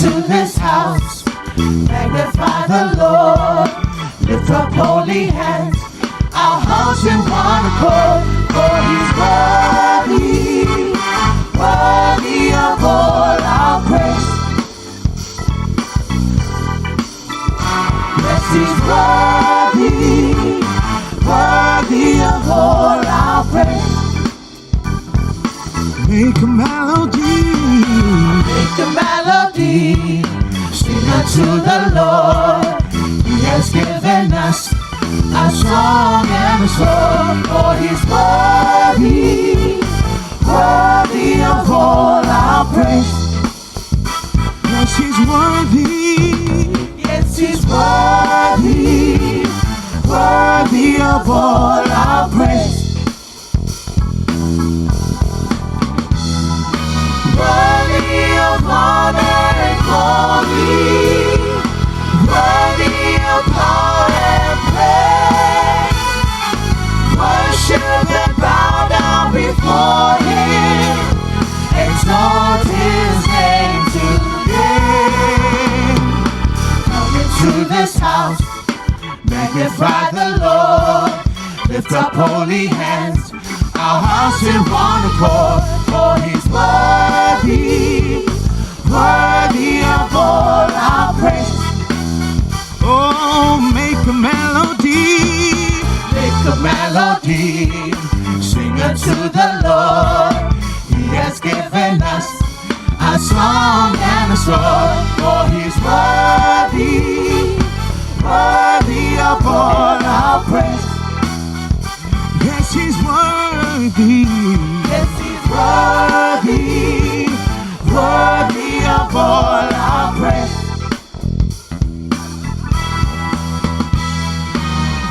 into this house, magnify the Lord, lift up holy hands, our hearts in one accord, for He's worthy, worthy of all our praise. Yes, He's worthy, worthy of all our praise. Make a melody. Make a melody, sing unto the Lord. He has given us a song and a song, for He's worthy, worthy of all our praise. Yes, He's worthy. Yes, He's worthy, worthy of all our praise. Worthy of honor and glory, worthy of power and praise. Worship and bow down before Him, exalt His name today. Come into this house, magnify the Lord, lift up holy hands, our hearts in one accord, for He's worthy, worthy of all our praise. Oh, make a melody. Make a melody, sing unto the Lord. He has given us a song and a sword, for He's worthy, worthy of all our praise. Yes, He's worthy. Yes, He's worthy, worthy of all our praise.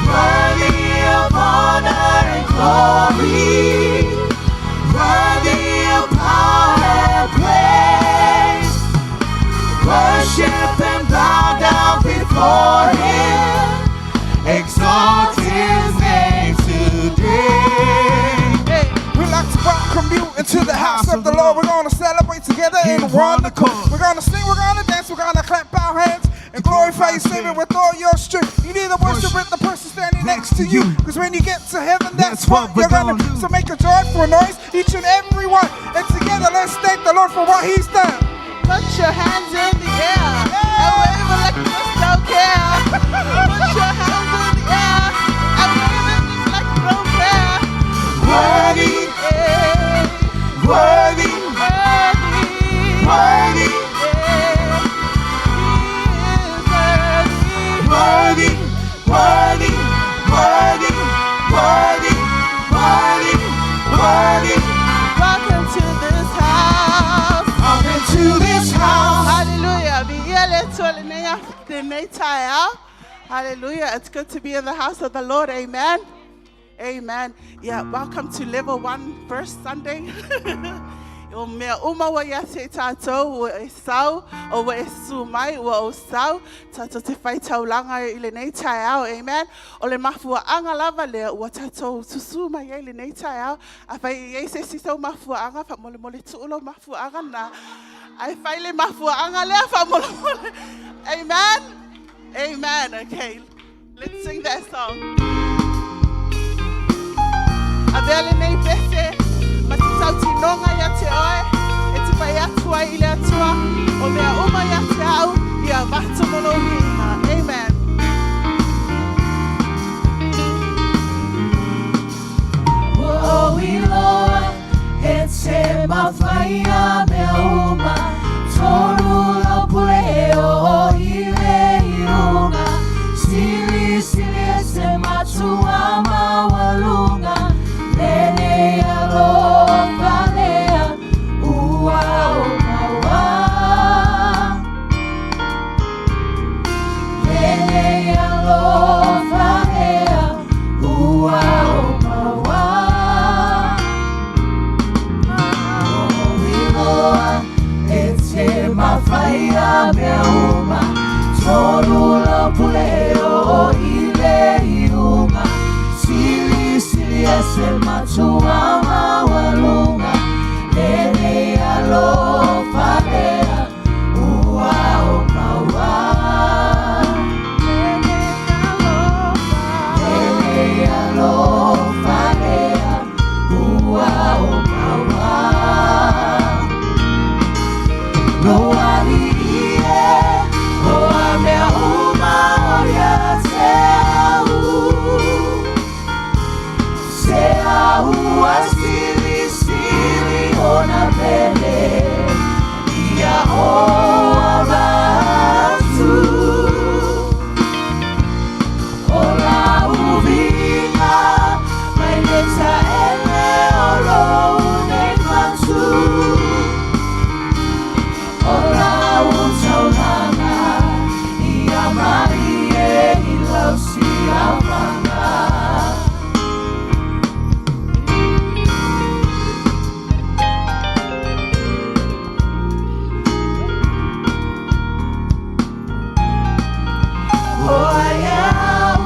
Worthy of honor and glory, worthy of power and praise. Worship and bow down before Him, exalt His name today. Hey, we like to welcome you into the house of the Lord. We're gonna celebrate together in one accord. We're gonna sing, we're gonna dance, we're gonna clap our hands and glorify your Savior with all your strength. You need to worship with the person standing next to you, because when you get to heaven, that's what we're you're gonna gonna do. do. So make a joyful noise, each and every one, and together let's thank the Lord for what He's done. Put your hands in the air and wave it like you just don't care. Put your hands in the air and wave it just like you don't care. Worthy, Yeah, worthy, worthy, worthy, yeah. He is worthy. worthy, worthy, worthy, worthy, worthy, worthy. Welcome to this house. Come into this house. Hallelujah. Hallelujah. It's good to be in the house of the Lord. Amen. Amen. Yeah, welcome to level 1 first Sunday. O mea uma wa ia te tātou, ua e sau, o ua e su mai, ua o sau, tātou te whai taulanga i le nei taeao, amen. O le mafuaanga lava lea, ua tātou susu mai ai le nei taeao, a whai i ei se sisau mafuaanga, wha mole mole tuulo mafuaanga na, ai whai le mafuaanga lea, wha mole mole. Amen. Amen. Okay, let's sing that song. A vea le nei pese, ma te tautinonga ia te oe, e te pai atua i le atua, o mea uma ia te au, ia vato molo hiinga. Amen. O iloa, e te mawhaia mea uma, tolu lau pule e o i le iunga, sili sili e se matua maualunga, lele alofa lea, ua o maua. Lele alofa lea, ua o maua. O iloa, e te mawhaia mea uma, tolu lau pule o i le iunga, sili sili e se matua maualunga, lele alofa lea, ua alofa lea ua ou maua. Lou alii e, o a mea uma o ia te au. Se au ua silisili ona pele, ia o avatu. O lau viiga mai le taele o lou nei fatu. O lau taulaga ia malie i lau silafaga. O ai au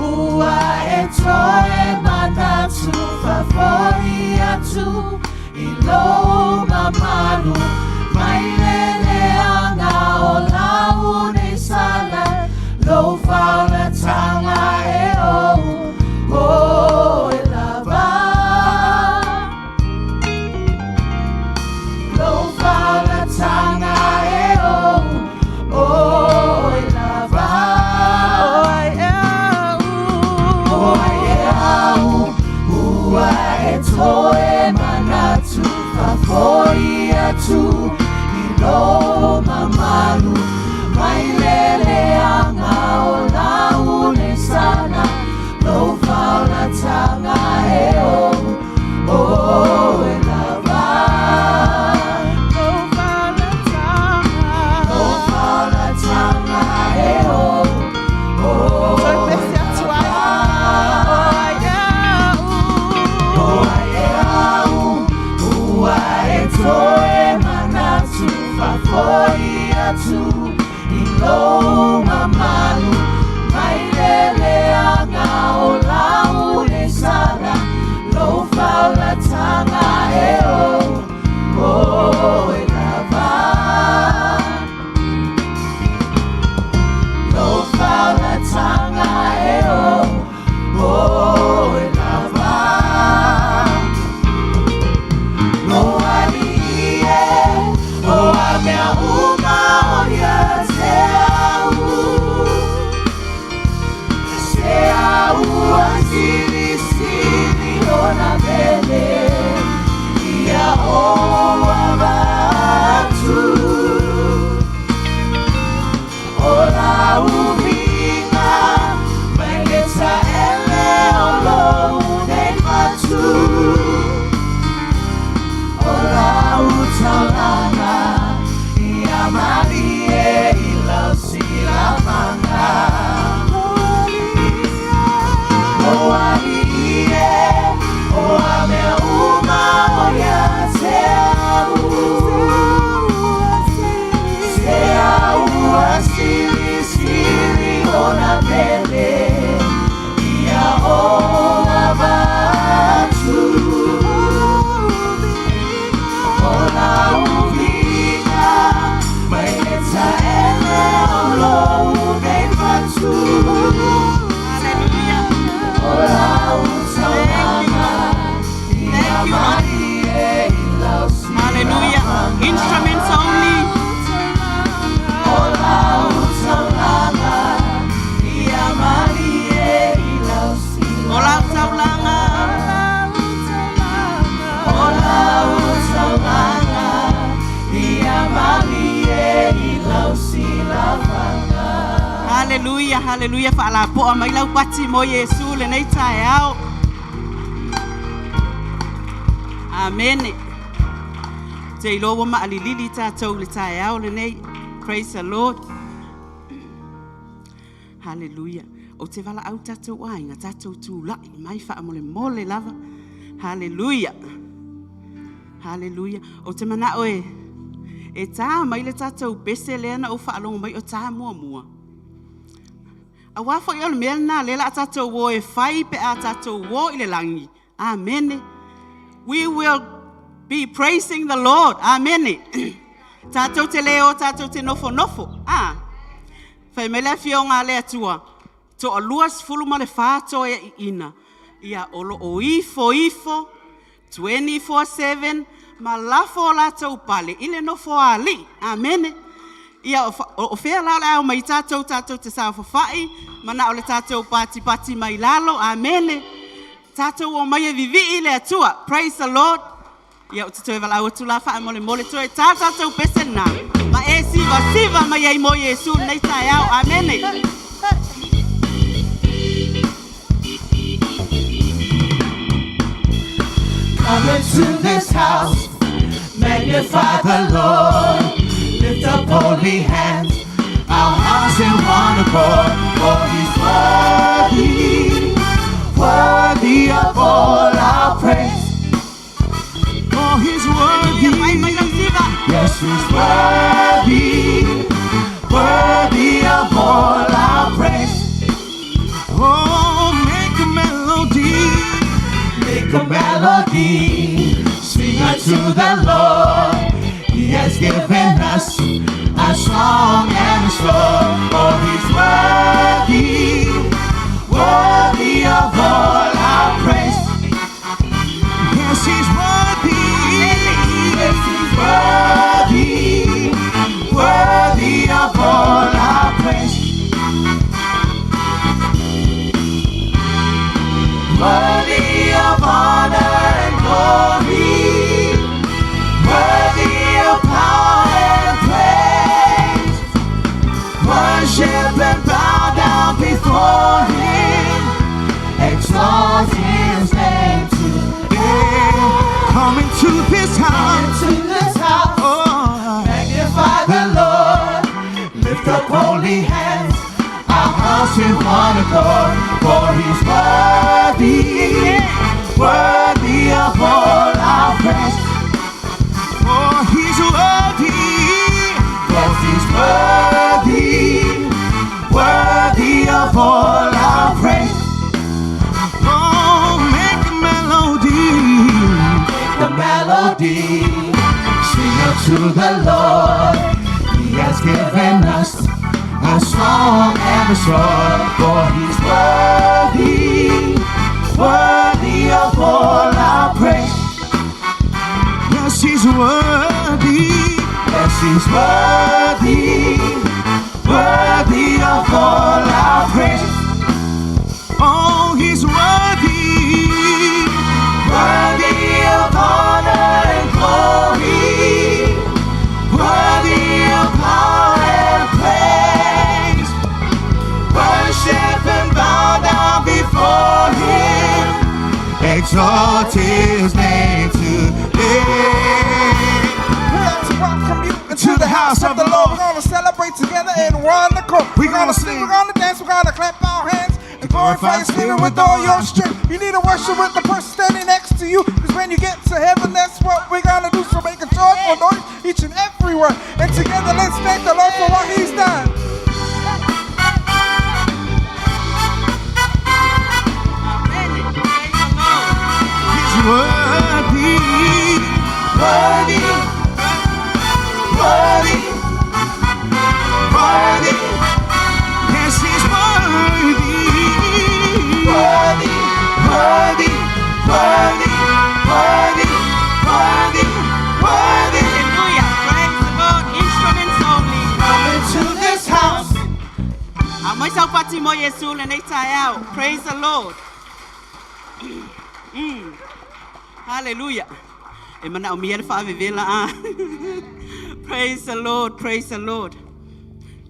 ua e toe manatu faafo'i atu i lou mamalu mai le leaga o lau nei sala lou faolataga e ou o e lava. Lou faolataga e ou o e lava. O ai au. O ai au ua e toe manatu faafo'i atu i lou mamalu mai le leaga o lau nei sala lou faolataga e ou o e lava. Lou faolataga. Lou faolataga e ou o Toe e pese atu ai. lava. O ai au. O ai au ua e toe manatu faafo'i atu i lou mamalu mai le leaga o lau nei sala lou faolataga e ou o e lava. Lou faolataga e ou o e lava. Lou alii e, o a mea uma o ia te au. Se au ua silisili ona pele, ia ou avatu. O lau viiga, mai le taele o lou nei fatu. O lau taulaga ia malie i lau silafaga. O alii e, o a mea uma o ia te au. Se au ua silisili ona pele, ia ou avatu. O lau viiga, mai le taele o lou nei fatu. Hallelujah. O lau taulaga, ia malie i lau Hallelujah. silafaga. Instruments only. O lau taulaga, ia malie i lau O lau taulaga. O lau taulaga, ia malie i lau silafaga. Hallelujah, hallelujah. Faalapoa mai lau pati mo Iesu lenei taeao. Amene. Te iloa ua maalilili tatou le taeao lenei. Praise the Lord. Hallelujah. Ou te valaau tatou aiga, tatou tulai mai faamolemole lava. Hallelujah. Hallelujah. Ou te manao e e tā mai le tatou pese lea na ou faalogo mai o tā muamua. Auā fo'i o le mea lenā lea la a tatou o e fai pe a tatou o i le lagi. Amene. We will be praising the Lord. Amene. Tatou te le o tatou te nofonofo. Ah. Fai mai le afioga a le Atua. Toalua sefulu ma le fa toeaiina. Ia, o lo o ifo ifo 24/7 ma lafo o latou pale i le nofoaali'i. Amene. Ia, o fea la o le a omai tatou tatou te saofafai ma na o le tatou patipati mai lalo. Amene. Tatou omai e vivii i le Atua. Praise the Lord. Ia, ou te toe valaau atu la faamolemole toe tā tatou pese lena ma e sivasiva mai ai mo Iesu i lenei taeao. Amene. Come into this house, magnify the Lord, lift up holy hands, our hearts in one accord, for He's worthy, worthy of all our praise. Oh, he's worthy. Ia, mai mai lau siva. Yes, He's worthy, worthy of all our praise. Oh, make a melody. Make a melody, sing unto the Lord. He has given us a song and a sword. For He's worthy, worthy of all our praise. Yes, he's worthy. Yes, He's worthy, worthy of all our praise. Worthy of honor and glory, worthy of power and praise. Worship and bow down before Him, exalt His name today. Come into this house. Into this house, Oh, magnify the Lord, lift up holy hands, our hearts in one accord, for He's worthy, worthy of all our praise. oh, he's worthy. Yes, He's worthy, worthy of all our praise. Oh, make a melody. The melody, sing unto the Lord. He has given us a song and a sword, for He's worthy, worthy of all our praise. Yes, he's worthy. Yes, He's worthy, worthy of all our praise. Oh, he's worthy. Worthy of honor and glory, worthy of power and praise. Worship and bow down before Him, exalt His name today. We'd like to welcome you into the house of the Lord. We're gonna celebrate together in one accord. We're gonna sing, sing. we're gonna dance, we're gonna clap our hands and glorify His Spirit with all your strength. You need to worship with the person standing next to you, because when you get to heaven, that's what we're gonna do. So make a joyful noise, each and every one. And together, let's thank the Lord for what He's done. Amene. Praise the Lord. He's worthy. Worthy, worthy, worthy, Yes, he's worthy. worthy, worthy, worthy, worthy, worthy, worthy. Hallelujah. Praise the Lord. Instruments only. Come into this house. Aumai sau pati mo Iesu lenei taeao. Praise the Lord. Hallelujah. E manaomia le faavevela a. Praise the Lord, praise the Lord.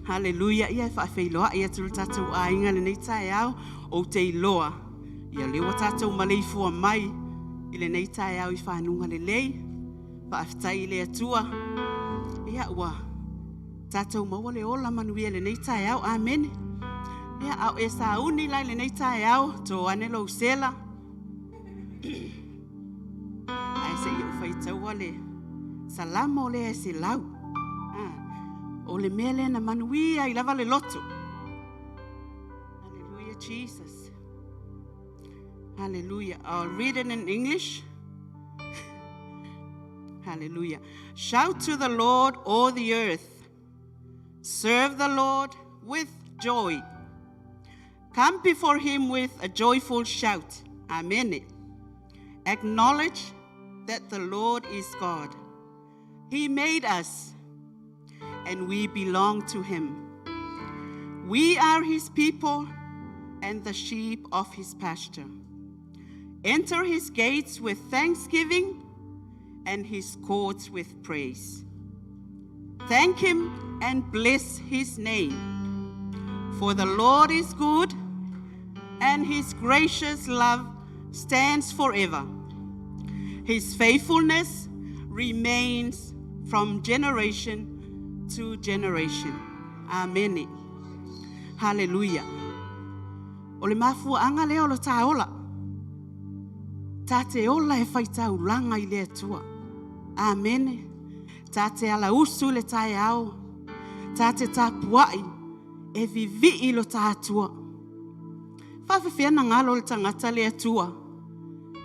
Hallelujah. Ia e faafeiloai atu le tatou aiga lenei taeao ou te iloa. Ia lea ua tatou maleifua mai i lenei taeao i fanuga lelei. Faafetai i le Atua. Ia ua tatou maua le ola manuia lenei taeao. Amene. Ia a o e sauni la i lenei taeao, to ane lou sela. Ae seia ou faitaua le salamo lea e 100. Ah, o le mea lea na manuia ai lava le loto. Hallelujah, Jesus. Hallelujah. I'll read it in English. Hallelujah. Shout to the Lord, all the earth. Serve the Lord with joy. Come before him with a joyful shout. Amene. Acknowledge that the Lord is God. He made us, and we belong to him. We are his people and the sheep of his pasture. Enter his gates with thanksgiving and his courts with praise. Thank him and bless his name. For the Lord is good, and his gracious love stands forever. His faithfulness remains from generation to generation. Amen. Hallelujah. O le mafuaanga lea o lo tā ola. Tā te ola e whai taulanga i le Atua. Amene. Tā te ala usu le tae ao. Tā te tapuai e vivii lo tā atua. Whawhewhea na ngalo le tangata le Atua.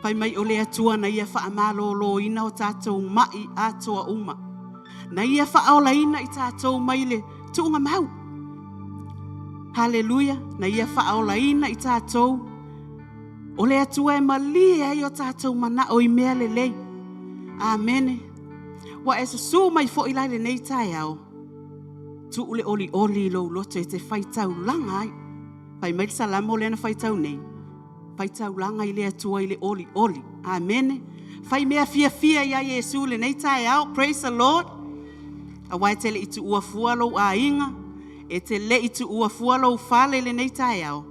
Pai mai o le Atua na ia whaamalolo ina o tātou mai atoa uma. Na ia whaolaina i tātou mai le tuunga mau. Hallelujah. Na ia whaolaina i tātou. O le Atua e malie ai o tātou mana o i mea lelei. Amene. Wa e susu mai fo i lai le nei tae ao. Tu ule oli oli lo loto e te whai taulanga ai. Pai mai salamo le na whai tau nei. Whai taulanga i le Atua i le oli oli. Amene. Whai mea fia fia ia Yesu le nei tae ao. Praise the Lord. A wai te le itu ua fua lo a inga. E te le itu ua fua lo fale le nei tae ao.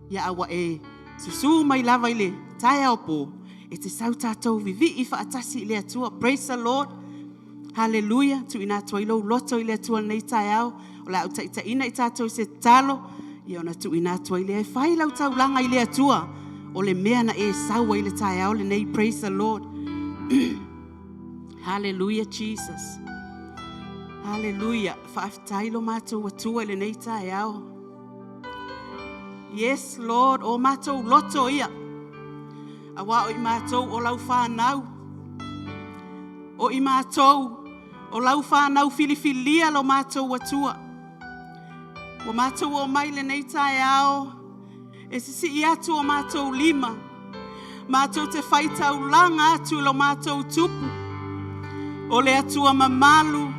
Ia awa e susu mai lava i le tae ao po. E te sau tātou vivi i whaatasi i le Atua. Praise the Lord. Hallelujah. Tu ina atua i lo loto i le Atua nei tae ao. O la au taita ina i tātou se talo. Ia ona tu ina atua i le e whai lau taulanga i le Atua. O le mea na e saua i le tae ao le nei. Praise the Lord. Hallelujah, Jesus. Hallelujah. Whaaftai lo mātou atua i le nei tae ao. Yes, Lord, o mātou loto ia. A wā o i mātou o lau whānau. O i mātou o lau whānau filifilia lo mātou atua. O mātou o mai le nei tae ao. E sisi i atu o mātou lima. Mātou te whai taulanga atu lo mātou tupu. O le atua mamalu.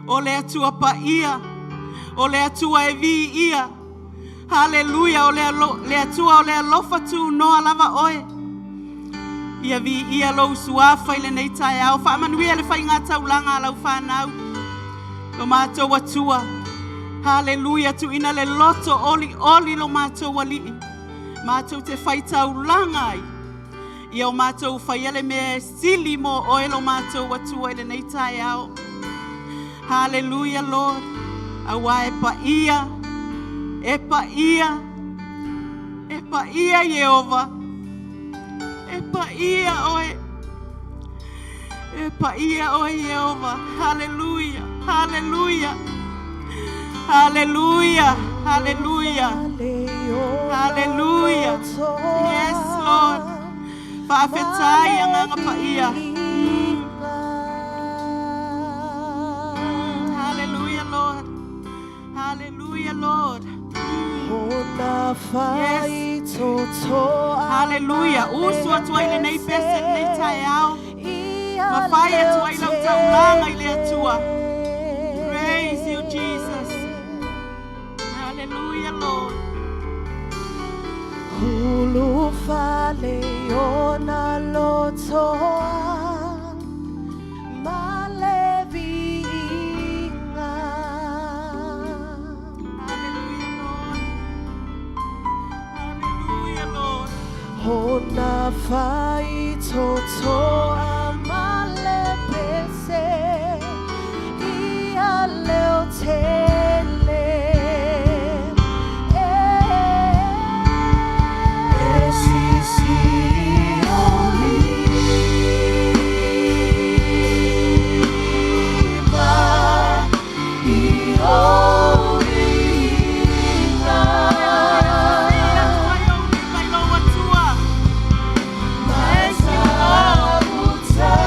O le atua paia. O le atua e vi ia. Hallelujah. O le atua o le alofa tu noa lava oe. Ia vi ia lo usuafa i le nei tae ao. Whaamanuia le whai ngā taulanga a lau whānau. Lo mātou atua. Hallelujah. Tu ina le loto oli oli lo mātou alii. Mātou te whai taulanga ai. Ia o mātou whai ale mea e sili mo oe lo mātou atua i le nei tae ao. Hallelujah, Lord. Aua e paia. E paia. E paia, Yehova. E paia oe. E paia oe, Yehova. Hallelujah. Hallelujah. Hallelujah. Hallelujah. Hallelujah. Yes, Lord. Whaafetai ang nga paia. Hallelujah, Lord. Hallelujah, Lord. Yes. Hallelujah. Usu atua i le nei pese le nei tae ao. Mawhai atua i lau taulanga i le atua. Praise you, Jesus. Hallelujah, Lord. Hulu fale ona lotoa maleviinga. Hallelujah, Lord. Hallelujah, Lord. Ona fai totoa malepese ia leo tele. Atua i lou lima i lou atua. Thank you, Lord.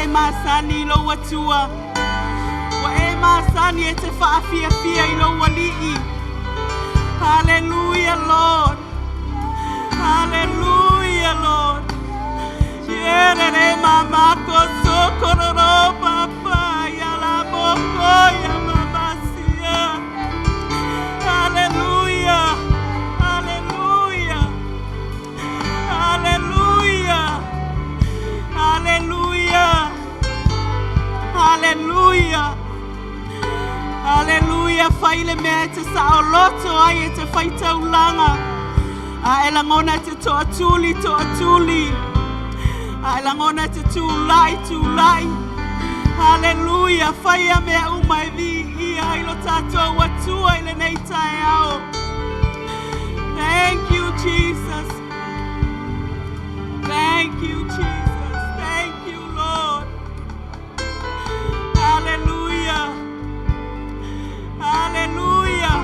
Ua e masani i lou Atua. Ua e masani e te whaafiafia i lou ali'i. Hallelujah, Lord. Hallelujah, Lord. Yerere mamako sokororo papa ya la moko ya mamasia. Hallelujah. Hallelujah. Hallelujah. Hallelujah. Hallelujah. Hallelujah. Whai le mea e te saoloto ai e te whaitaulanga. A e langona te toa tuli, toa tuli. A e langona te tūlai, tūlai. Hallelujah. Whai a mea uma e vi ia i lo tātou atua i le nei tae ao. Thank you, Jesus. Thank you, Jesus. Thank you, Lord. Hallelujah. Hallelujah.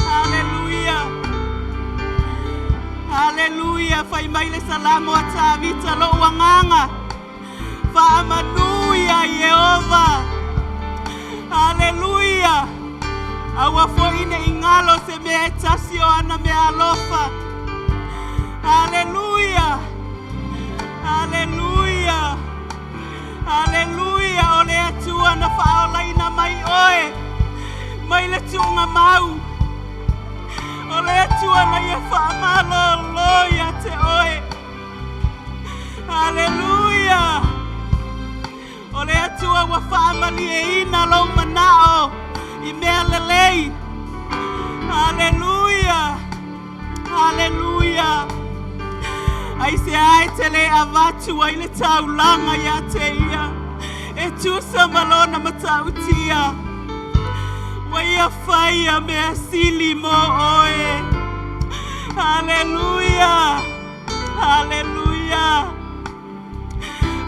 Hallelujah. Hallelujah. Whai mai le salamo a tāvita lo uanganga. Whaamanuia Yehova. Hallelujah. Aua foine ingalo se mea e tasi o ana mea alofa. Hallelujah. Hallelujah. Hallelujah. O le atua na whaolaina mai oe. Mai le tuunga mau. O le atua na ia whaamalolo ia te oe. Hallelujah. O le atua ua whaamali e ina lou manao i mea lelei. Hallelujah. Hallelujah. Ai se ai te le avatu ai le taulanga ia te ia. E tusa malona matautia. Wa ia whaia mea sili mo oe. Hallelujah. Hallelujah.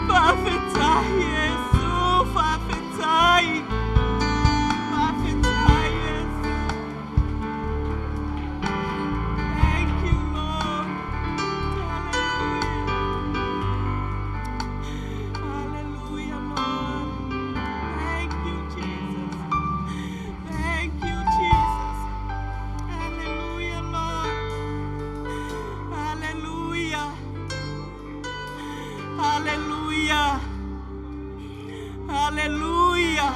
Whawhetai, Yesu. Whawhetai. Whawhetai, Yesu. Thank you, Lord. Hallelujah. Hallelujah, Lord. Thank you, Jesus. Thank you, Jesus. Hallelujah, Lord. Hallelujah. Hallelujah. Hallelujah.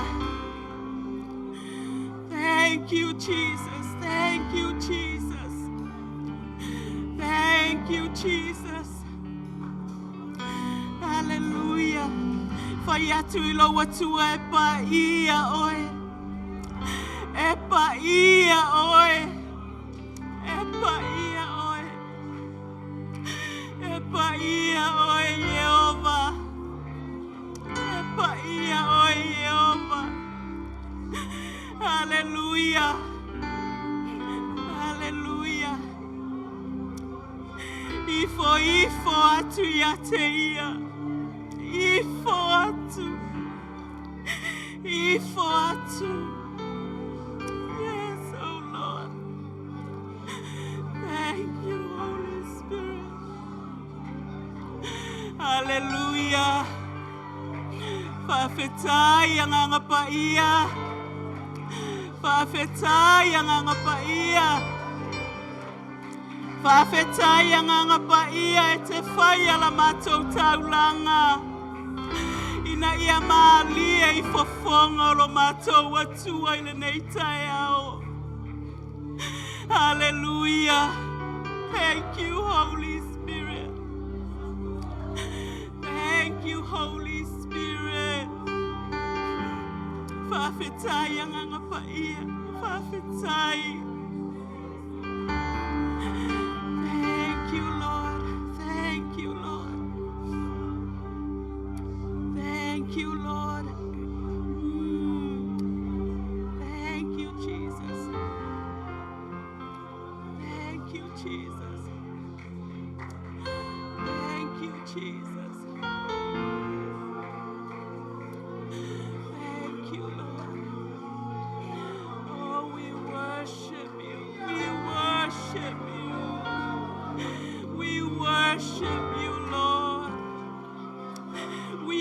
Thank you, Jesus. Thank you, Jesus. Thank you, Jesus. Hallelujah. Whai atu i lau atua e pa ia oe. E pa ia oe. E pa ia oe. E pa ia oe, Yehova. E pa ia oe, Yehova. Hallelujah. Hallelujah. Ifo, ifo atu ia te ia. Ifo atu. Ifo atu. Yes, oh Lord. Thank you, Holy Spirit. Hallelujah. Whawhetai ang nga paia. Whawhetai ang nga paia. Whawhetai ang nga paia e te whai ala mātou taulanga. Ina ia maalia i fofonga o lo mātou atua i le nei tae ao. Hallelujah. Thank you, Holy Spirit. Thank you, Holy Spirit. Whawhetai ang nga paia. Whawhetai. Thank you, Lord. Thank you, Lord. Thank you, Lord. Thank you, Jesus. Thank you, Jesus. Thank you, Jesus. Thank you, Lord. Oh, we worship you. We worship you. We worship you, Lord. We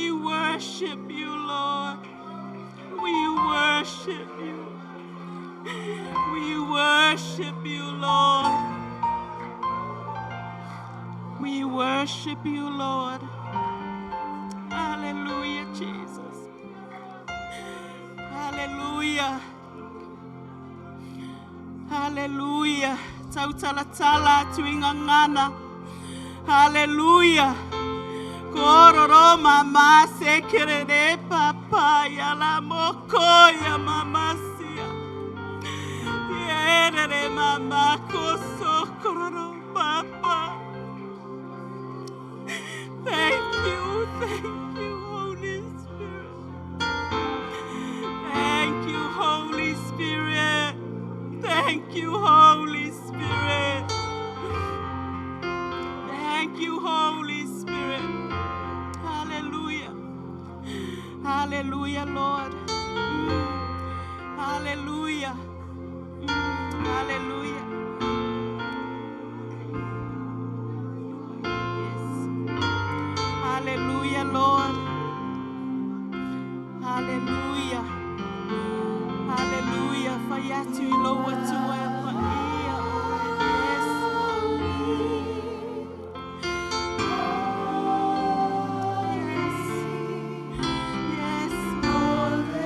worship you, Lord. We worship you. We worship you, Lord. We worship you, Lord. Hallelujah, Jesus. Hallelujah. Hallelujah. Tautalatala tuingangana. Hallelujah. Kororo mama se kerere papa ya la moko ya mama sia. Yerere mama koso kororo papa. Thank you, thank you, Holy Spirit. Thank you, Holy Spirit. Thank you, Holy Spirit. Thank you, Holy Spirit. Hallelujah. Hallelujah, Lord. Hallelujah. Hallelujah. Yes. Hallelujah, Lord. Hallelujah. Hallelujah. Faiatu i lou atua e paia. Yes. Yes. Yes, Lord.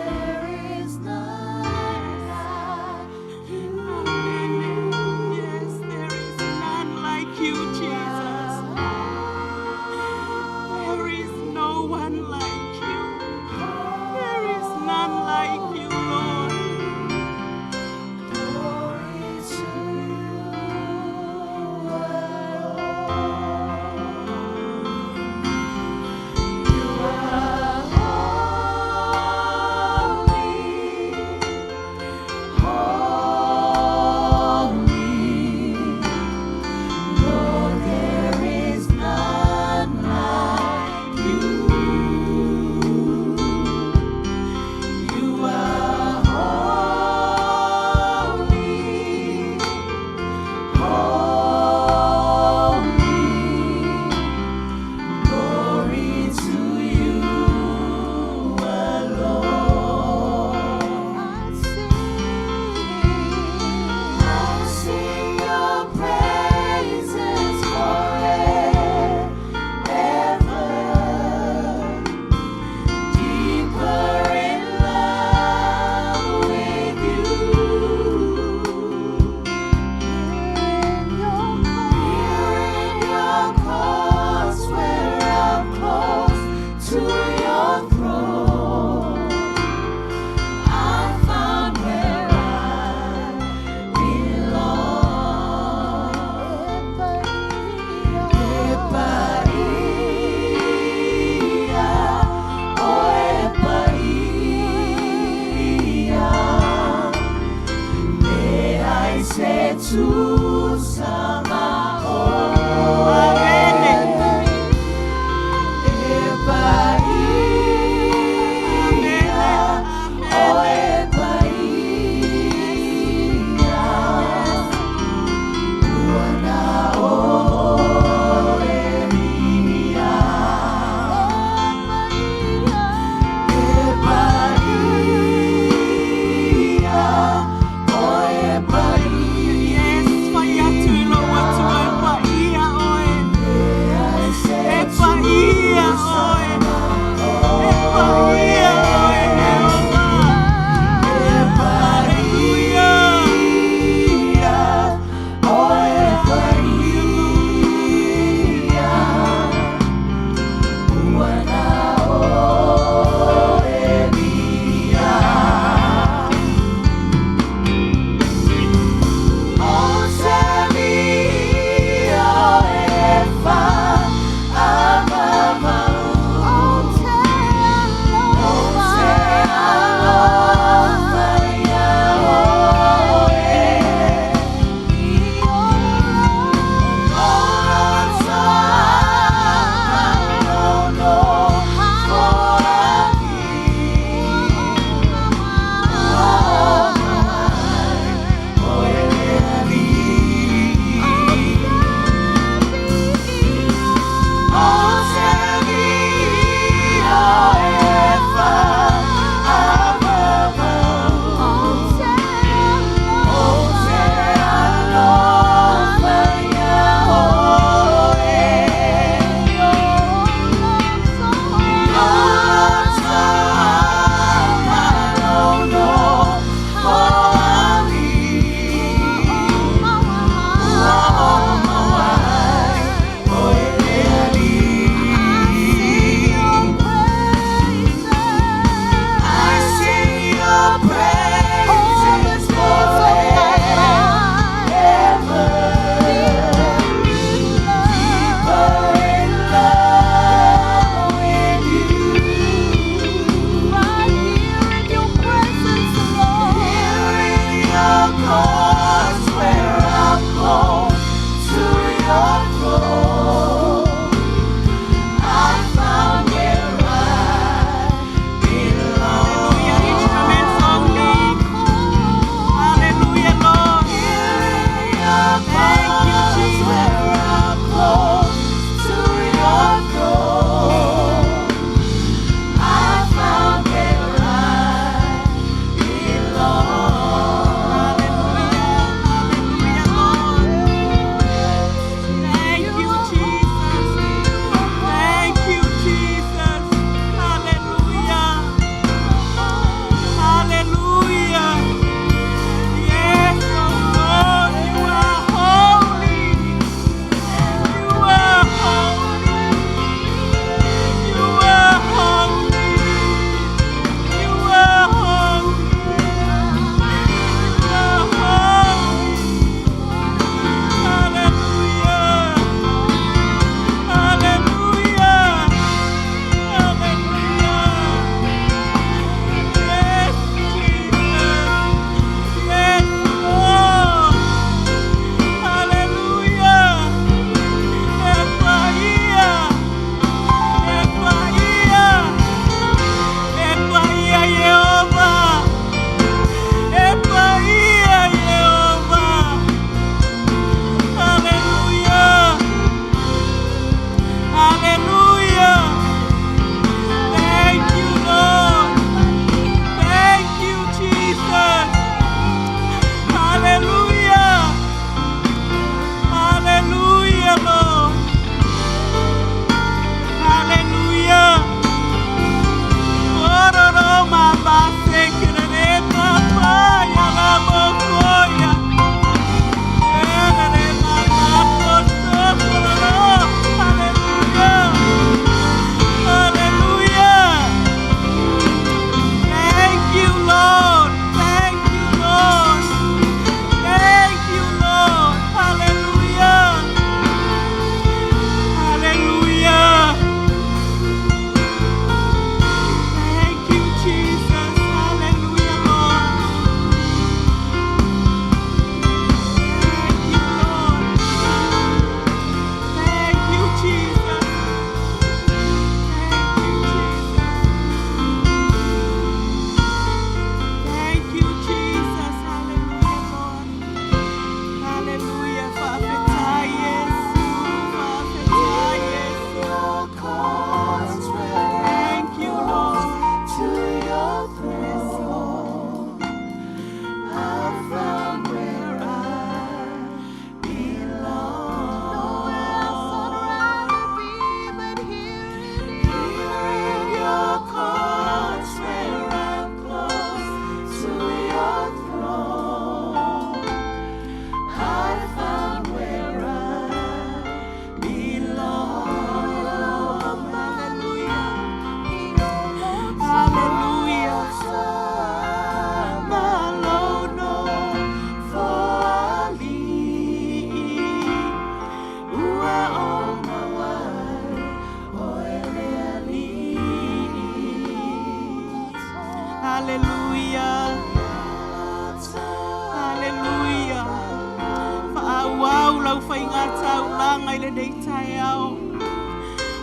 agaga i lenei taeao.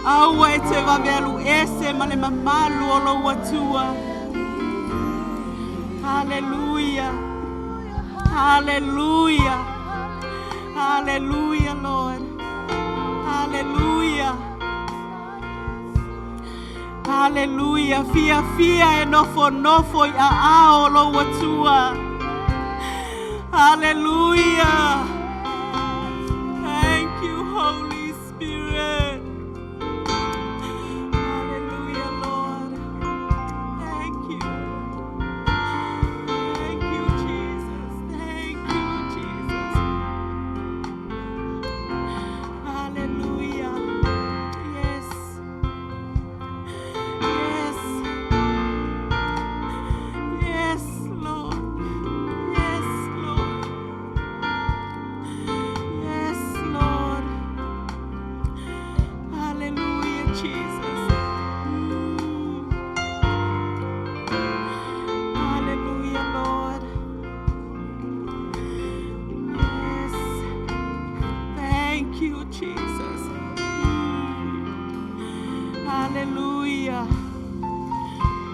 Aua e te vave alu ese ma le mamalu o lou Atua. Hallelujah. Hallelujah. Hallelujah, Lord. Hallelujah. Hallelujah. Fia fia e nofo nofo i a ao lou Atua. Hallelujah. Thank you, Holy Spirit. Hallelujah, Lord. Thank you. Thank you, Jesus. Thank you, Jesus. Hallelujah. Yes. Yes. Yes, Lord. Yes, Lord. Yes, Lord. Hallelujah, Jesus. Hallelujah, Lord. Yes. Thank you, Jesus. Hallelujah.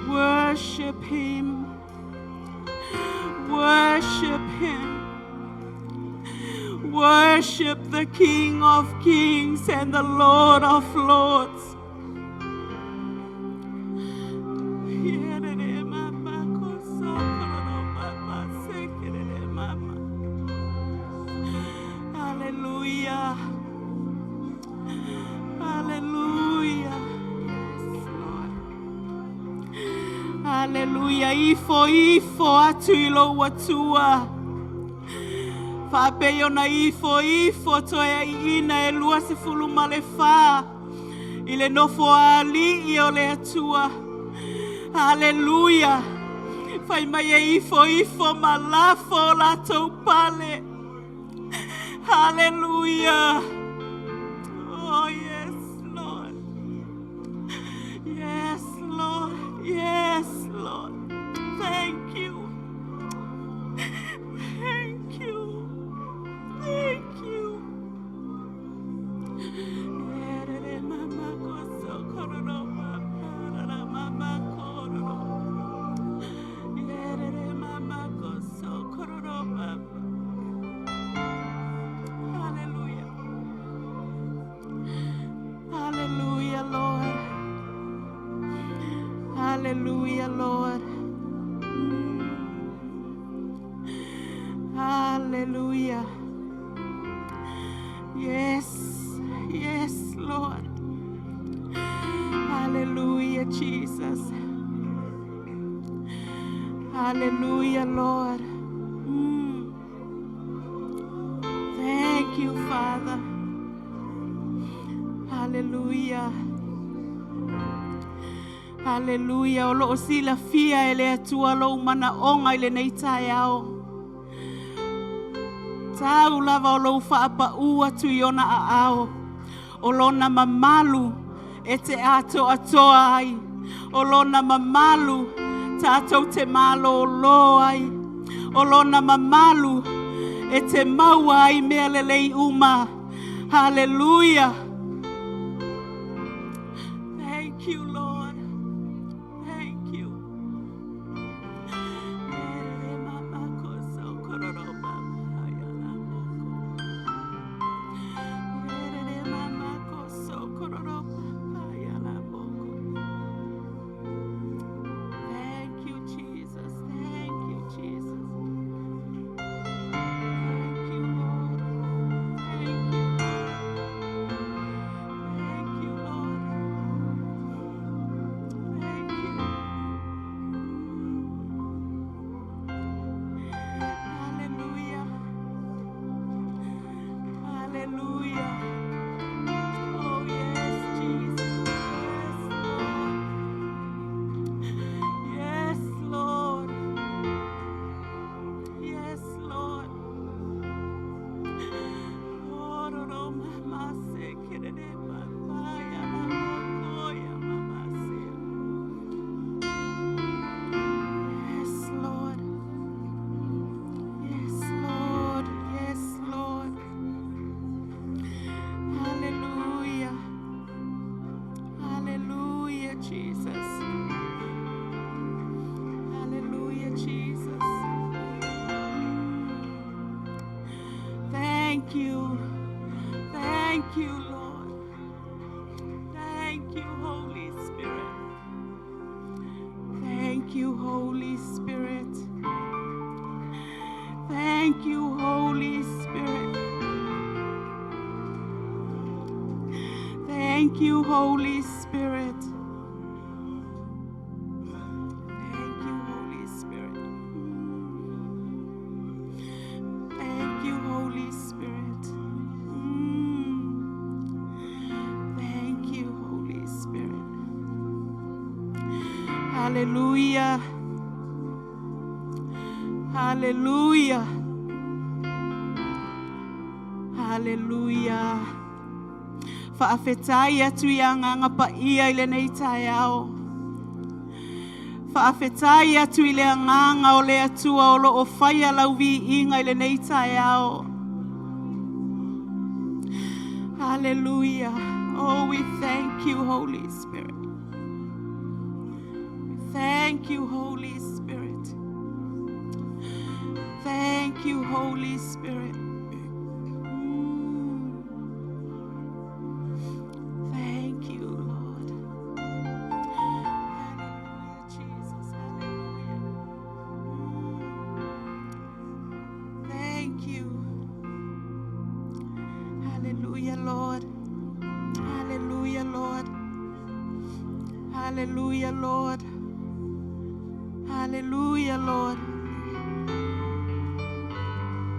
Worship him. Worship him. Worship the King of Kings and the Lord of Lords. Hallelujah. Hallelujah. Yes, Lord. Hallelujah. Ifo, ifo, atu i lou Atua. Whaapei ona ifo, ifo, toe ai ina e 24. I le nofo ali i o le Atua. Hallelujah. Whai mai e ifo, ifo, ma lafo o latou pale. Hallelujah. Oh, yes, Lord. Yes, Lord. Yes, Lord. Thank you. Thank you. Thank you. Hallelujah. Hallelujah, Lord. Hallelujah, Lord. Hallelujah. Yes, yes, Lord. Hallelujah, Jesus. Hallelujah, Lord. Thank you, Father. Hallelujah. Hallelujah. O loo sila fia e le Atua lou mana onga i le nei taeao. Tau lava o lou whaapa ua tu i ona a ao. O lona mamalu e te ato atoa ai. O lona mamalu tātou te malo lo ai. O lona mamalu e te maua ai mea lelei uma. Hallelujah. Thank you, Lord. Thank you. Thank you, Jesus. Thank you, Jesus. Thank you, Lord. Thank you. Thank you, Lord. Thank you, Lord. Thank you, Holy Spirit. Thank you, Holy Spirit. Thank you, Holy Spirit. Thank you, Holy Spirit. Thank you, Holy Spirit. Thank you, Holy Spirit. Thank you, Holy Spirit. Hallelujah. Hallelujah. Hallelujah. Faafetai atu i anganga pa ia i le nei tae ao. Faafetai atu i le anganga o le atua o lo o whaia lau vi inga i le nei tae ao. Hallelujah. Oh, we thank you, Holy Spirit. We thank you, Holy Spirit. Thank you, Holy Spirit. Thank you, Lord. Hallelujah, Jesus. Hallelujah. Thank you. Hallelujah, Lord. Hallelujah, Lord. Hallelujah, Lord. Hallelujah, Lord.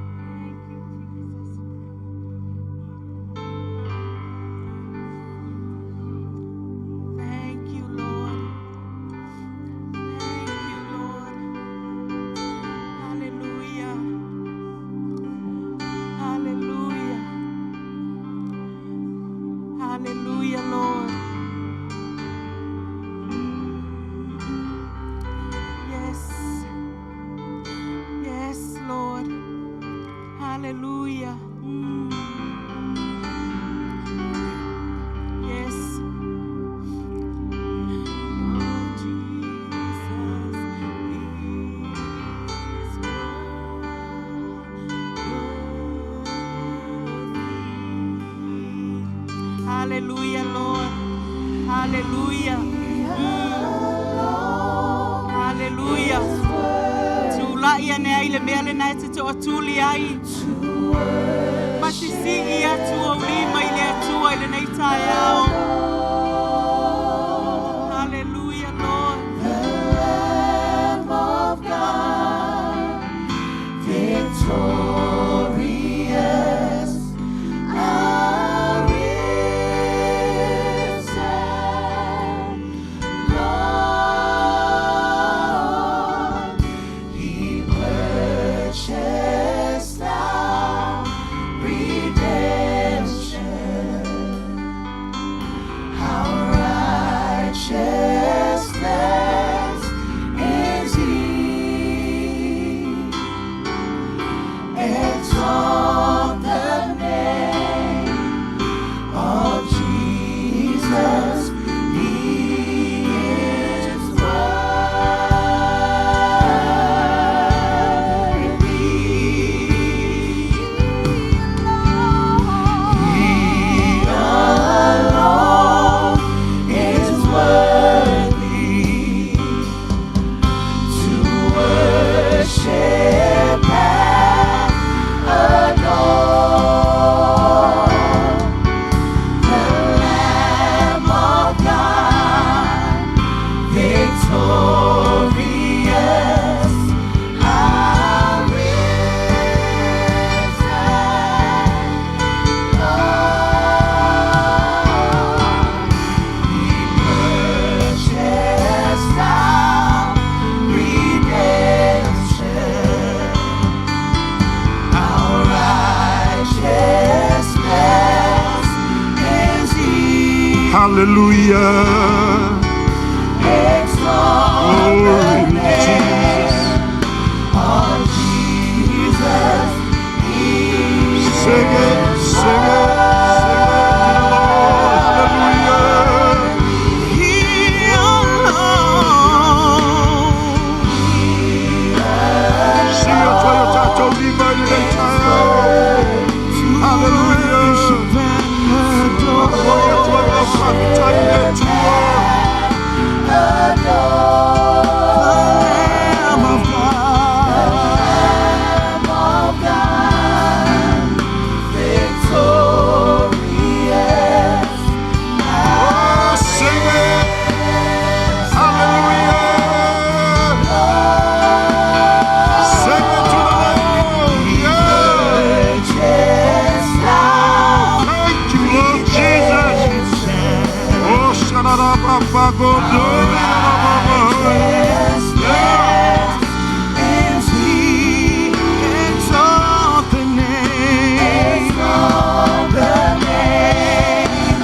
Thank you, Jesus. Thank you, Lord. Thank you, Lord. Hallelujah. Hallelujah. Hallelujah, Lord. Yes. Yes, Lord. Hallelujah. Yes. Oh, Jesus is worthy. Hallelujah, Lord. Hallelujah. Hallelujah. Tula ia ne ai le mea le nai te toa tuli ai. Masisi i atu o lima i le atua i le nei tae ao. Hallelujah, Lord. The Lamb of God, victorious, arisen, Lord, He purchased our redemption. Our righteousness is He. Exalt the name of Jesus. He is worthy. He alone is worthy to worship and adore the Lamb of God, victorious, arisen, Lord. He purchased our redemption. Our righteousness is He. Hallelujah. Exalt the Glory to name Jesus. of Jesus. He Sing it, sing it, sing it to the Lord. Hallelujah. He alone Sing it to your tato, lima i le nei tae ao. Hallelujah. ba ba go do ya ra ba ba. Righteousness is He. Exalt the name. Exalt the name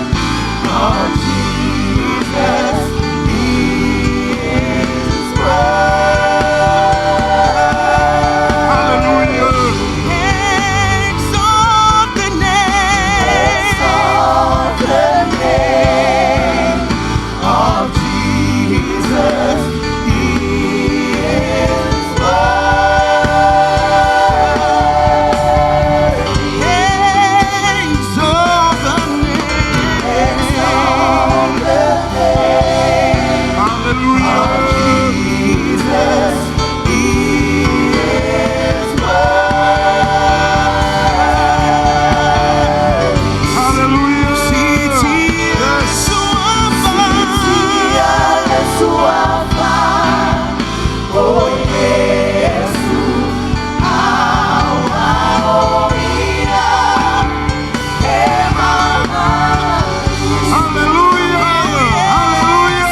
of Jesus. He is worthy. Hallelujah. Exalt the name. Exalt the name of Jesus. He is worthy. Exalt the name. Exalt the name Hallelujah. Jesus. He is worthy. Hallelujah. Yes. Hallelujah. Hallelujah.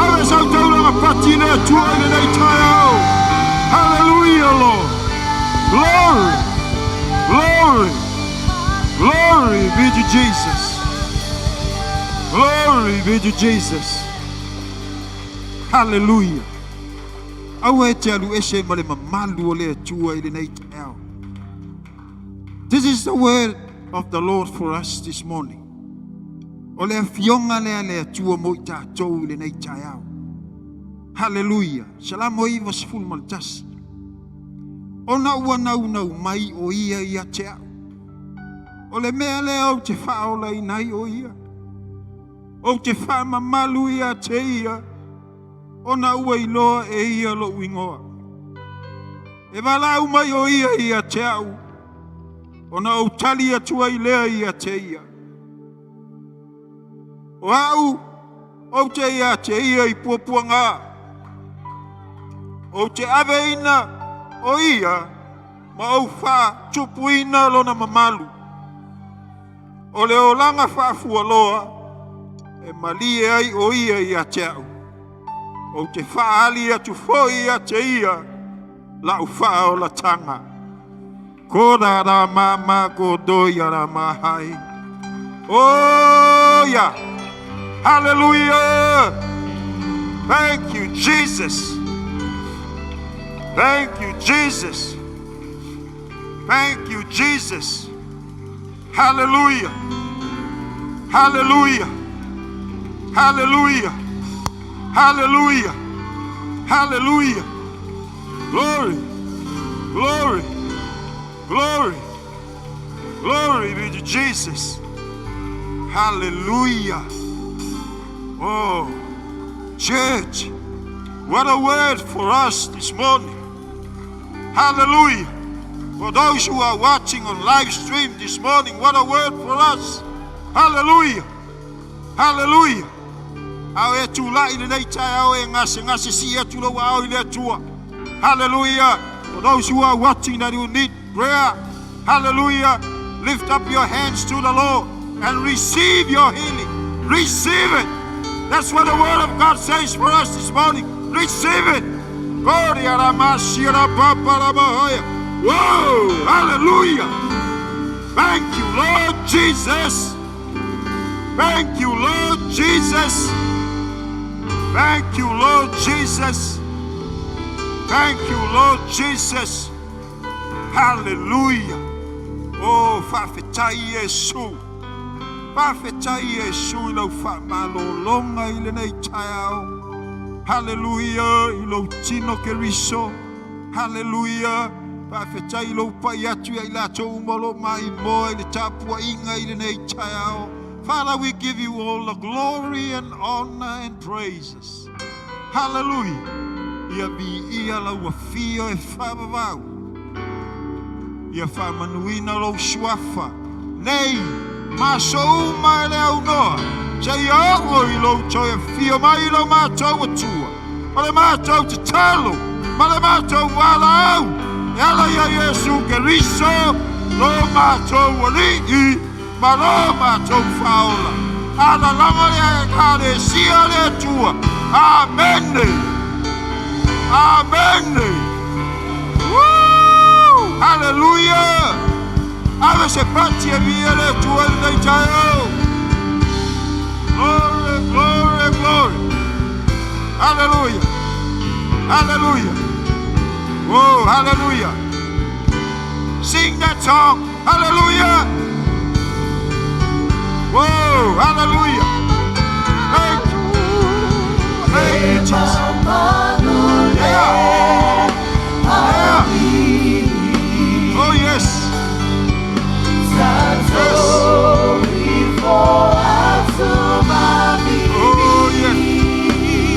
Awe sau taulaga pati le Atua i lenei taeao. Hallelujah, Lord. Glory. Glory. Glory be to Jesus. Glory be to Jesus. Hallelujah. Aua e te alu ese ma le mamalu o le Atua i lenei taeao. This is the word of the Lord for us this morning. O le afioga lea le Atua mo i tatou i lenei taeao. Hallelujah. Salamo 91. Ona ua naunau mai o ia ia te au. O le mea lea ou te faaolaina ai o ia. Ou te faamamalu ia te ia. Ona ua iloa e ia lou igoa. E valaau mai o ia ia te au. Ona ou tali atu ai lea ia te ia. O au, ou te ia te ia i puapuaga. Ou te aveina o ia ma ou faatupuina lona mamalu. O le olaga faafualoa e malie ai o ia ia te au. Ou te faaali atu foi ia te ia lau faaolataga. Ko ra ra ma ma ko do ia ra ma hai. Oh yeah. Hallelujah. Thank you, Jesus. Thank you, Jesus. Thank you, Jesus. Hallelujah. Hallelujah. Hallelujah. Hallelujah. Hallelujah. Glory. Glory. Glory. Glory be to Jesus. Hallelujah. Oh, church, what a word for us this morning. Hallelujah. For those who are watching on live stream this morning, what a word for us. Hallelujah. Hallelujah. Ao e tūlai le nei taeao e gase gase si atu lau aao i le Atua. Hallelujah. For those who are watching that you need prayer, hallelujah. Lift up your hands to the Lord and receive your healing. Receive it. That's what the word of God says for us this morning. Receive it. Whoa! Hallelujah. Thank you, Lord Jesus. Thank you, Lord Jesus. Thank you, Lord Jesus. Thank you, Lord Jesus. Hallelujah. Oh, faafetai Iesu. Faafetai Iesu i lau faamalologa i lenei taeao. Hallelujah. I lou tino Keriso. Hallelujah. Faafetai i lou pai atu ia i latou uma o lo o maimoa i le tapuaiga i lenei taeao. Father, we give you all the glory and honor and praises. Hallelujah. Ia viia lau afio e faavavau. Ia faamanuina lou suafa. Nei, ma aso uma e le aunoa. Se i o i lou toe fia mai lo mātou atua. O le mātou te talo, ma le mātou wala au. E ala ia Yesu Keriso, lo mātou ali'i, ma lo mātou whaola. Ala langa le e ka le sia le atua. Amen. Amen. Woo! Hallelujah. Ave se pati e via le atua i nei taeo. Glory, glory, glory. Hallelujah. Hallelujah. Oh, hallelujah. Sing that song. Hallelujah. Whoa, hallelujah. Thank you. Thank you, Jesus. Yeah. Yeah. Oh, yes. Yes. Oh, yes.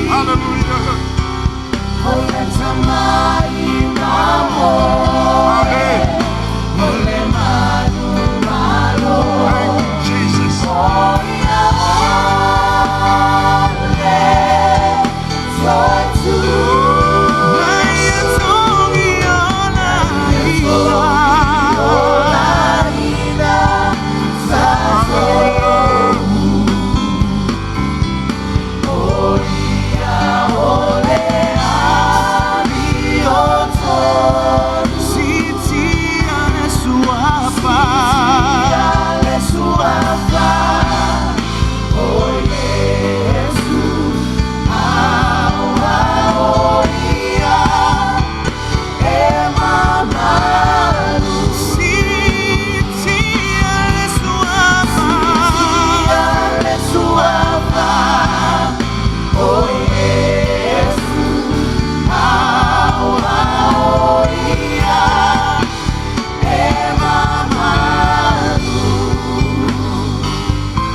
Hallelujah. Amen. Thank you, Jesus.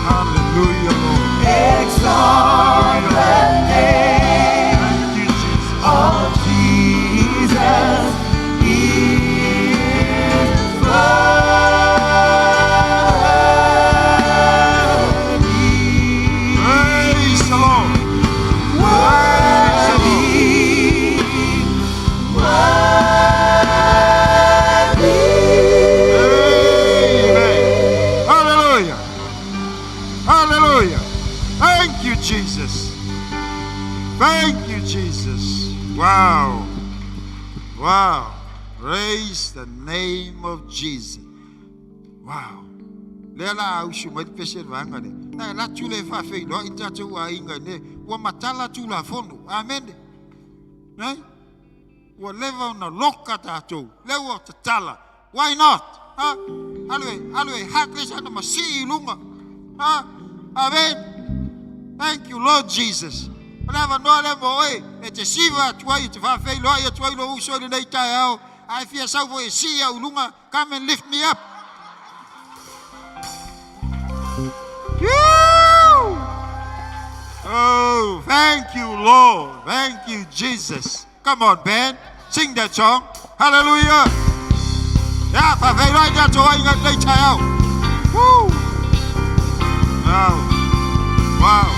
Hallelujah, Lord. Thank you, Jesus. Praise the Lord. Praise the Lord. Amen. Hallelujah. Hallelujah. Thank you, Jesus. Thank you, Jesus. Wow. Wow. Praise the name of Jesus. Wow. Le la au su mai pese vanga le. Na la tu le fa fe lo i tatu wa inga ne. Ua matala tu la fono. Amen. Right? Ua leva ona loka tātou. Le ua tatala. Why not? Ha? Alwe, alwe, hakle sa na masi i lunga. Ha? Amen. Thank you, Lord Jesus. O le avanoa le mo oe, e te siva atu ai, te whawheiloai atu ai lo uso i lenei taeao. Ai fia sau fo e si au lunga. Come and lift me up. Woo! Oh, thank you, Lord. Thank you, Jesus. Come on, band. Sing that song. Hallelujah. Yeah, whawheiloai tātou ai ngā nei taeao. Woo! Wow. Wow.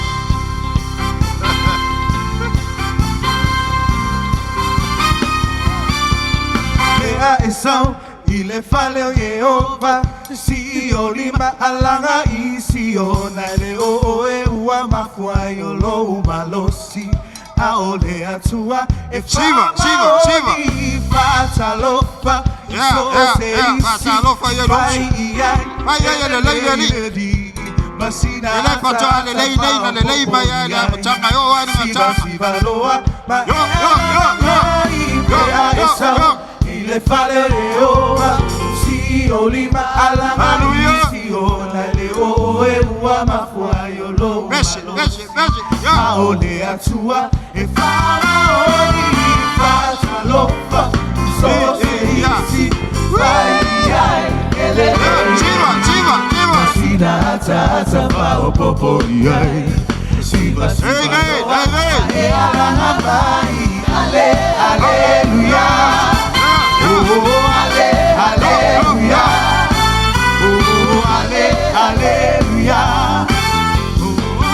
Ea esau i le fale o Yehova si o lima alanga i si o na le o o e ua mafua i o lo malosi a o le atua e Siva, siva, siva. i fatalofa Yeah, yeah, yeah, fatalofa ia lo usu. Vai ia ia le lei le li. Masina Le le fatoa le lei nei na le lei mai ai le amataga e o ai le Siva gatanga. siva loa ma Yo, yo, yo, yo. Yo, yo, yo. I le fale o Yehova si o lima alanga Hallelujah. i si o na le o e ua mafua i o lo Vese, vese, vese. Yeah. Aole atua e faraoni fatalofa so se Yeah. isi vai ai ele Yeah, siva, siva, siva. sina ata ata fa o popo iai siva siva Amen, amen. e alanga vai ale aleluya Yeah, yeah. oh ale aleluya oh ale aleluya oh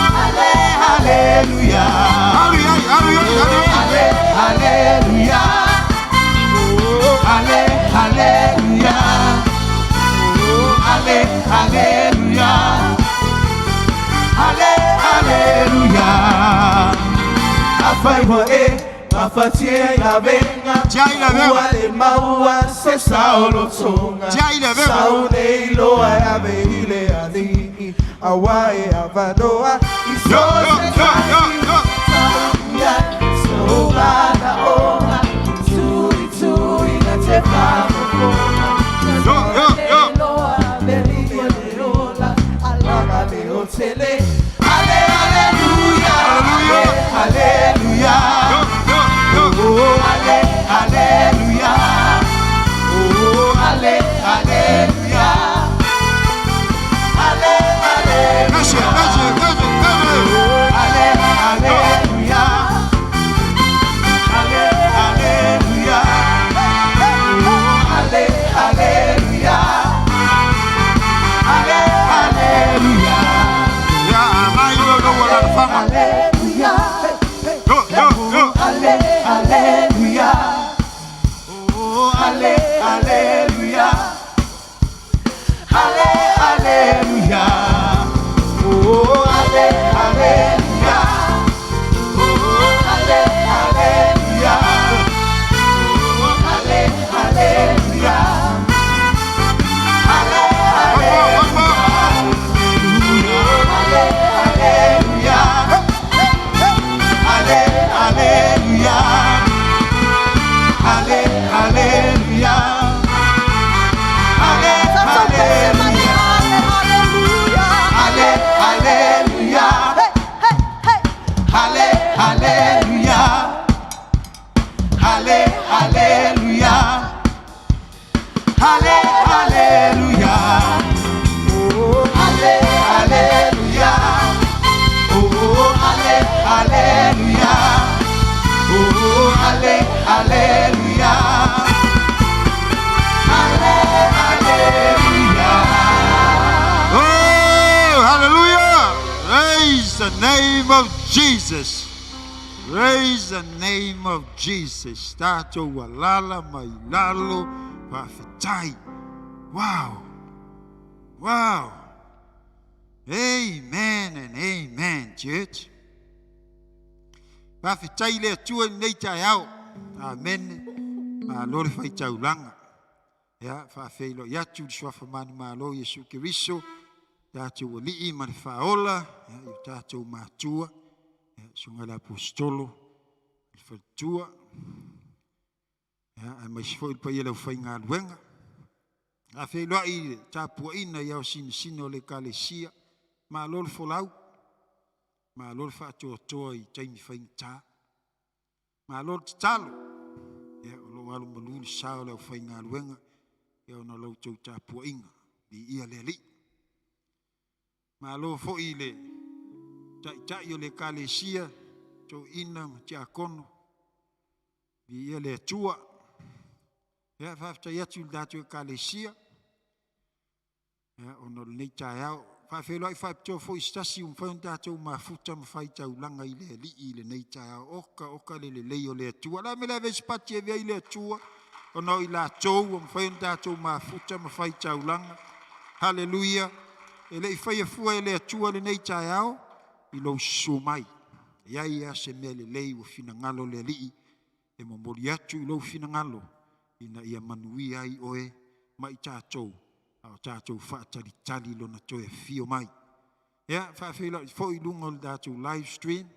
Afai ua e gafatia i lavega, Tia i lavega. Ua le maua se saolotoga. Tia i lavega. Sau nei loa e ave i le alii, auā e avanoa i so Yo, yo, se yo, yo, yo. Ia sou manaoga, tuituiga te faafofoga. Yo, yo, yo. Loa veli le ola, alaga le o tele. Ale, aleluia, Hallelujah. aleluia. Yo, yo, yo. Oh, ale, aleluia. Oh, ale, aleluia. Ale, aleluia. Kaše, kaše, kaše, kaše. Ale, aleluia. Ale, aleluia. Oh, ale, aleluia. Ale, aleluia. Ya, amai lo lo wala la fama. Aleluia. Yo, yo, yo. Ale, aleluia. Oh, ale, aleluia. Ale, aleluia. Oh, ale, aleluia. Oh, ale, aleluia. Oh, ale, aleluia. Ale, One more, one more. ale, aleluia. Ale, aleluia. Ale, aleluia. Ale, aleluia. Ale, aleluia. Ale, aleluia. Ale, aleluia. Ale, aleluia. Oh, ale, aleluia. Oh, ale, aleluia. Oh, ale, aleluia. Ale, aleluia. Oh, hallelujah. Praise the name of Jesus. Praise the name of Jesus. Tato walala mailalo fa'afetai. Wow. Wow. Amen and amen, church. Fa'afetai le Atua i lenei taeao. Amen. Malo le faitaulaga. Ia, faafeiloai atu i le suafa manumalo Iesu Keriso, tatou alii ma le faaola, ia, i o tatou matua, ia, susuga i le aposetolo, le faletua, ia, aemaise foi le paia o le aufaigaluega. Faafeiloai i le tapuaina i ao sinosino o le ekalesia, malo le folau, malo le faatoatoa i taimi faigata, malo le tatalo, ia, o loo alu malu le sa o le aufaigaluega, ia ona o la outou tapuaiga, viia le Alii. Malo foi i le taitai o le ekalesia, toeaina ma tiakono, viia le Atua. Ia, faafetai atu i le tatou ekalesia, ia, ona o lenei taeao. Faafeiloai faapitoa foi i se tasi ua mafai ona tatou mafuta ma faitaulaga i le Alii i lenei taeao. Oka, oka le lelei o le Atua. O le a le mea le ave ai se pati e avea i le Atua, ona o i latou ua mafai ona tatou mafuta ma faitaulaga. Haleluia. E le i faia fua e le Atua lenei taeao i lou susu mai. E i ai lava se mea lelei ua finagalo le Alii e momoli atu i lou finagalo ina ia manuia ai oe ma i tatou a o tatou faatalitali lona toe afio mai. Ia, faafeiloai foi i luga o le tatou live stream,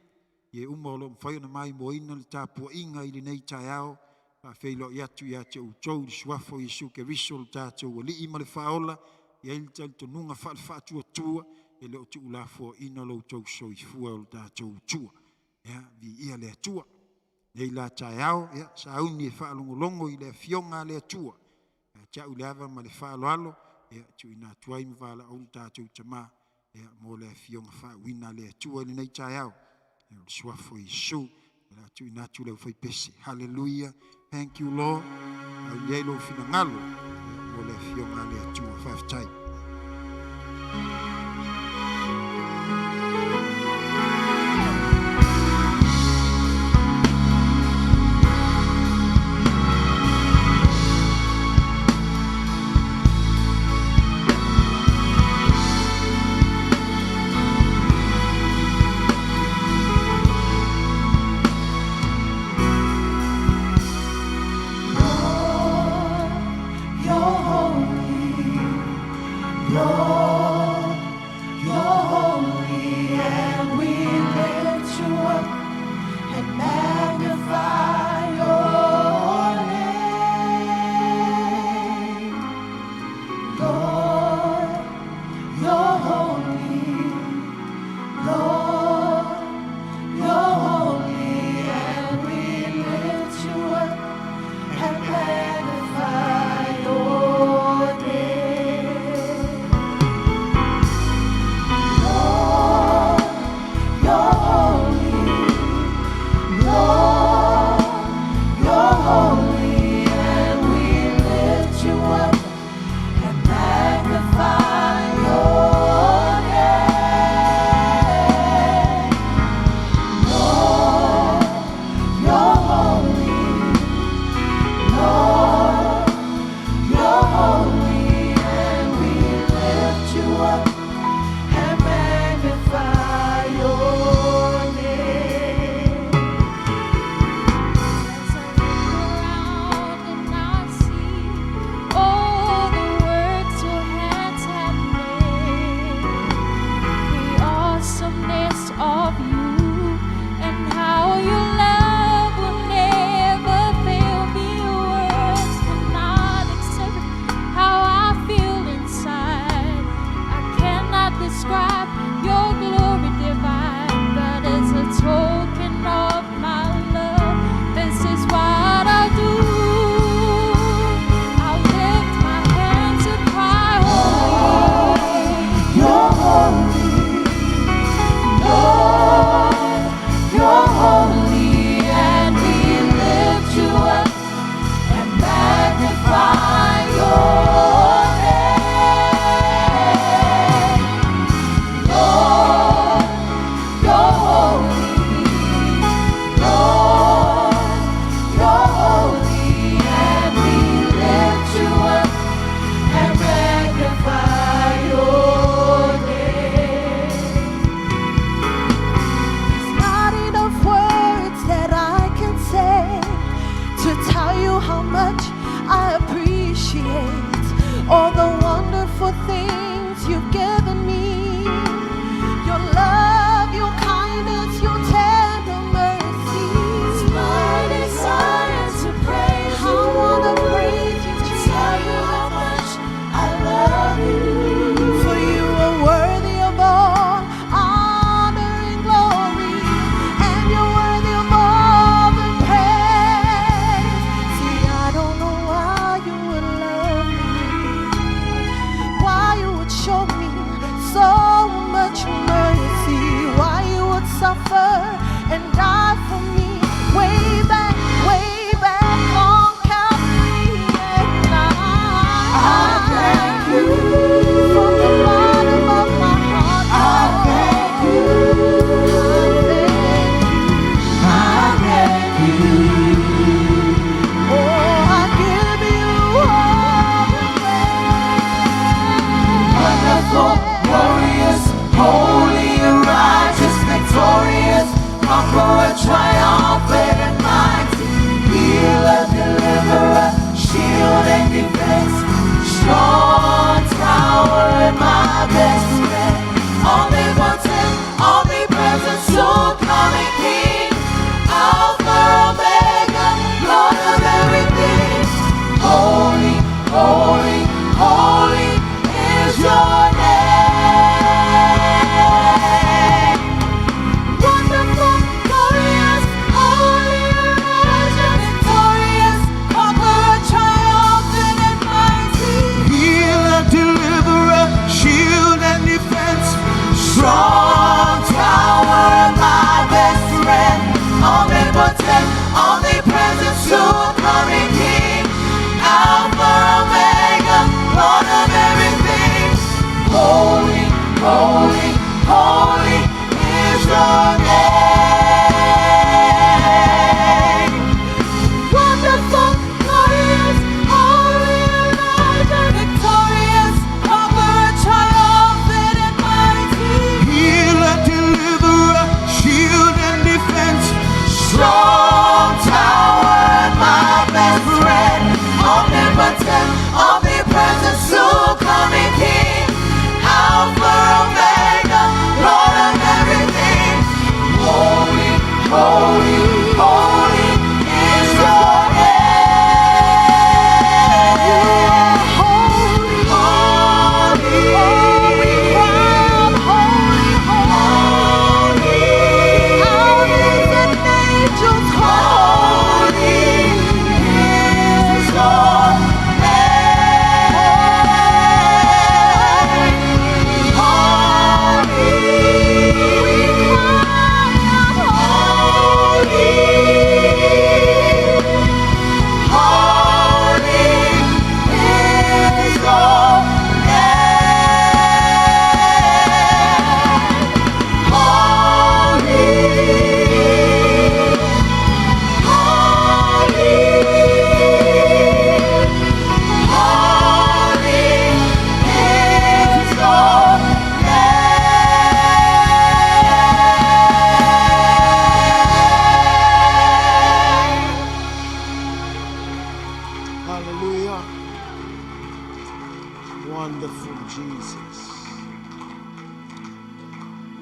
i e uma o lo o mafai ona maimoaina le tapuaiga i lenei taeao. Faafeiloai atu ia te outou i le suafa o Iesu Keriso le tatou Alii ma le Faaola, e i ai le talitonuga faale-faatuatua e le o tuulafoaina lo outou soifua o le tatou Atua. Ia, viia le Atua. Nei la taeao, ia, sauni e faalogologo i le afioga a le Atua. Ia te au le ava ma le faaaloalo, ia, tuuina atu ai ma valaau le tatou Tama, ia, mo le afioga faauuina a le Atua i lenei taeao. Ia, o le suafa o Iesu, o le a tuuina atu le aufaipese. Hallelujah. Thank you, Lord. Au i ai lou finagalo, ia, mo le afioga a le Atua. Faafetai.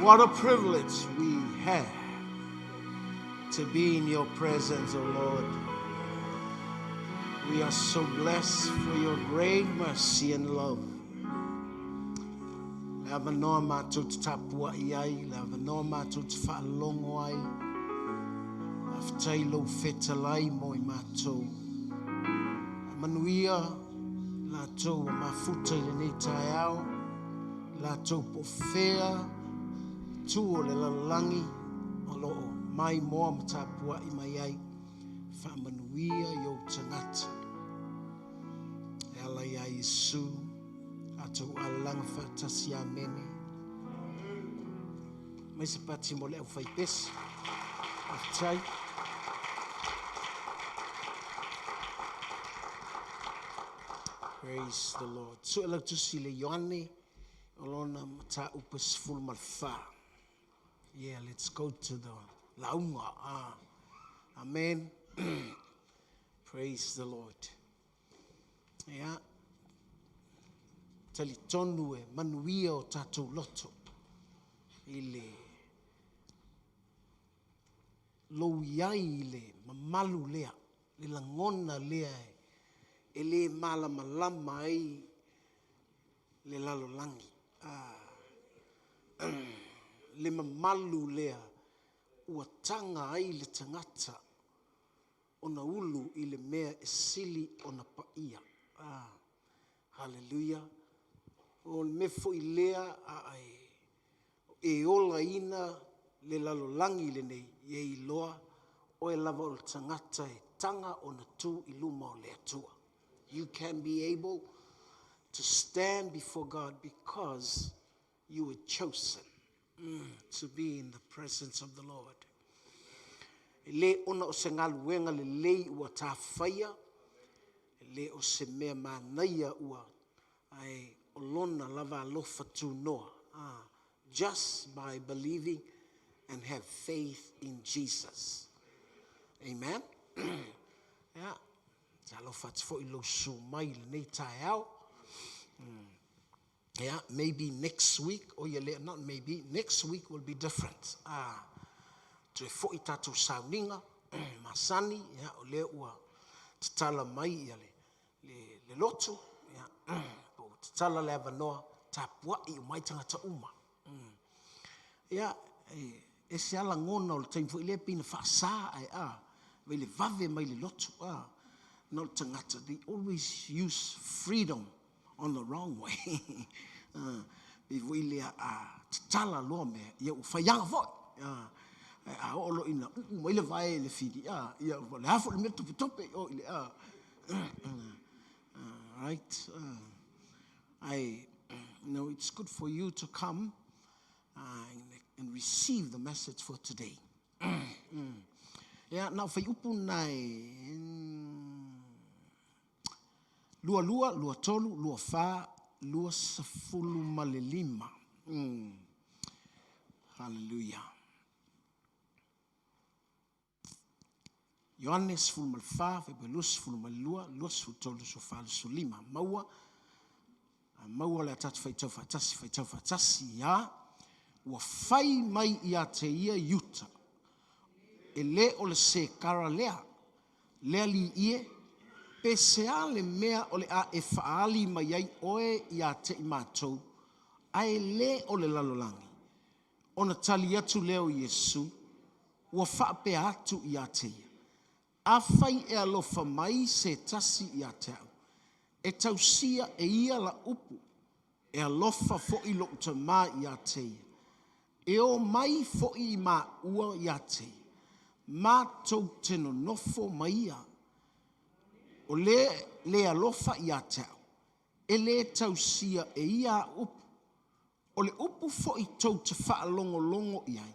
What a privilege we have to be in your presence, O Lord. We are so blessed for your great mercy and love. Le avanoa mātou te tapua i ai, le avanoa mātou te whaalongo ai. Faafetai lou fetalai mo i mātou. A manuia latou ua mafuta i lenei taeao, latou po o fea tu o le lalolagi o lo o maimoa ma tapuai mai ai. Faamanuia i ou tagata. E ala iā Iesu, tatou alalaga faatasi. Amene. Mai se pati mo le aufaipese. Faafetai. Praise the Lord. Sue lau tusi le Ioane o lona mataupu e 14. Yeah, let's go to the lauga. Ah. Amen. Praise the Lord. Yeah. Talitonu e manuia o tātou loto i le lou i ai i le mamalu lea, le lagona lea e le malamalama ai le lalolagi. Ah, le mamalu lea ua taga ai le tagata ona ulu i le mea e sili ona paia. Ah, hallelujah. O le mea foi lea a e, e olaina le lalolagi lenei, e iloa oe lava o le tagata e taga ona tu i luma o le Atua. You can be able to stand before God because you were chosen to be in the presence of the Lord. E le ona o se galuega lelei ua tafaia, e le o se mea manaia ua ae o lona lava alofa tunoa. Ah, just by believing and have faith in Jesus. Amen. Yeah. Talofa atu foi lou susu mai i lenei taeao. Yeah, maybe next week, oh yeah, not maybe, next week will be different. Ah, toe foi tātou sauniga, masani, yeah, o lea ua tatala mai ia le lotu, yeah, po tatala le avanoa, tapuai o mai tagata uma. Yeah, e se ala ngona o le taimi foi lea pei na faasā ae a, vai le vave mai le lotu, a, na o le tagata, they always use freedom on the wrong way. Pei foi lea a tatala loa mea, ia ua faiaga foi. A oo loa ina uu mai le vae i le fili, a, ia o le a foi le mea topetope i o i le a. Right? It's good for you to come and receive the message for today. Yeah, na o fai upu na e 22, 23, 24, 25. Hallelujah. Ioane 14, fai 22, 23, 24, 25. Maua, a maua le a tatou faitau faatasi, faitau faatasi ia, ua fai mai ia te ia Iuta, e le o le sekara lea, le alii e, pe se a le mea o le a e faali mai ai oe ia te i mātou, ae le o le lalolagi. Ona tali atu lea o Iesu, ua faapea atu ia te ia. Afai e alofa mai se tasi ia te au, e tausia e ia la upu, e alofa foi lou tamā ia te ia. E o mai foi i maua ia te ia, mātou te nonofo mai ia. O le le alofa ia te au, e le tausia e ia a upu. O le upu foi tou te faalogologo i ai,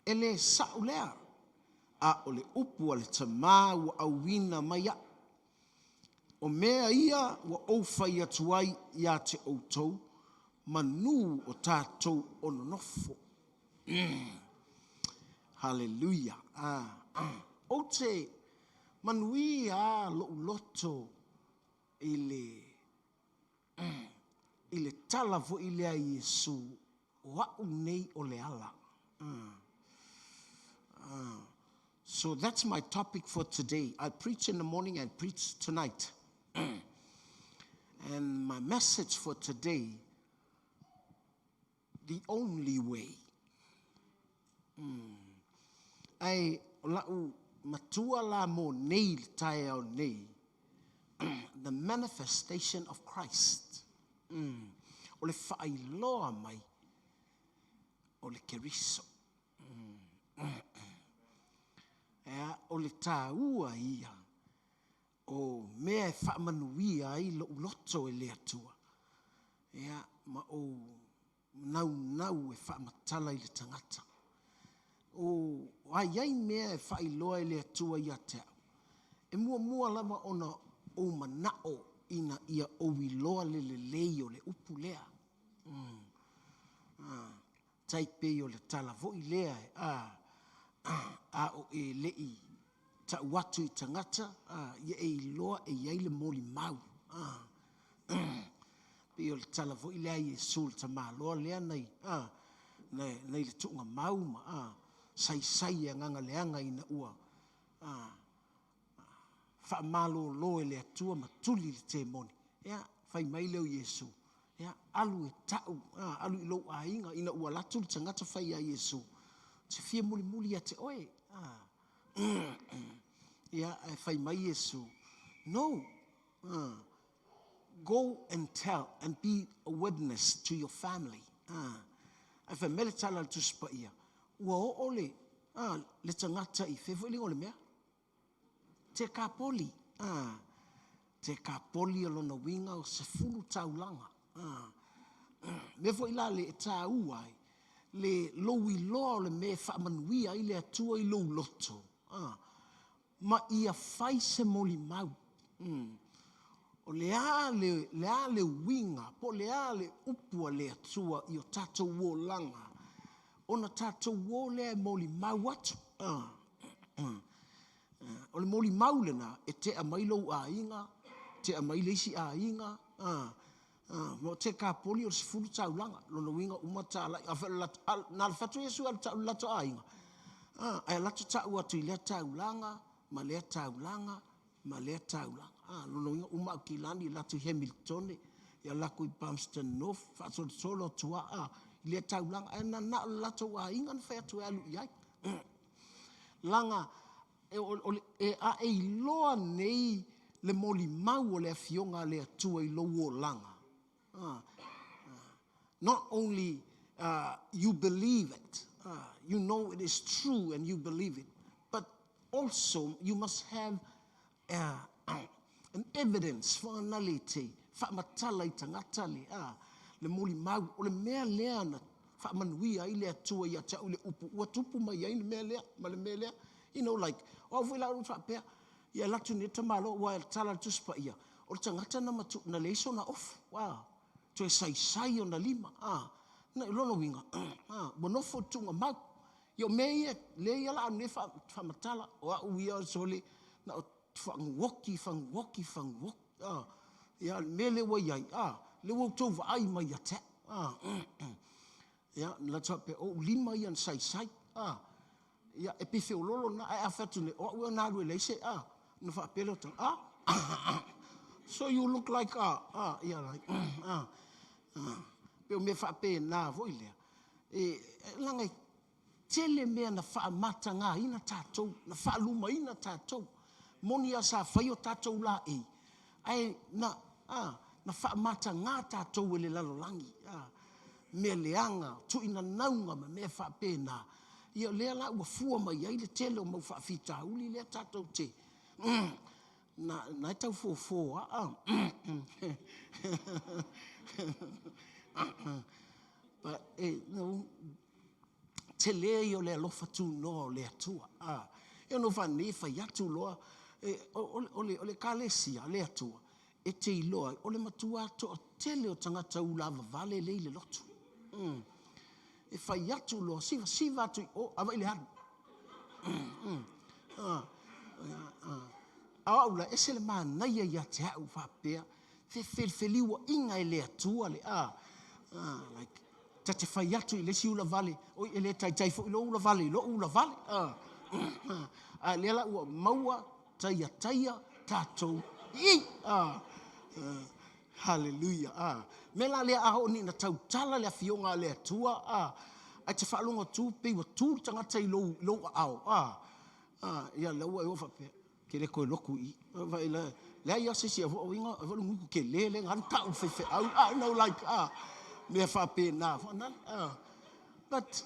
e le sa'u lea, a o le upu a le tamā ua auina mai a'u. O mea ia ua ou fai atu ai ia te outou, manu o tātou o nonofo. Hallelujah. Ah. Ou te manuia lou loto i le tala foi lea Iesu. o a'u nei o le ala. So that's my topic for today. I preach in the morning and preach tonight. And my message for today, the only way. Ae o la'u matua la mo nei le taeao nei, the manifestation of Christ. O le faailoa mai o le Keriso. Ea, o le tāua ia o mea e faamanuia ai lo'u loto e le Atua. Ea, ma ou naunau e faamatala i le tagata. O a i ai mea e faailoa e le Atua ia te au, e muamua lava ona ou mana'o ina ia ou iloa le lelei o le upu lea. Tai pei o le tala foi lea a a o e le'i ta'u atu i tagata, ia e iloa e i ai le molimau. Pei o le tala foi lea a Iesu i le tamaloa lea nai nai le tuugamau ma saisai e agaga leaga ina ua faamalōlō e le Atua ma tuli le temoni. Ia, fai mai lea o Iesu, ia, alu e ta'u, alu i lou aiga ina ua alu atu le tagata fai iā Iesu, ou te fia mulimuli ia te oe. Ia, ae fai mai Iesu, no, go and tell and be a witness to your family. Ae fai mai le tala a le Tusi Paia, ua oo le, le tagata i fea foi le igoa o le mea? Tekapoli. Tekapoli o lona uiga o 10 taulaga. Mea foi la le e tāua ai le lou iloa o le mea e faamanuia ai le Atua i lou loto, ma ia fai se molimau. O le a le, le a le uiga po o le a le upu a le Atua i o tatou olaga, ona tatou o lea e molimau atu. O le molimau lena e tea mai lou aiga, tea mai le isi aiga, ma o Tekapoli o le 10 taulaga, lona uiga uma talai. A fai o le latou, na alu atu Iesu e alu tau i le latou aiga, ae alu atu tau atu i lea taulaga ma lea taulaga ma lea taulaga. Lona uiga uma Aukilani, alu atu i Hemiltone, ia alu atu i Palmerston North, faasolosolo atu lava i lea taulaga, ae na o le latou aiga na fai atu e alu i ai. Leaga e a e iloa nei le molimau o le Afioga a le Atua i lou olaga, not only you believe it, you know it is true and you believe it, but also you must have an evidence whaanale te faamatala i tagata le le molimau o le mea lea na faamanuia ai le Atua ia te au i le upu ua tupu mai ai le mea lea ma le mea lea. You know like, o au foi la o faapea, ia alu atu nei le tamaloa, aua e tala le Tusi Paia, o le tagata na matu, na leai sona ofu, toe saisai ona lima, na, lona uiga, ua nofo i le tuugamau. Ia o mea ia, lea ia la au nei faamatala, o au ia sole, na o faguoki, faguoki, faguoki. Ia, le mea lea ua i ai, lea ua outou vaai mai ia te au. Ia, na latou faapea, o ou lima ia na saisai. Ia, e pei feoloolo lena, ae a fai atu nei, o au ia na alu e leai se, ona faapea lea o tagata, so you look like a, ia, like, pei o mea faapena foi lea, e leaga e tele mea na faamatagaina tatou, na faalumaina tatou. Moni lava sa fai o tatou laei, ae na, na faamataga tatou e le lalolagi, mea leaga, tuuinanauga ma mea faapena. Ia lea la ua fua mai ai le tele o mau faafitauli lea tatou te, na e tau fofo lava. But, no, tele ia o le alofa tunoa o le Atua. E ono faanei e fai atu loa, o le Ekalesia le Atua, e te iloa ai, o le matua toatele o tagata ulavavale lea i le lotu. E fai atu loa, sivasiva atu i o, avai le alu. A o au la, ese le manaia ia te au faapea, fefelifeliua'iga e le Atua le, like, Ta te fai atu i le isi ulavale, oi e le taitai foi lou ulavale i lou ulavale. A lea la ua maua taia taia tatou i. Hallelujah. Mea la lea a oo nei ina tautala le Afioga a le Atua, ae te faalogo atu pei ua tu le tagata i lou, lou aao, ia lea ua e oo faapea, ke le toe lotu i i. Vaai la, leai lava se isi e uiga, e foi le gutu tele lea na alu tau i le faifeau, you know like, mea faapena foi na. But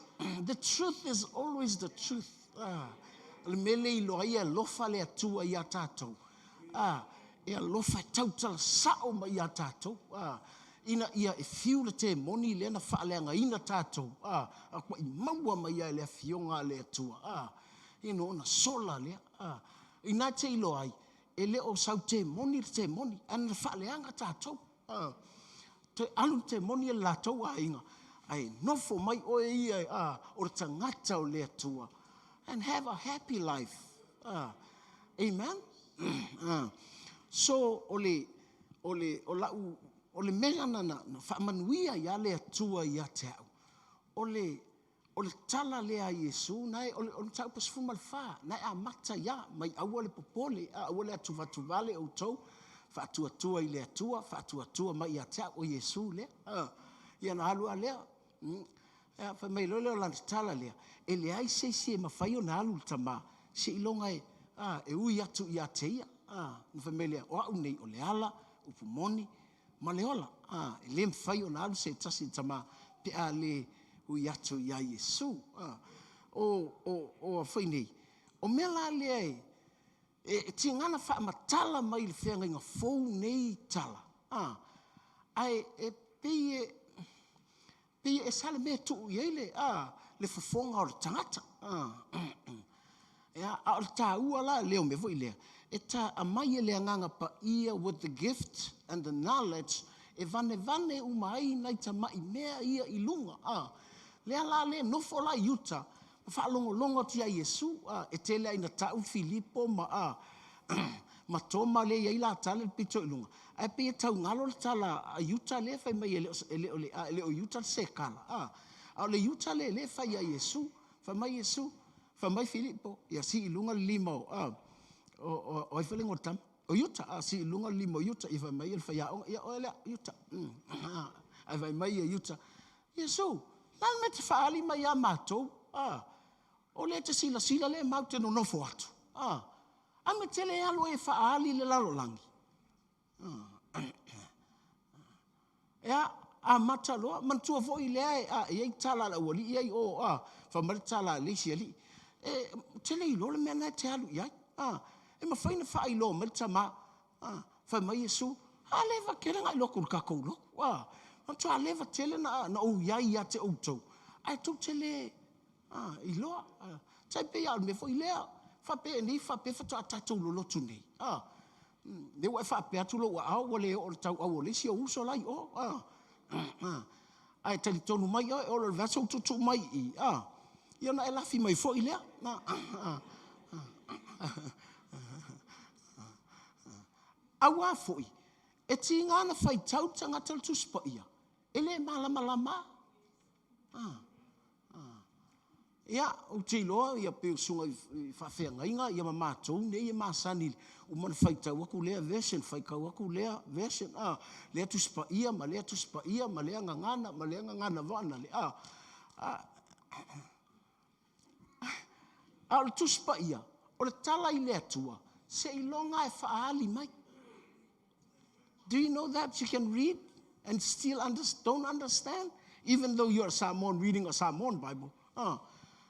the truth is always the truth. O le mea le iloa ai e alofa le Atua ia tatou. E alofa e tautala sao mai ia tatou. Ina ia e fiu le temoni lea na faaleagaina tatou. A ua i maua mai ai le Afioga a le Atua. You know, ona sola lea. Ina te iloa ai, e le o sau temoni le temoni, ae na faaleaga tatou. Toe alu le temoni e le latou aiga, ae nofo mai oe ia o le tagata o le Atua. And have a happy life. Amen? So, o le, o le, o lau, o le mea na, na, na faamanuia ia le Atua ia te au, o le, o le tala lea a Iesu, na e, o le, o le mataupu 14, na e amata ia, mai aua le popole, a aua le atuvatuvale outou, faatuatua i le Atua, faatuatua mai ia te au, o Iesu lea. Ia na alu a lea. Ia, fai mai loa lea o lana tala lea, e leai se isi e mafai ona alu i le Tama, seiloga e, e ui atu ia te ia. Na fai mai lea, o au nei o le ala, upu moni, ma le ola. E le mafai ona alu se tasi i le Tama pe a le ui atu iā Iesu. O foi nei, o mea la lea e tiga na faamatala mai le feagaiga fou nei tala. Ae e pei e pei e ese lava le mea e tuu i ai le, le fofoga o le tagata. Ia, a o le taua la lea o mea foi lea, e ta aumai e le Agaga Paia with the gift and the knowledge e vanevane uma ai nai tamai mea ia i luga. Lea la le nofo la i uta, ma faalogologo atu ia Iesu, e tele ai na tau Filipo ma, ma Toma lea e i ai latale le pito i luga. Ae pei e taugalo le tala a Iuta lea fai mai e le o, e le o, e le o Iuta le sekala. A o le Iuta lea lea e fai ia Iesu. Fai mai Iesu, fai mai Filipo, ia sii i luga le lima o, o, o ai foi le igoa o le tama? O Iuta, sii i luga le lima o Iuta, ia fai mai le faiaoga, ia oe lea, Iuta. Ae fai mai ia Iuta, Iesu, o le a le mea e te faaali mai ia matou? O lea e te silasila lea matou te nonofo atu. A mea tele e alu ai e faaali le lalolagi. Ea, amata loa, manatua foi lea e, e i ai tala a le aualii ia i o, fai mai le tala a le isi alii, e te le iloa le mea lena e te alu i ai. E mafai ona faailoa mai le tama, fai mai Iesu, a leva tele na iloa atu i le tatou lotu. Matua leva tele na ou i ai ia te outou, ae tou te le iloa. Tai pei lava o le mea foi lea, faapea nei faapea faatoa tatou lolotu nei. Lea ua e faapea atu lou aao ua le oo i le tauau o le isi ou uso la i o. Ae talitonu mai oe, ola o le vaiaso ua tuutuu mai i i, ia ona e lafi mai foi lea. Auā foi, e tiga ona faitau le tagata o le Tusi Paia, e le malamalama. Ia, ou te iloa ia pei o susuga i faafeagaiga ia ma matou nei e masani uma ona faitau atu lea version, faitau atu lea version, lea Tusi Paia ma lea Tusi Paia ma lea gagana ma lea gagana vaanale. A o le Tusi Paia, o le tala i le Atua, seiloga e faaali mai. Do you know that you can read and still don't understand? Even though you're a Samoan reading a Samoan Bible.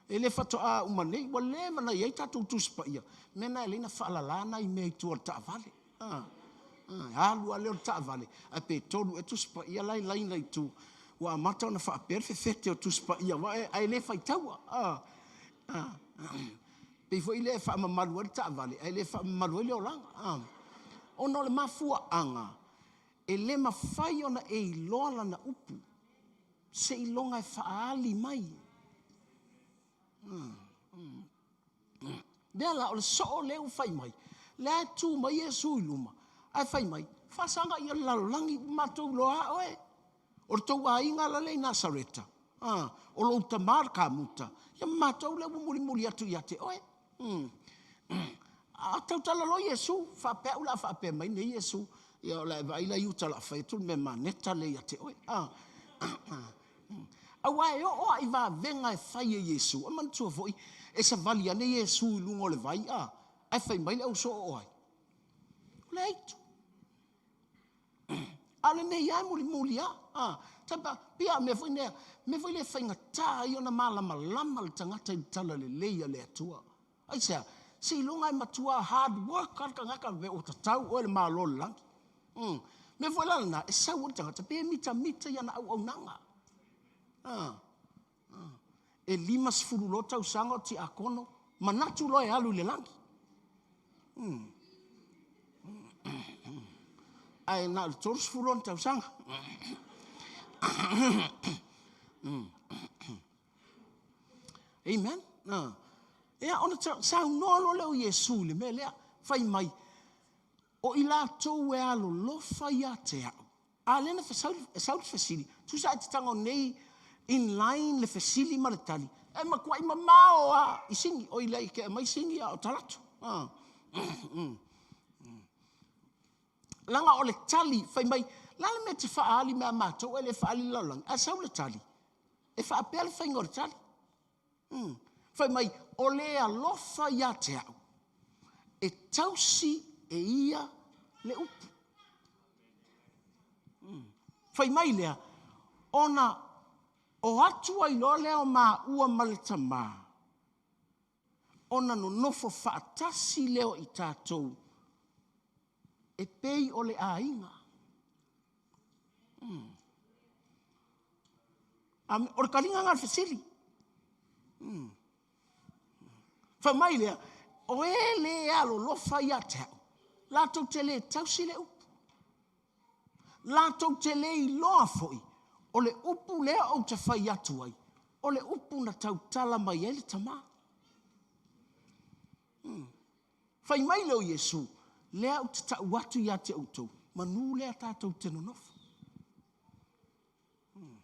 E le faatoa uma nei, ua leva na i ai tatou Tusi Paia. Mea na e lei na faalala nai mea i tua o le taavale. Alu lava lea o le taavale, ae pe tolu ea Tusi Paia la e laina i tua. Ua amata ona faapea le fefete o Tusi Paia, ae le faitaua. Pei foi lea e faamamalu ai le taavale, ae le faamamalu ai le olaga. Ona o le mafuaaga, e le mafai ona e iloa lana upu, seiloga e faaali mai. Lea la, o le soo lea ua fai mai, lea e tu mai Iesu i luma, ae fai mai, faasaga ia le lalolagi ua matou iloa oe. O le tou aiga la le i Nasareta. A, o lou tamā le kamuta, ia ma matou lea ua mulimuli atu ia te oe. A tautala loa Iesu, faapea au o le a faapea mai nei Iesu, ia o le a e vaai la i uta o le a fai atu le mea maneta lea ia te oe. A, aua e oo lava i vavega e fai e Iesu, e manatua foi, e savali ane Iesu i luga o le vai, a, ae fai mai le ausoo o ai? O le aitu. A o lenei lava e mulimuli lava. A, tapa, pia a mea foi nea, mea foi lea e faigata ai ona malamalama le tagata i le talalelei a le Atua. Aisea? Seiloga e matua hard work lava le tagata faapea ua tatau oe i le Malo o le lagi. Mm. Mea foi la lena, e sau ai le tagata pe mitamita i ana auaunaga. Ah. Ah. E 50 loa tausaga o tiakono, manatu loa e alu i le lagi. Mm. Ae na o le 30 ona tausaga. Mm. Amen. Ah. Ia, ona saunoa loa lea o Iesu i le mea lea, fai mai, o i latou e alolofa ia te au. A lea na sau, sau le fesili, tusa e te tago nei in line le fesili ma le tali, e matuai mamao lava i Sini, oi le ai ke mai Sini a o Talatu. Ah. Leaga o le tali, fai mai, la le mea e te faaali mai a matou e le faaali le lalolagi, ae sau le tali, e faapea le faiga o le tali. Mm. Fai mai, o le alofa ia te au, e tausi e ia le upu. Mm. Fai mai lea, ona o atu ai loa lea o maua ma le tamā, ona nonofo faatasi lea o i tatou e pei o le aiga. Mm. O le taliga lena o le fesili. Mm. Fai mai lea, o e le alolofa ia te au, latou te le tausi le upu. Latou te le iloa foi, o le upu lea ou te fai atu ai, o le upu na tautala mai ai le Tamā. Hmm. Fai mai lea o Iesu, lea ou te tau atu ia te outou, manu lea tatou te nonofo. Hmm.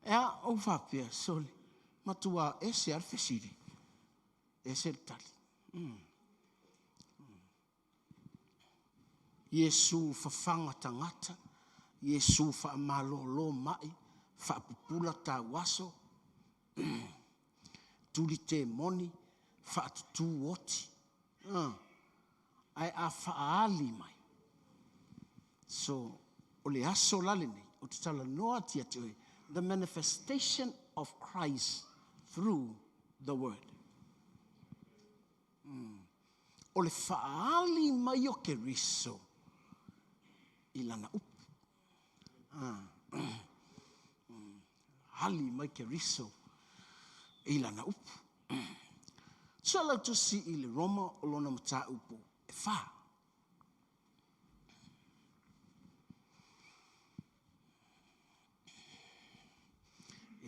Ea, ou faapea, sole, matua ese a le fesili, ese le tali. Hmm. Iesu fafaga tagata, Iesu faamalolo mai, faapupula tauaso, tuli temoni, faatutu oti. Ae a faaali mai. So, o le aso la lenei, ou te talanoa atu ia te oe, the manifestation of Christ through the word. O le faaali mai o Keriso i lana upu. Ali mai Keriso i lana upu. Sua lau tusi i le Roma o lona mataupu e whā.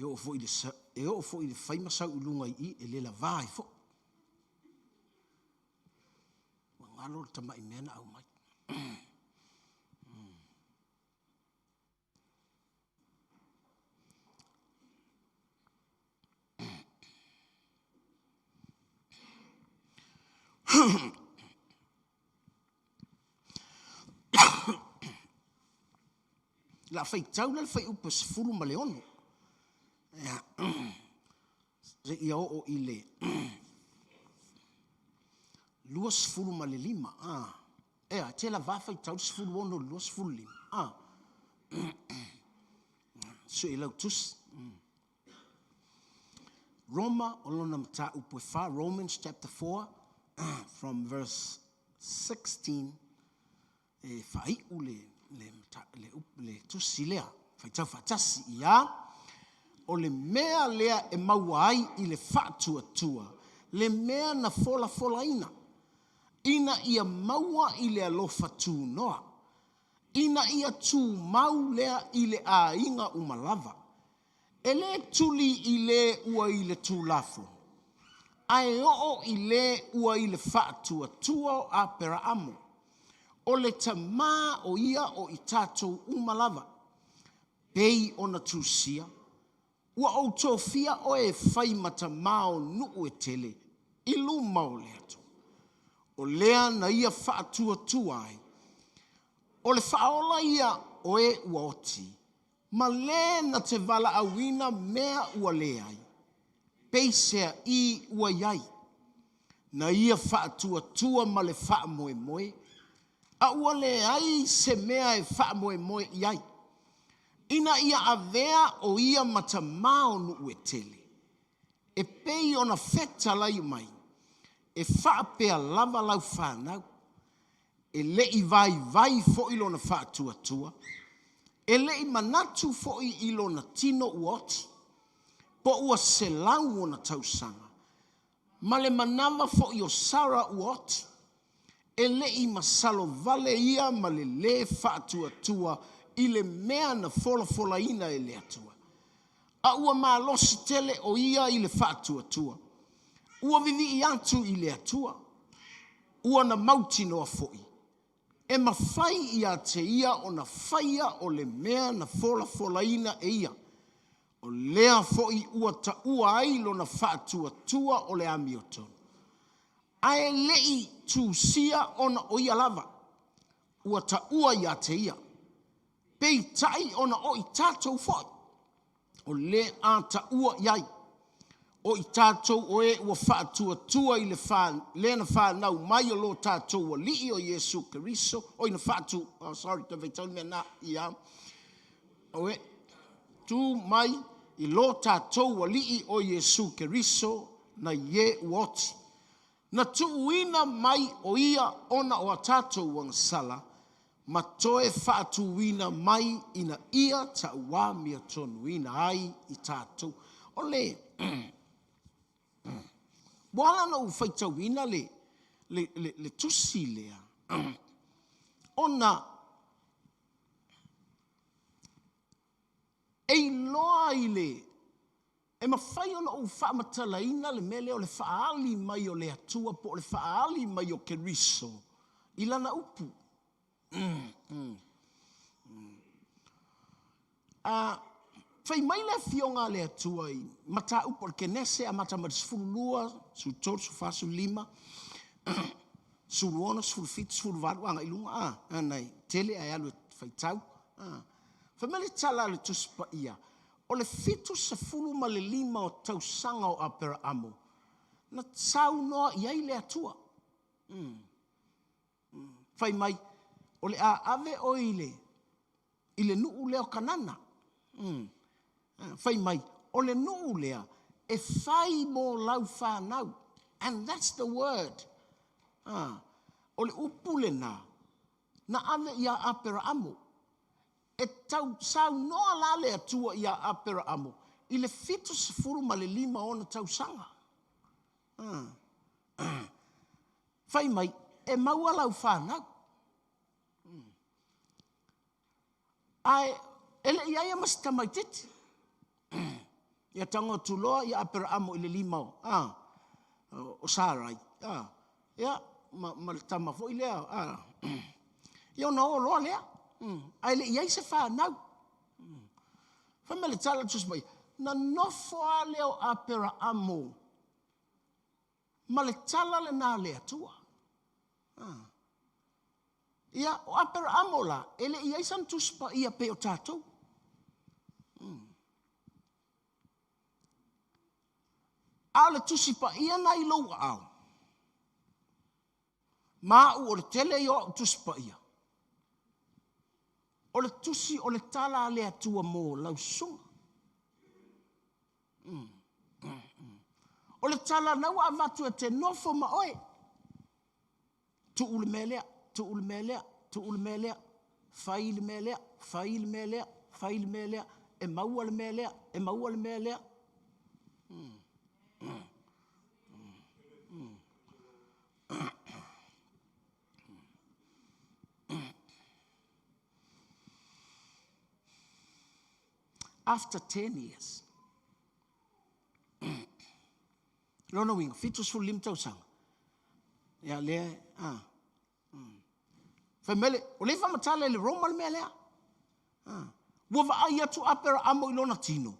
E oo foi le, e oo foi le fai ma sau i luga i i, e le lavā ai foi. Ua galo le tamai mea na aumai. La faitau la le fuaiupu e 16. Ia, seia oo i le 25. Ah. Ea, te la va faitau le 16 i le 25. Ah. Sue i lau tusi. Roma o lona mataupu e fa, Romans chapter 4 from verse 16 e faaiu le, le, le, le tusi lea, faitau faatasi ia, o le mea lea e maua ai i le faatuatua, le mea na folafolaina, ina ia maua i le alofa tunoa, ina ia tumau lea i le aiga uma lava. E lē tuli i lē ua i le Tulafono, ae oo i lē ua i le faatuatua o Aperaamo, o le tamā o ia o i tatou uma lava. Pei ona tusia, ua ou tofia oe e fai ma tamā o nuu e tele i luma o le Atua, o lea na ia faatuatua ai, o le faaola ia o e ua oti, ma le na te valaauina mea ua leai, peiseai ua i ai. Na ia faatuatua ma le faamoemoe, a ua leai se mea e faamoemoe i ai, ina ia avea o ia ma tamā o nuu e tele, e pei ona fetalai mai, e faapea lava lau fanau, e le i vaivai foi lona faatuatua, e le i manatu foi i lona tino ua oti, po ua 100 ona tausaga, ma le manava foi o Sara ua oti, e le i masalo vale ia ma le lē faatuatua i le mea na folafolaina e le Atua, a ua malosi tele o ia i le faatuatua, ua vivii atu i le Atua, ua na mautinoa foi, e mafai ia te ia ona faia o le mea na folafolaina e ia, o lea foi ua taua ai lona faatuatua o le amiotonu, ae le i tusia ona o ia lava, ua taua ia te ia, peitai ona o i tatou foi, o le a taua i ai, o i tatou o e ua faatuatua i le lea na fanau mai o lo tatou Alii o Iesu Keriso, oi na faatu, oh sorry, te faitau le mea na, ia, oe, tu mai i lo tatou Alii o Iesu Keriso na ie ua oti. Na tuuina mai o ia ona o a tatou agasala, ma toe faatuina mai ina ia tauamiotonu ai i tatou. O le ua ala ona ou faitauina le tusi lea, ona e iloa i le e mafai ona ou faamatalaina le mea lea o le faaali mai o le Atua po o le faaali mai o Keriso i lana upu. Fai mai le afioga a le Atua i mataupu o le Kenese amata mai le 12, 13, 14, 15, 16, 17, 18 agai i luga, nai tele ae alu e faitau. Fai mai le tala a le Tusi Paia, o le 75 o tausaga o Aperaamo, na saunoa i ai le Atua. Fai mai, o le a ave oe i le nuu lea o Kanana. Fai mai, o le nuu lea e fai mo lau fanau. And that's the word. O le upu lena, na ave ia Aperaamo. E tau saunoa la le Atua ia Aperaamo i le 75 ona tausaga. Fai mai, e maua lau fanau. Ae e le i ai ma se tamaitiiti. Ia tago atu loa ia Aperaamo i le lima o Sarai. Ia, ma le tama foi lea. Ia ona o loa lea. Ae le i ai se fanau. Fai mai le tala le Tusi Paia, na nofo a lea o Aperaamo ma le tala lena a le Atua. Ia, o Aperaamo la, e le i ai sana Tusi Paia pei o tatou. A o le Tusi Paia na i lou aao, ma au o le tele i o au Tusi Paia, o le tusi o le tala a le Atua mo lau susuga. O le tala na ua avatu e te nofo ma oe. Tuu le mea lea, tuu le mea lea, tuu le mea lea, fai le mea lea, fai le mea lea, fai le mea lea, e maua le mea lea, e maua le mea lea. After 10 years, lona uiga, 75 tausaga, ia lea, Fai mai le, o lea e faamatala i le Roma le mea lea. Ua vaai atu Aperaamo i lona tino,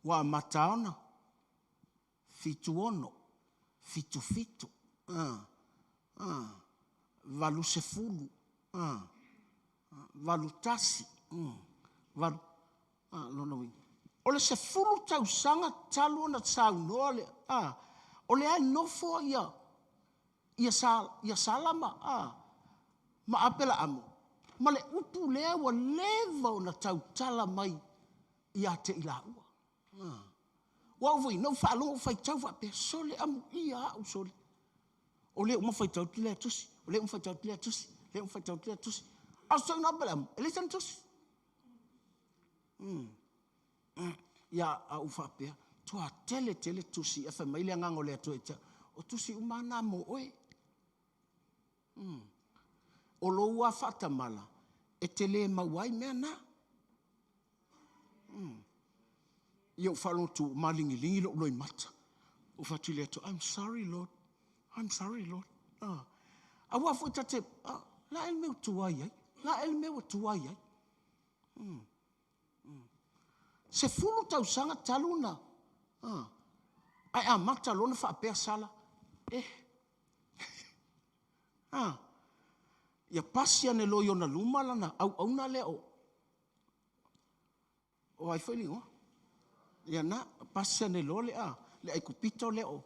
ua amata ona 76, 77, 80, 81, valu, lona uiga, o le 10 tausaga talu ona saunoa le, o lea e nofo ia, ia, sa, ia Sala ma, ma Aperaamo, ma le upu lea ua leva ona tautala mai ia te i laua. Ua ou foi, na ou faalogo ou faitau faapea, sole amuia au sole. O lea uma faitau atu lea tusi, o lea uma faitau atu lea tusi, o lea uma faitau atu lea tusi. A o se toeaina Aperaamo, e leai sana tusi. Ia, a ou faapea, tua tele tele tusi, ae fai mai le agaga o le Atua ia te au, o tusi uma lava na mo oe. O lou lava faatamala, e te le maua ai mea na. Ia ou faalogo atu ua malingilingi lou loimata. Ou fai atu i le Atua, I'm sorry Lord, I'm sorry Lord. Aua foi ta te, la e le mea ua tuai ai, la e le mea ua tuai ai. 10 tausaga talu na, ae amata loa ona faapea Sala, eh, ia pasi ane loa i ona luma lana auauna lea o, o ai foi le igoa? Ia na, pasi ane loa le, le Aikupito lea o,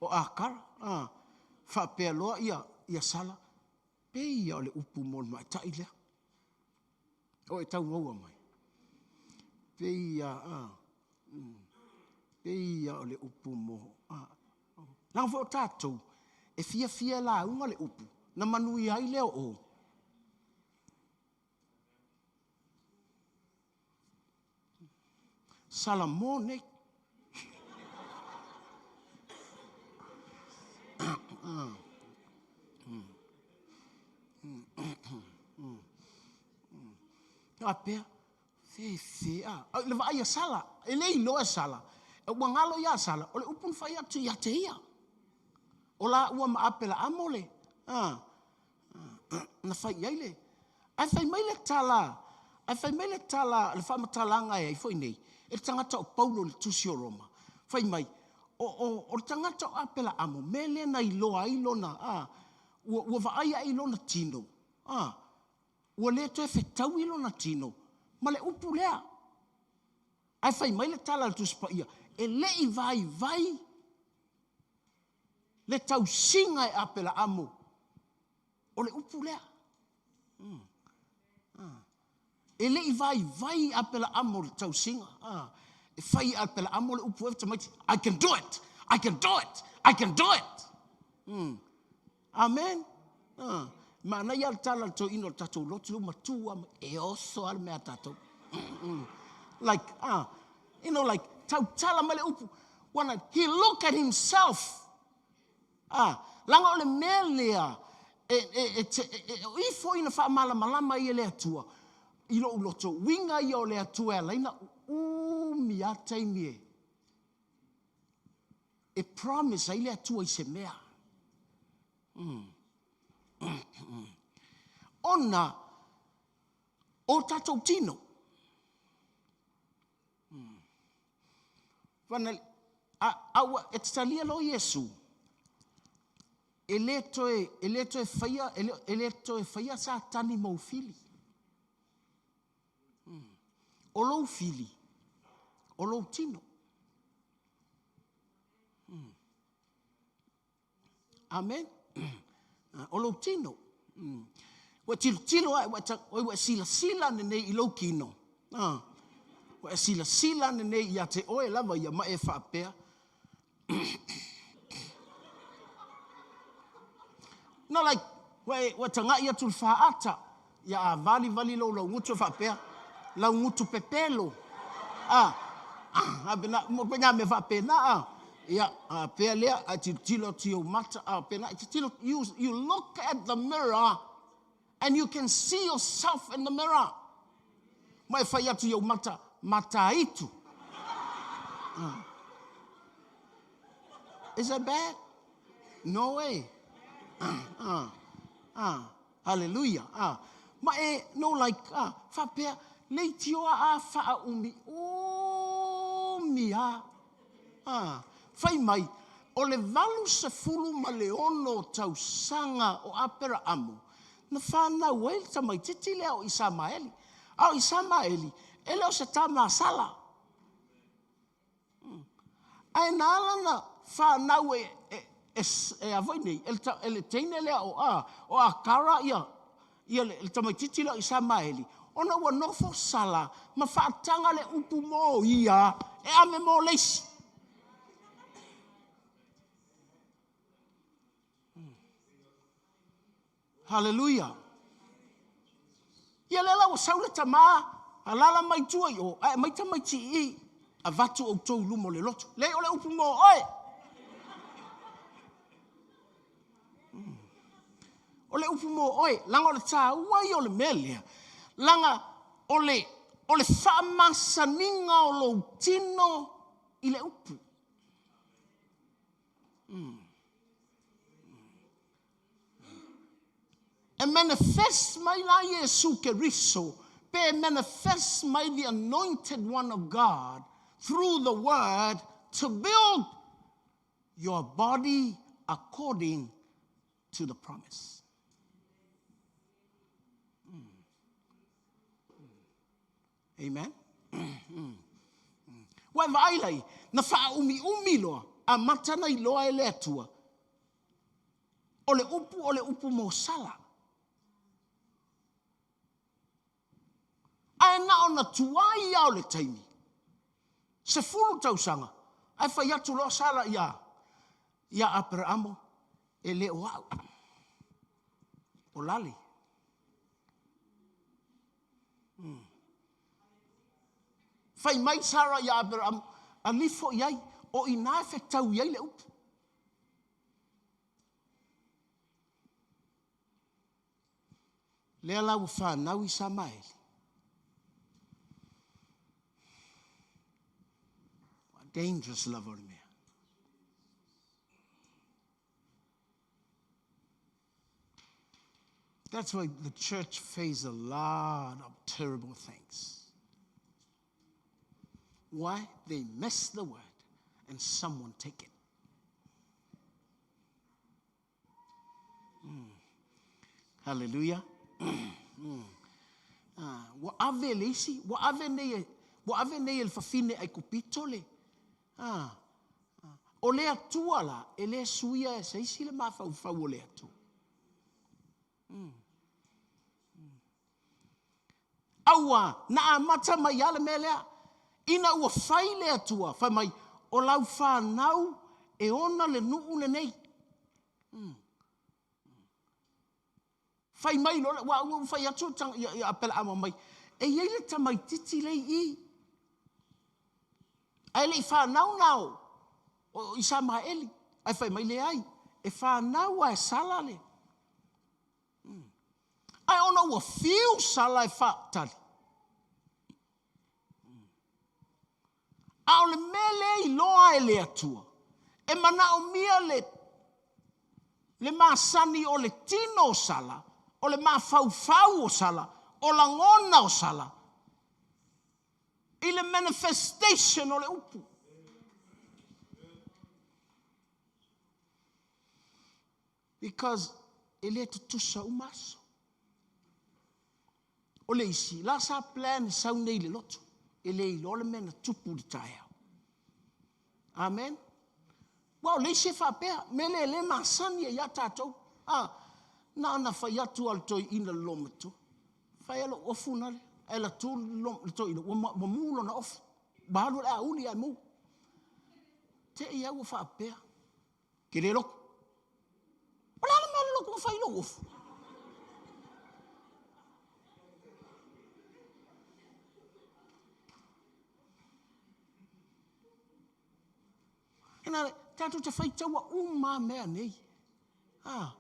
o Akara, faapea loa ia, ia Sala, pei ia o le upu mo le matai lea. O e tau maua mai. Pei ia, pei ia o le upu mo, leaga foi o tatou, e fiafia e lauga le upu, na manuia ai lea o o. Salamo nei. Faapea, se se a. I le vaai a Sala, e le iloa e Sala, ua galo ia Sala, o le upu na fai atu ia te ia. O laua ma Aperaamo le, na fai i ai le, ae fai mai le tala, ae fai mai le tala, le faamatalaga e ai foi nei, e le tagata o Paulo i le tusi o Roma, fai mai, o, o, o le tagata o Aperaamo, mea lea na iloa ai lona, ua, ua vaai ae i lona tino, ua le toe fetaui lona tino ma le upu lea. Ae fai mai le tala a le Tusi Paia, e le i vaivai le tausiga e Aperaamo o le upu lea. E le i vaivai Aperaamo le tausiga. E fai e Aperaamo le upu e tamaiti, I can do it, I can do it, I can do it. Amen. Manaia le tala a le toeaina o le tatou lotu lea ua matua mai, e oso lava le mea a tatou. Like, you know, like, tautala mai le upu. When he look at himself, leaga o le mea lea, o i foi na faamalamalama ai e le Atua i lou loto, uiga ia o le Atua e ala ai ona umi lava taimi e e promise ai le Atua i se mea. Ona o tatou tino. A ua e talia loa Iesu, e le toe, e le toe faia, e le toe faia Satani mou fili. O lou fili, o lou tino. Amen. O lou tino. Ua tilotilo ae, ua e silasila ane nei i lou kino. Ua e silasila ane nei ia te oe lava ia ma e faapea. No like, ua e, ua tagai atu i le faata, ia a valivali lou laugutu e faapea, laugutu pepelo. A, pena, mo pena mea faapena, a. Ia, a pea lea, a tilotilo atu i ou mata, a pena, tilotilo, you look at the mirror and you can see yourself in the mirror. Ma e fai atu i ou mata, mataitu. Is that bad? No way. Hallelujah. Ma e, no like, faapea, Leitioa a faaumiumi a. Ah, fai mai, o le 86 tausaga o Aperaamu, na fanau ai le tamaititi lea o Isamaeli. A o Isamaeli, e le o se tama a Sala. Ae na ala ona fanau e, e, e, e a foi nei, e le, e le teine lea o, a, o Akara ia, ia le, le tamaititi lea o Isamaeli, ona ua nofo Sala ma faataga le upu mo ia e ave mo le isi. Haleluia. Ia lea la ua sau le tamā, alala mai tua i o, ae aumai tamaiti i i, avatu outou i luma o le lotu. Leai, o le upu mo oe. Hmm. O le upu mo oe, laga o le tāua ia o le mea lea, laga o le, o le faamasaniga o lou tino i le upu. Mm. E manifest mai la Iesu Keriso, pe e manifest mai the anointed one of God through the word to build your body according to the promise. Mm. Amen. Mm. Ua e vaai lai, na faaumiumi loa, amata na iloa e le Atua, o le upu o le upu mo Sala. Ae na ona tuai ia o le taimi, 10 tausaga, ae fai atu loa Sala ia, ia Aperaamo, e le o au, o lale. Mm. Fai mai Sara ia Aperaamu, alifo i ai, o i nā e fetau i ai le upu. Lea la ua fanau Isamaeli. Dangerous lava o le mea. That's why the church faces a lot of terrible things. Why? They miss the word and someone take it. Mm. Hallelujah. Mm. Ah, ua ave le isi, ua ave nei, e, ua ave nei e le fafine ai kupito le. Ah, ah. O le Atua la, e le suia e se isi le mafaufau o le Atua. Mm. Mm. Aua, na amata mai a le mea lea. Ina ua fai le Atua, fai mai, o lau whanau e ona le nuu lenei. Mm. Fai mai loa, ua ua fai atu ia, ia Apelaama mai, e i ai le tamaititi lei i. Ae le i whanau na o, o Isamaeli. Ae fai mai leai, e whanau a e Sala le. Mm. Ae ona ua fiu Sala e whaatali. Mm. A o le mea lea i loa e le Atua, e manaomia le, le masani o le tino o Sala, o le mafaufau o Sala, o lagona o Sala, i le manifestation o le upu. Because e le tutusa uma aso. O le isi, la sa plan e sau nei i le lotu, e le iloa le mea na tupu i le taeao. Amen. Ua o le isi e faapea, mea lea e le masani ai ia tatou. Ah, na ona fai atu a le toeaina le lomatua. Fai a lou ofu na le, ae la tu le toeaina, ua, ua mu lona ofu. Ua alu le auli ae mu. Te i au ua faapea. Ke le loku. O le a le mea le loku ua fai i lou ofu? Ina, tatou te faitaua uma mea nei. Ah,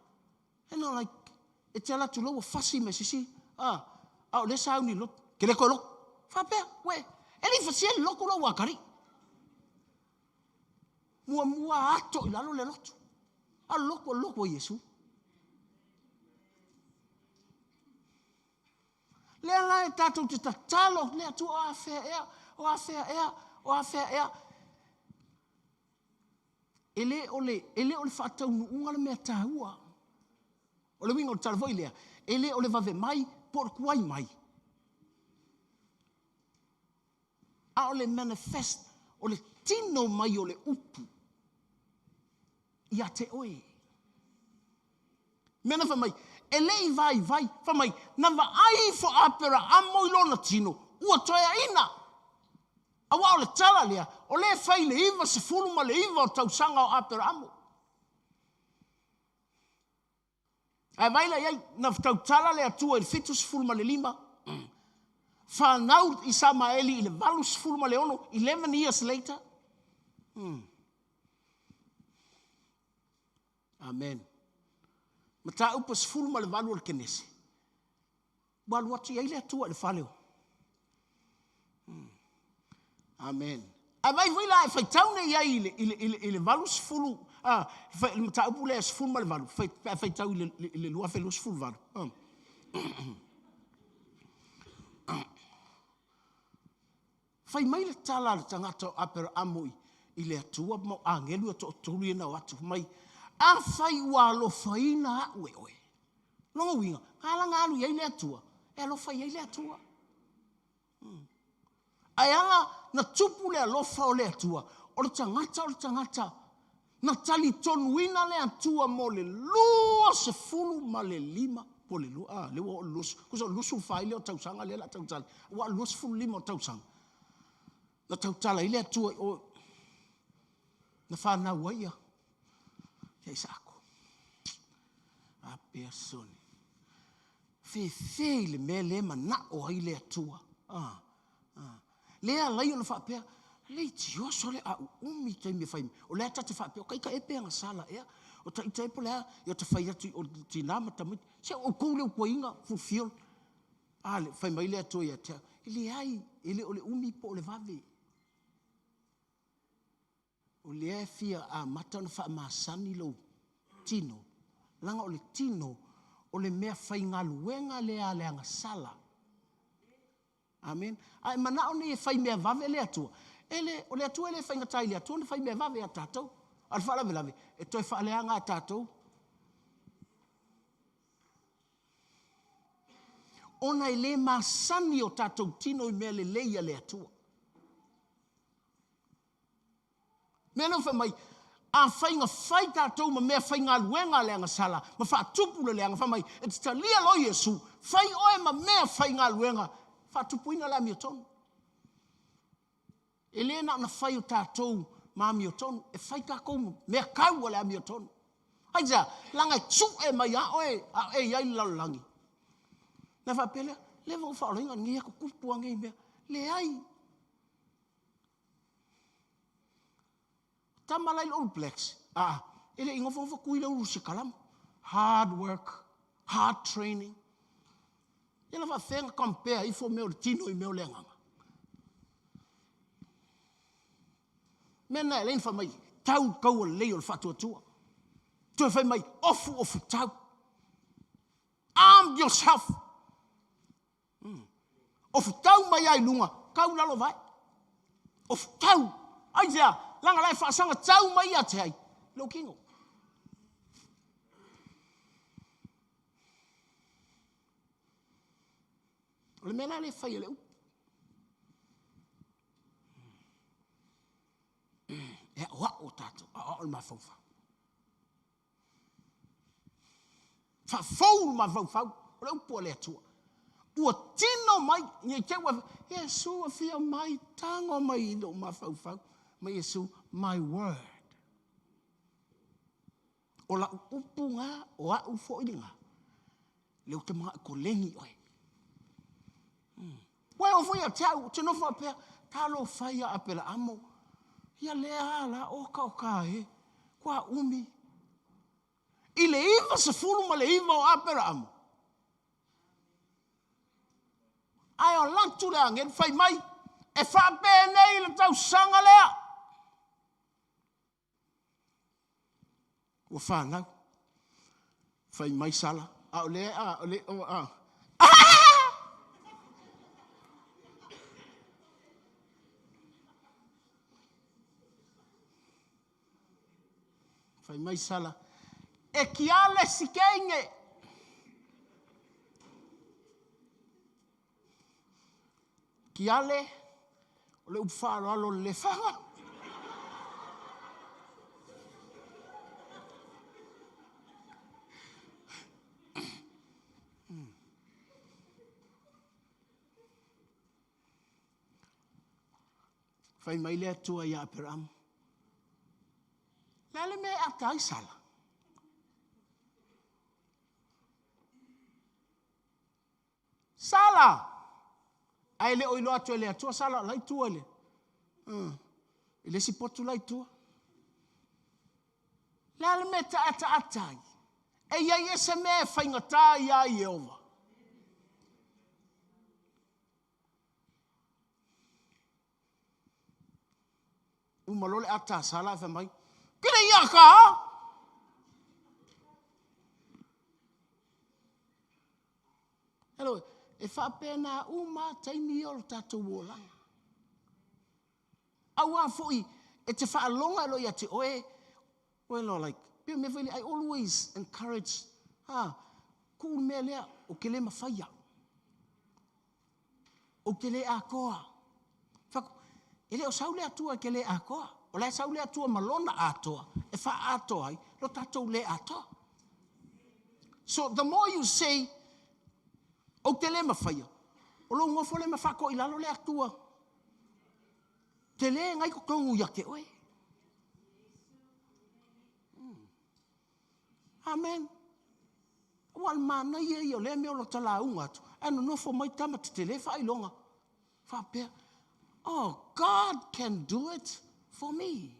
you know, like, e te ala atu loa ua fasi ma se isi, ah, a o lea sauni i le lotu. Ke le koe loku. Faapea, uē, e le i fasia le loku lau akariʻi. Muamua ato i lalo le lotu. A lotu, o le lotu o Iesu. Lea la e tatou te tatalo le Atua o afea ea, o afea ea, o afea ea. E le o le, e le o le faataunuuga le mea taua. O le uiga o le tala foi lea, e le o le vave mai po o le tuai mai. A o le manifest, o le tino mai o le upu ia te oe. Mea na fai mai, e le i vaivai, fai mai, na vaai ifo Aperaamo i lona tino, ua toeaina. Aua o le tala lea, o lea e fai i le 99 o tausaga o Aperaamo. Ae vaai la i ai, na tautala le Atua i le 75, fanau Isamaeli i le 86, 11 years later. Amen. Mataupu 18 o le Kenese. Ua alu atu i ai le Atua i le fale o. Amen. Ae vaai foi la e faitau nei ai i le, i le, i le, i le 80, ah, le mataupu lea 18, fai, pe a faitau i le, i le 2028. Ah. Fai mai le tala a le tagata o Aperaamo i, i le Atua ma o agelu e toatolu ia na o atu mai, afai ua alofaina a'u e oe. Lona uiga, na ala na alu i ai le Atua, e alofa i ai le Atua. Ae ala na tupu le alofa o le Atua, o le tagata o le tagata, na talitonuina le Atua mo le 25 po o le lua, ah, lea ua oo i le luasefulu, tusa o le 24 ai lea o tausaga lea o le a tautala, aua o le 25 o tausaga, na tautala ai le Atua i o, na fanau ai ia Isaako. A pea soni. Fefe i le mea lea e manao ai le Atua. Ah, ah. Lea alai ona faapea, le itioso le a uumi taimi e fai mai. O lea ta te faapea, o ta ita e pe agasala ea. O ta ita e po o le a, ia ta fai atu i o tina ma tamaiti. Se o outou lea ua tuuaiina, fulfill. A, le, fai mai le Atua ia te au, e leai, e le o le umi po o le vave. O lea e fia amata ona faamasani lou tino, leaga o le tino o le mea faigaluega lea a le agasala. Amen. A e manao nei e fai mea vave le Atua, e le, o le Atua e le faigata i le Atua ona fai mea vave ia tatou. A o le faalavelave, e toe faaleaga a tatou. Ona e le masani o tatou tino i mea lelei a le Atua. Mea lea ua fai mai, afai na fai tatou ma mea faigaluega a le agasala ma faatupu le leaga, fai mai, e te talia loa Iesu, fai oe ma mea faigaluega, faatupuina le amiotonu. E le na ona fai o tatou ma amiotonu, e fai tatou ma mea kau a le amiotonu. Aisea? Leaga e tue mai lava oe a o e i ai i le lalolagi. Na faapea lea, leva ona faaolaina lenei atu tupu lava nei mea. Leai. Tama la i le All Blacks, aa, e le i nofonofo tui le ulu se kalama. Hard work, hard training. Ia na faafefea na compare ifo mea o le tino i mea o le agaga. Mea na e alai na fai mai, tau kaua lelei o le faatuatua. Toe fai mai, ofu ofu tau. Arm yourself. Ofu tau mai lava i luga, tau i lalo vae. Ofu tau. Aisea? Leaga la e faasaga tau mai ia te ai? Lou tino. O le mea la lea e fai e le upu. E aoao tatou, aoao le mafaufau. Faafou le mafaufau, o le upu a le Atua. Ua tino mai, nei te ua, Iesu afio mai, tago mai i lou mafaufau. Mai Iesu, my word. O lau upu ngā, o au foi le ngā. Le ou te mana'o e koleni oe. Ua e oo foi ia te au, ou te nofo faapea, talofa ia Aperaamo, ia lea la oka o ka e, kua umi. I le 99 o Aperaamo, ae o atu le agelu fai mai, e faapenei le tausaga lea. Ua fanau. Fai mai Sala, a o lea, a, o le, o, a. Ah! Fai mai Sala, E kiale sikeinge. Kiale, o le upu faaaloalo o le le faga. Fai mai le Atua ia Aperamo, Le a le mea e ata ai Sala? Sala! Ae le o iloa atu e le Atua Sala o la e i tua i le, i le isi potu la i tua. Le a le mea e te ataata ai? E i ai ea se mea e faigata iā Ieova? Uma loa le ata a Sala ae fai mai, Kile ia ka! Hello, e faapena uma taimi ia o le tatou olaga. Aua foi e te faaloga loa ia te oe, well, like, pei o mea foi lea, I always encourage, ah, tuu le mea lea, ou te le mafaia. Ou te le atoa. Fai atu, e le o sau le Atua e te le atoa. O la e sau le Atua ma Lona atoa e faaatoa ai lo tatou le atoa. So the more you say, ou te le mafaia, o lou nofo lea ma faatoa i lalo le Atua. Tele nai totonu ia te oe. Amen. Ua o le manaia ia o lea mea o lota lauga atu, ae nonofo mai tama tetele faailoga. Faapea, oh, God can do it for me.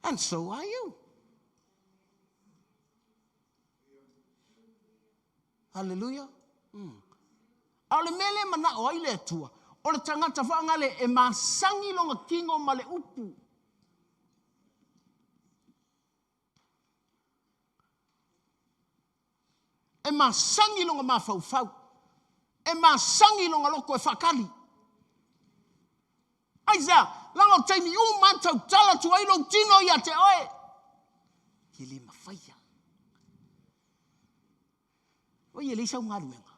And so are you. Hallelujah. A o le mea lea e manao ai le Atua, o le tagata faagale e masani lona tino ma le upu. E masani lona mafaufau. E masani lona loto e faatali. Aisea? Leaga o taimi uma e tautala atu ai lou tino ia te oe. E le mafaia. Oi, e leai sau galuega.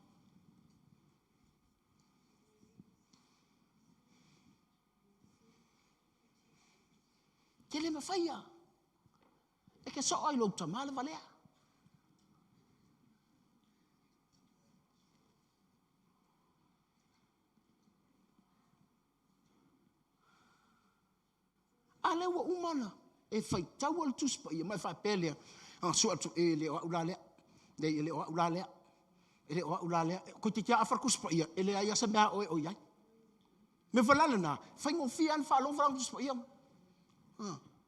Te le mafaia. E te soo ai lou tama le valea. A lea ua uma ona e faitaua le Tusi Paia ma e faapea lea, a sue atu, e le o au la lea, leai e le o au la lea, e le o au la lea. Toeitiiti lava afa le Tusi Paia, e leai lava se mea a oe o i ai. Mea foi la lena, faigofie lava ona faalogo le Tusi Paia.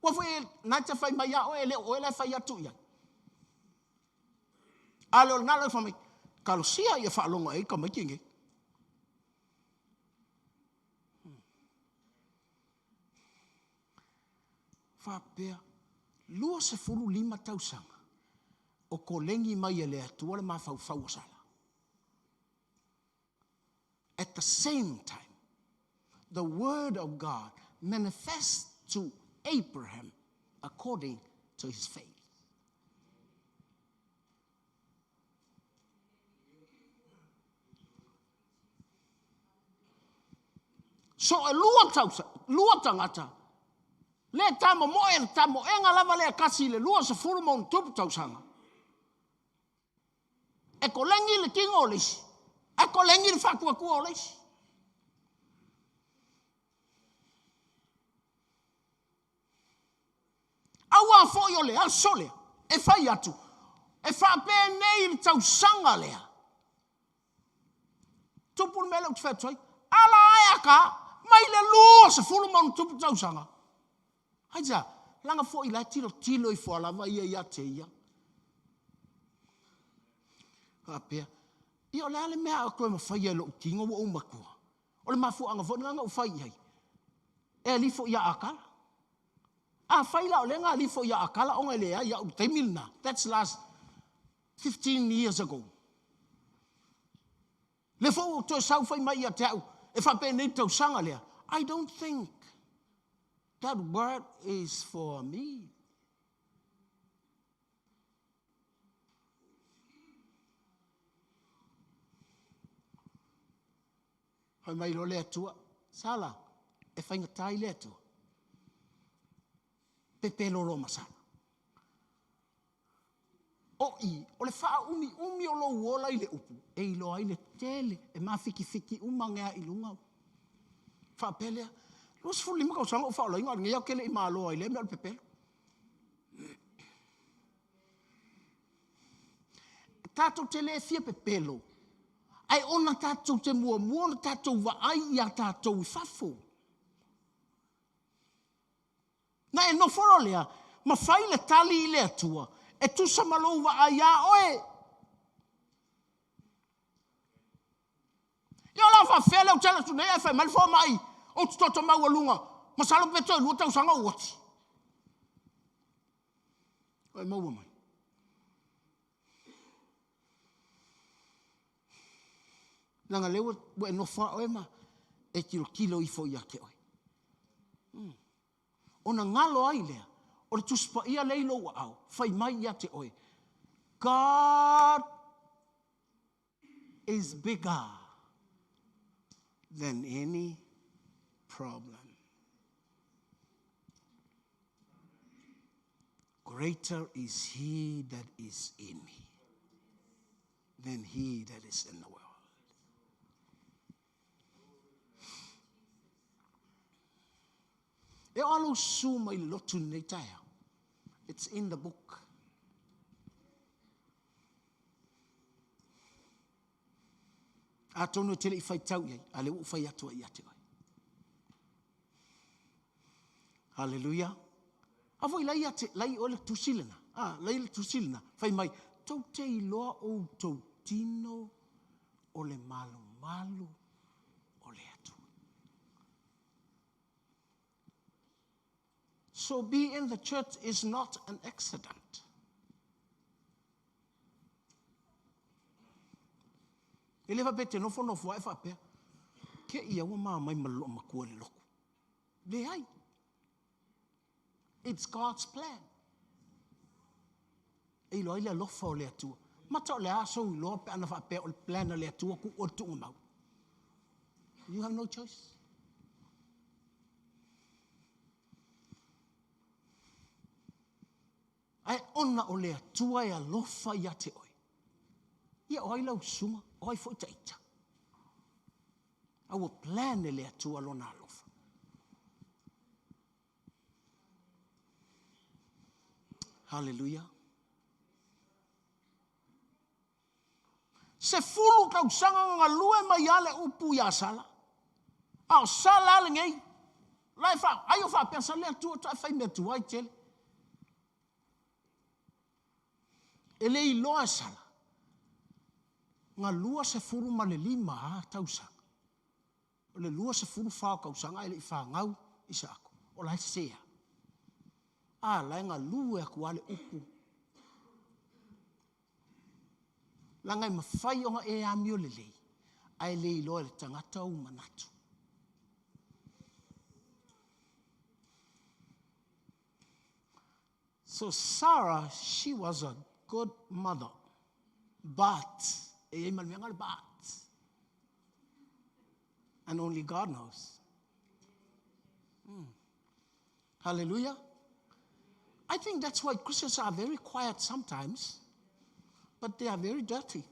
Ua foi na te fai mai ia oe, e le o oe la e fai atu i ai. A le o lena la e fai mai, talosia ia faalogo ai tamaiti nei. Faapea, 25 tausaga o koleni mai e le Atua le mafaufau o Sala. At the same time, the word of God manifests to Abraham according to his faith. So e lua tausa, lua tagata, le tamomoe le tamoega lava lea kasi i le 20 ma ona tupu tausaga. E kolegi le tino o le isi, ae kolegi le faatuatua o le isi. Aua foi o le aso lea e fai atu, e faapenei le tausaga lea. Tupu le mea lea ou te fai atu ai, ala ae aka, mai le 20 ma ona tupu tausaga. Aisea? Leaga foi la e tilotilo ifo lava ia ia te ia. Faapea, ia o le a le mea a toe mafaia e lou tino ua ou matua? O le mafuaaga foi lena na ou fai i ai, e alifo ia Akala. Afai la o lea na alifo ia Akala ona e leai au i le taimi lena, that's last 15 years ago. Lea foi ua toe sau fai mai ia te au, e faapenei le tausaga lea. I don't think. That word is for me. Fai mai loa le Atua, Sala, e faigata i le Atua. Pepelo loa ma Sala. O i, o le faaumiumi o lou ola i le upu, e iloa ai le tele, e mafikifiki uma age lava i luga. Faapea lea, 25 tausaga o ou faaolaina, a o lenei lava ou te le i maloa i lea mea o le pepelo. Tatou te le fia pepelo, ae ona tatou te muamua ona tatou vaai ia tatou i fafo. Na e nofo loa lea ma fai le tali i le Atua e tusa ma lou vaai ia oe. Ia o le a faafefea lea ou te alu atu nei ae fai mai le fomai ou te toto maualuga, masalo pe toe lua tausaga ou oti. Ua e maua mai? Leaga lea ua e nofo lava oe ma e tilotilo ifo ia te oe. Ona galo ai lea o le Tusi Paia lea i lou aao, fai mai ia te oe, God is bigger than any problem. Greater is he that is in me than he that is in the world. E o lou susu mai le lotu lenei taeao. It's in the book. Atonu e te le i faitau i ai, a lea ua ou fai atu ai ia te oe. Haleluia. A foi lai ia te, lai oe le tusi lena. Ah, lai le tusi lena. Fai mai, tou te iloa outou tino o le malumalu o le Atua. So be in the church is not an accident. E le faapea e te nofonofo ae faapea, ke ia ua mamai ma le loomatua i le lotu. Leai. It's God's plan. E iloa ai le alofa o le Atua. Mata o le a sou iloa pe ana faapea o le plan a le Atua tuu oe le tuugamau. You have no choice. Ae ona o le Atua e alofa ia te oe. Ia o ai lau susuga, o ai foi ta ita. A ua plan e le Atua lona alofa. Haleluia. 10 tausaga na galue mai a le upu ia Sala. A o Sala a lenei. La e fa, ai o faapea sa le Atua toe fai mea tuai tele. E le iloa e Sala. Na 25 a tausaga. O le 24 o tausaga ae le i fanau Isaako, o la e sese lava. A la e galue atu lava le upu. Leaga e mafai ona e amio lelei, ae le iloa e le tagata ou manatu. So Sarah, she was a good mother, but, e i ai ma le mea lena o le but, and only God knows. Hallelujah. I think that's why Christians are very quiet sometimes, but they are very dirty.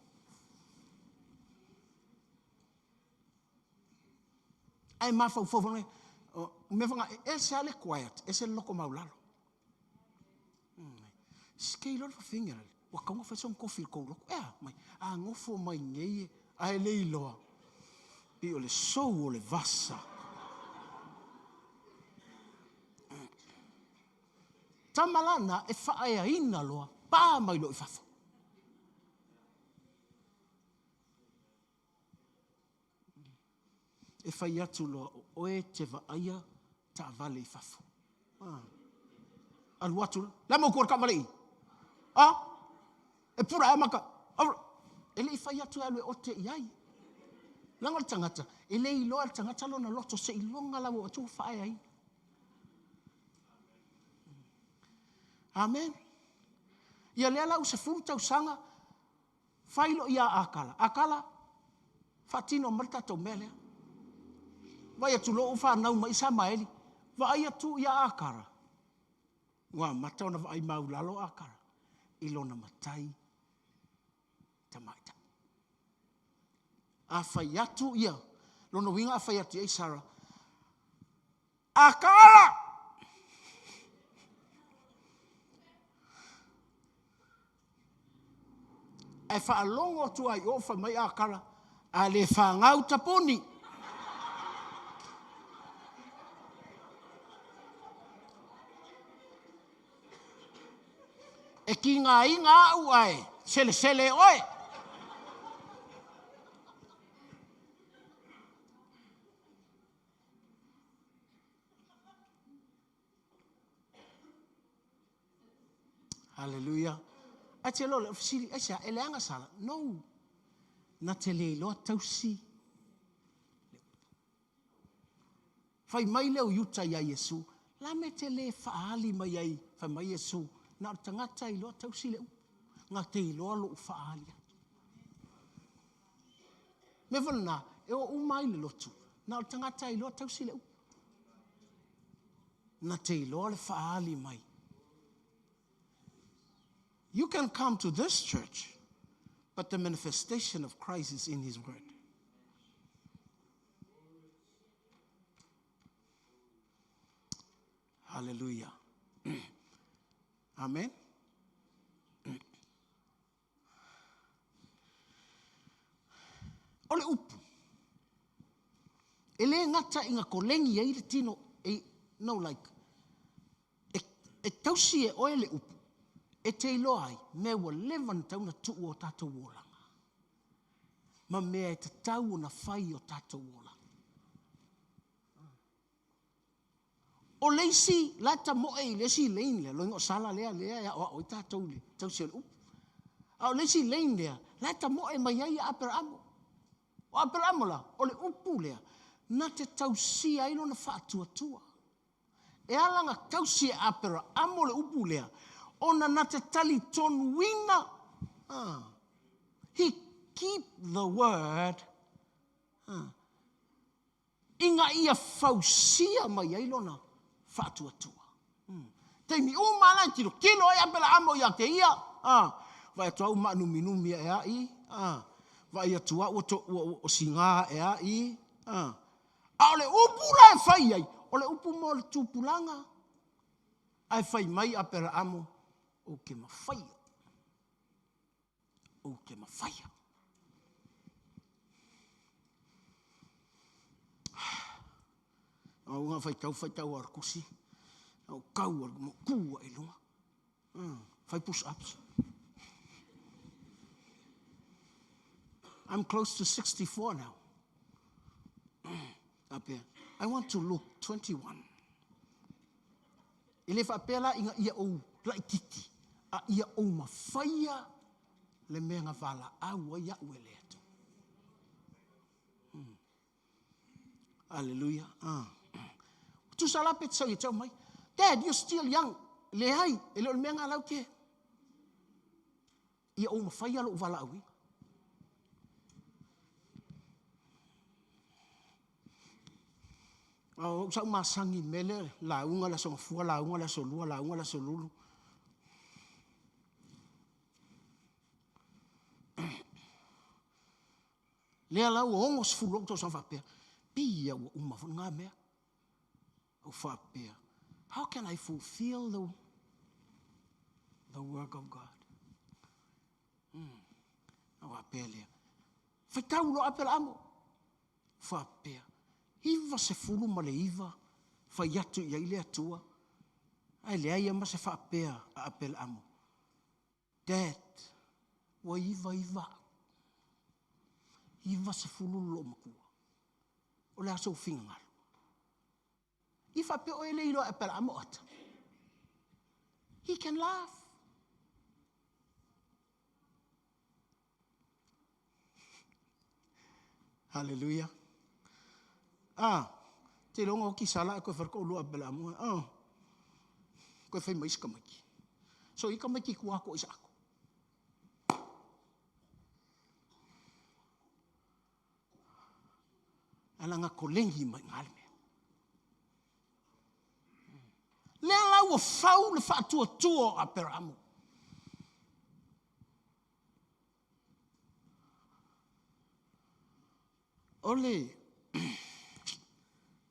Ae mafaufau foi, o mea foi e ese lava le quiet, ese le loko maulalo. Ke iloa le fafine lale, ua tatau ona fai sona tofi i le tou lotu. E a mai, a nofo mai nei ae le iloa, pei o le sou o le vasa. Tama lana e faaeaina loa, pa mai loa i fafo. E fai atu loa o oe e te vaaia taavale i fafo. Ah. Alu atu, le a mau tua le taavale i? Ah? E pura e maka. E le i fai atu e alu e ote i ai. Leaga o le tagata, e le iloa e le tagata lona loto seiloga lava ua atu ua faaeaina. Amen. Ia lea la ua sefulu tausaga fai loa ia Akara. Akara, faatino mai le tatou mea lea. Vaai atu loa ua fanau mai Isamaeli, vaai atu ia Akara, ua amata ona vaai maulalo Akara i lona matai tamaitai. A fai atu ia, lona uiga a fai atu i ai Sara, Akara! Ae faalogo atu lava i o fai mai Akara, a le fagau tapuni. E tigaina au ae selesele oe. Haleluia. Ae te loa le fesili, aisea, e leaga Sara? No. Na te le iloa tausi. Fai mai lea o Iuta iā Iesu, la mea te le faaali mai ai, fai mai Iesu, na o le tagata e iloa tausi le upu, na te iloa lou faaali atu. Mea foi lena, e o uma ai le lotu, na o le tagata e iloa tausi le upu. Na te iloa le faaali mai. You can come to this church, but the manifestation of Christ is in His Word. Hallelujah. Amen. O le upu, e le gata ina koleni ai le tino, e, no like, e, e tausi e oe le upu, e te iloa ai, mea ua leva ona tatau ona tuu o tatou olaga, ma mea e tatau ona fai i o tatou olaga. O le isi la e tamoe i le isi lane lea, loiga o Sala lea lea e aoao ai tatou i le tausi o le upu. A o le isi lane lea, la e tamoe mai ai ia Aperaamo. O Aperaamo la, o le upu lea, na te tausia ai lona faatuatua. E ala ona tausi e Aperaamo le upu lea, ona na te talitonuina, ah, he keep the word, ah, ina ia fausia mai ai lona faatuatua. Hmm. Taimi uma la e tilotilo ai Aperaamo ia te ia, ah, vaai atu au maanuminumi ae ai, ah, vaai atu au ua, ua, ua siga ae ai, ah. A o le upu la e fai ai, o le upu mo le tupulaga. Ae fai mai Aperaamo, ou te mafaia. Ou te mafaia. Au ngā whaitau, whaitau ar kusi. Au kau ar mo kua i lunga. Whai push ups. I'm close to 64 now. Apea, I want to look 21. E le faapea la ina ia ou laititi, a ia ou mafaia le mea na valaau ai au e le Atua. Aleluia. Ah. Tusa la pe te sau ia te au mai. Dad, you're still young. Leai, e le o le mea ngā lau ke. Ia ou mafaia lou valaauina. A o ou sau masani i le mea lea, lauga le aso Gafua, lauga le aso Lua, lauga le aso Lulu. Lea la ua 60 ou tausaga faapea, pei ia ua uma foi lena mea. Ou faapea, how can I fulfill the work of God? Ou faapea lea, faitau loa Aperaamo. Faapea, 99 fai atu i ai le Atua, ae leai lava ma se faapea a Aperaamo. Dad, ua iva iva au. 90 le loomatua. O le a sou finagalo? I faapea oe e le iloa e Aperaamo ata. He can laugh. Hallelujah. Ah, te iloa oki sala e koe whareko ulua Aperaamo. Ah, koe whai mai sika maiki. So i tamaiti i tua atu o Isaako. Ae na koleni mai i ina le mea. Lea la ua fau le faatuatua o Aperamo. O le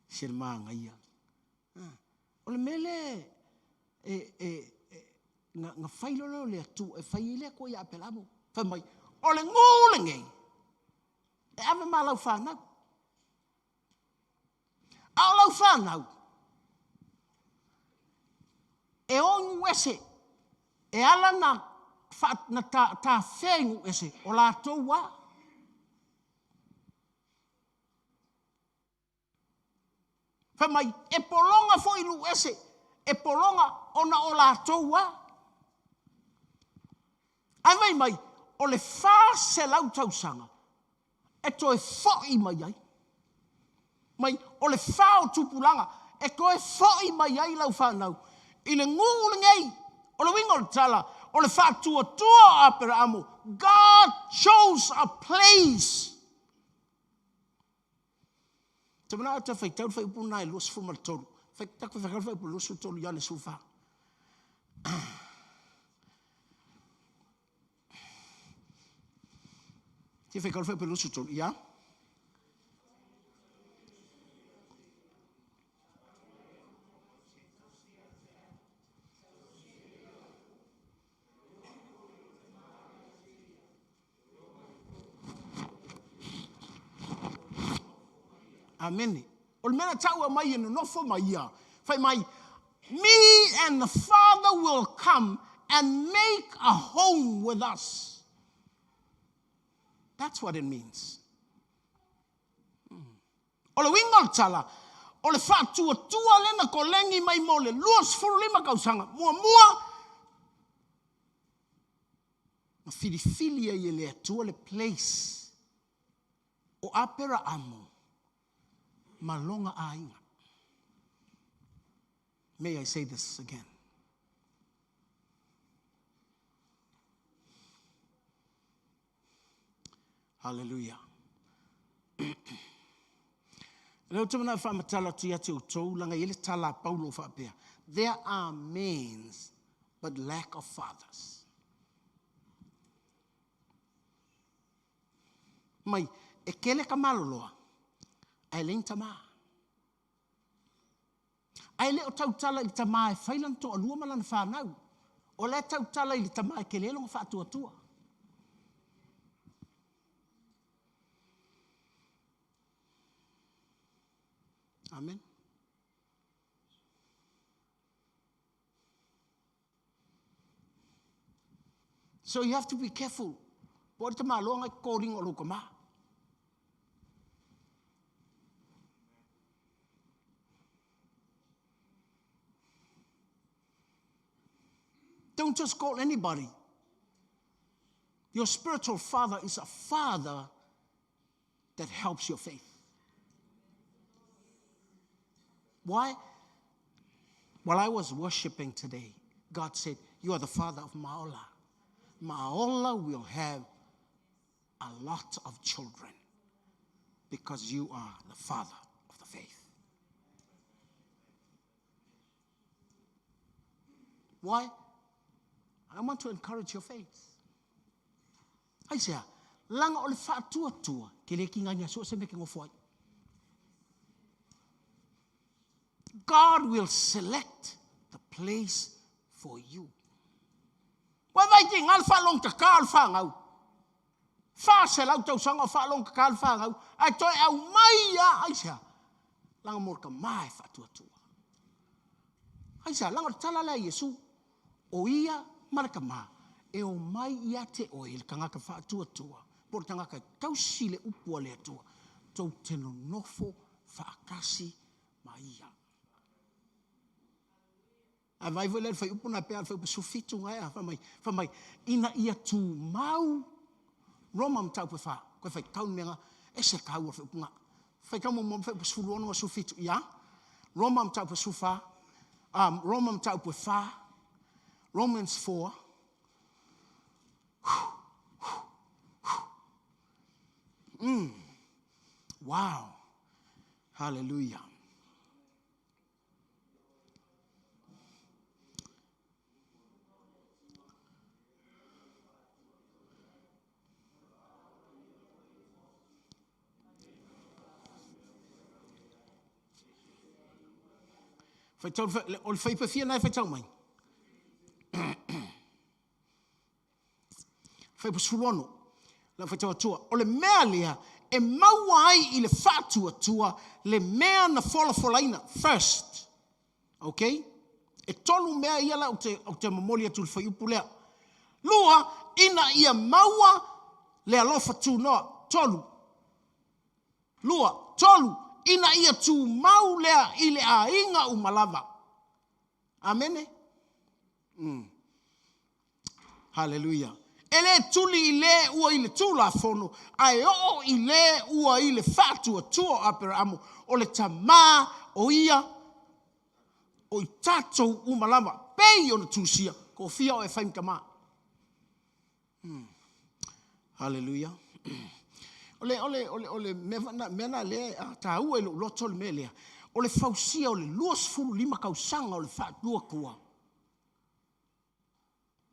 se manaia. O le mea lea e, e, e, na, na fai loa le Atua, e fai ai le Atua ia Aperamo. Fai mai, o le nuu lenei, e ave ma lau fanau. A o lau fanau, e o i nuu ese, e ala na, fa, na ta, tafea i nuu ese, o latou a. Fai mai, e pologa foi i nuu ese, e pologa ona o latou a. Ae fai mai, o le 400 tausaga e toe foi mai ai. Mai, o le fa o tupulaga e toe foi mai ai lau fanau i le nuu lenei. O le uiga o le tala, o le faatuatua o Aperaamo, God chose a place. Te manao te whaitau le whaiupu nā e 23. Whai taku whaitau le whaiupu 23 ia le 14. Te whaitau le whaiupu 23 ia. Amene. O le mea na tau mai e nonofo mai ia. Fai mai, me and the Father will come and make a home with us. That's what it means. O le uiga o le tala, o le faatuatua lea na koleni mai mo le 25 tausaga. Muamua, na filifili ai e le Atua le place o Aperaamo ma lona aiga. May I say this again? Hallelujah. Lea ou te manao e faamatala atu ia te outou, laga e i ai le tala a Paulo o faapea, There are men but lack of fathers. Mai, e tele tamaloloa, ae leai ni tama. Ae le o tautala i le tama e fai lana toalua ma lana fanau. O la e tautala i le tama e tele lona faatuatua. Amen. So you have to be careful. Po o le tamaloa ngai kōringa o lou tama. Don't just call anybody. Your spiritual father is a father that helps your faith. Why? While I was worshiping today, God said, You are the father of Maola. Maola will have a lot of children because you are the father of the faith. Why? I want to encourage your faith. Aisea? Laga o le faatuatua ke le kiga i so o se mea e gofo ai. God will select the place for you. Ua vaai tiga le faalogotata o le fanau. 400 tausaga o faalogotata le fanau, ae toe aumai lava. Aisea? Laga mo le tama e faatuatua. Aisea? Laga o le tala lea a Iesu, o ia ma le tama e omai ia te oe le tagata faatuatua, po o le tagata e tausi le upu a le Atua, tou te nonofo faatasi ma ia. Ae vaai foi lea i le fuaiupu na pea le fuaiupu 17 gaea, fai mai, fai mai, ina ia tumau, Roma mataupu e 4, koe faitau le mea na, ese le taua o le fuaiupu na. Faitau muamua mai fuaiupu 16 ma 17, ia. Roma mataupu e 14, Roma mataupu e 4, Romans 4. Wow. Hallelujah. Faitau, o le faipafia nai faitau mai. Faipasuluono, la faitau atua. O le mea lea, e maua ai i le faatuatua le mea na folafolaina first. Okay? E tolu mea ia la ou te momoli atu le fuaiupu lea. Lua, ina ia maua le alofa tunoa. Tolu. Lua, tolu, ina ia tumau lea i le aiga uma lava. Amene? Hallelujah. E le tuli i le ua i le Tulafono, ae oo i le ua i le faatuatua o Aperaamo, o le tamā o ia o i tatou uma lava, pei ona tusia, ko fia o e fai ma tamā. Hallelujah. O le mea na lea a tāua i lou loto le mea lea, o le fausia o le 25 tausaga o le faatuatua,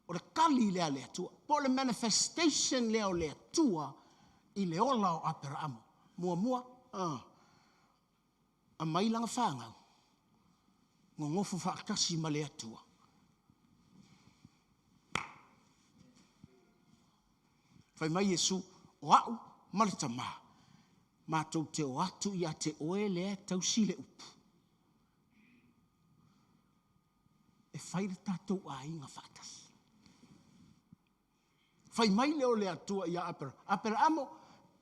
o le kali lea le Atua, po o le manifestation lea o le Atua i le ola o Aperaamo. Muamua, a mai langa whāngau, ngongofo whaatasi ma le Atua. Whai mai Iesu, o au ma le tamā, mātou te o atu ia te oe lea tausi le upu. E whai le tātou āinga whaatasi. Whai mai leo le Atua ia Apera. Aperaamo,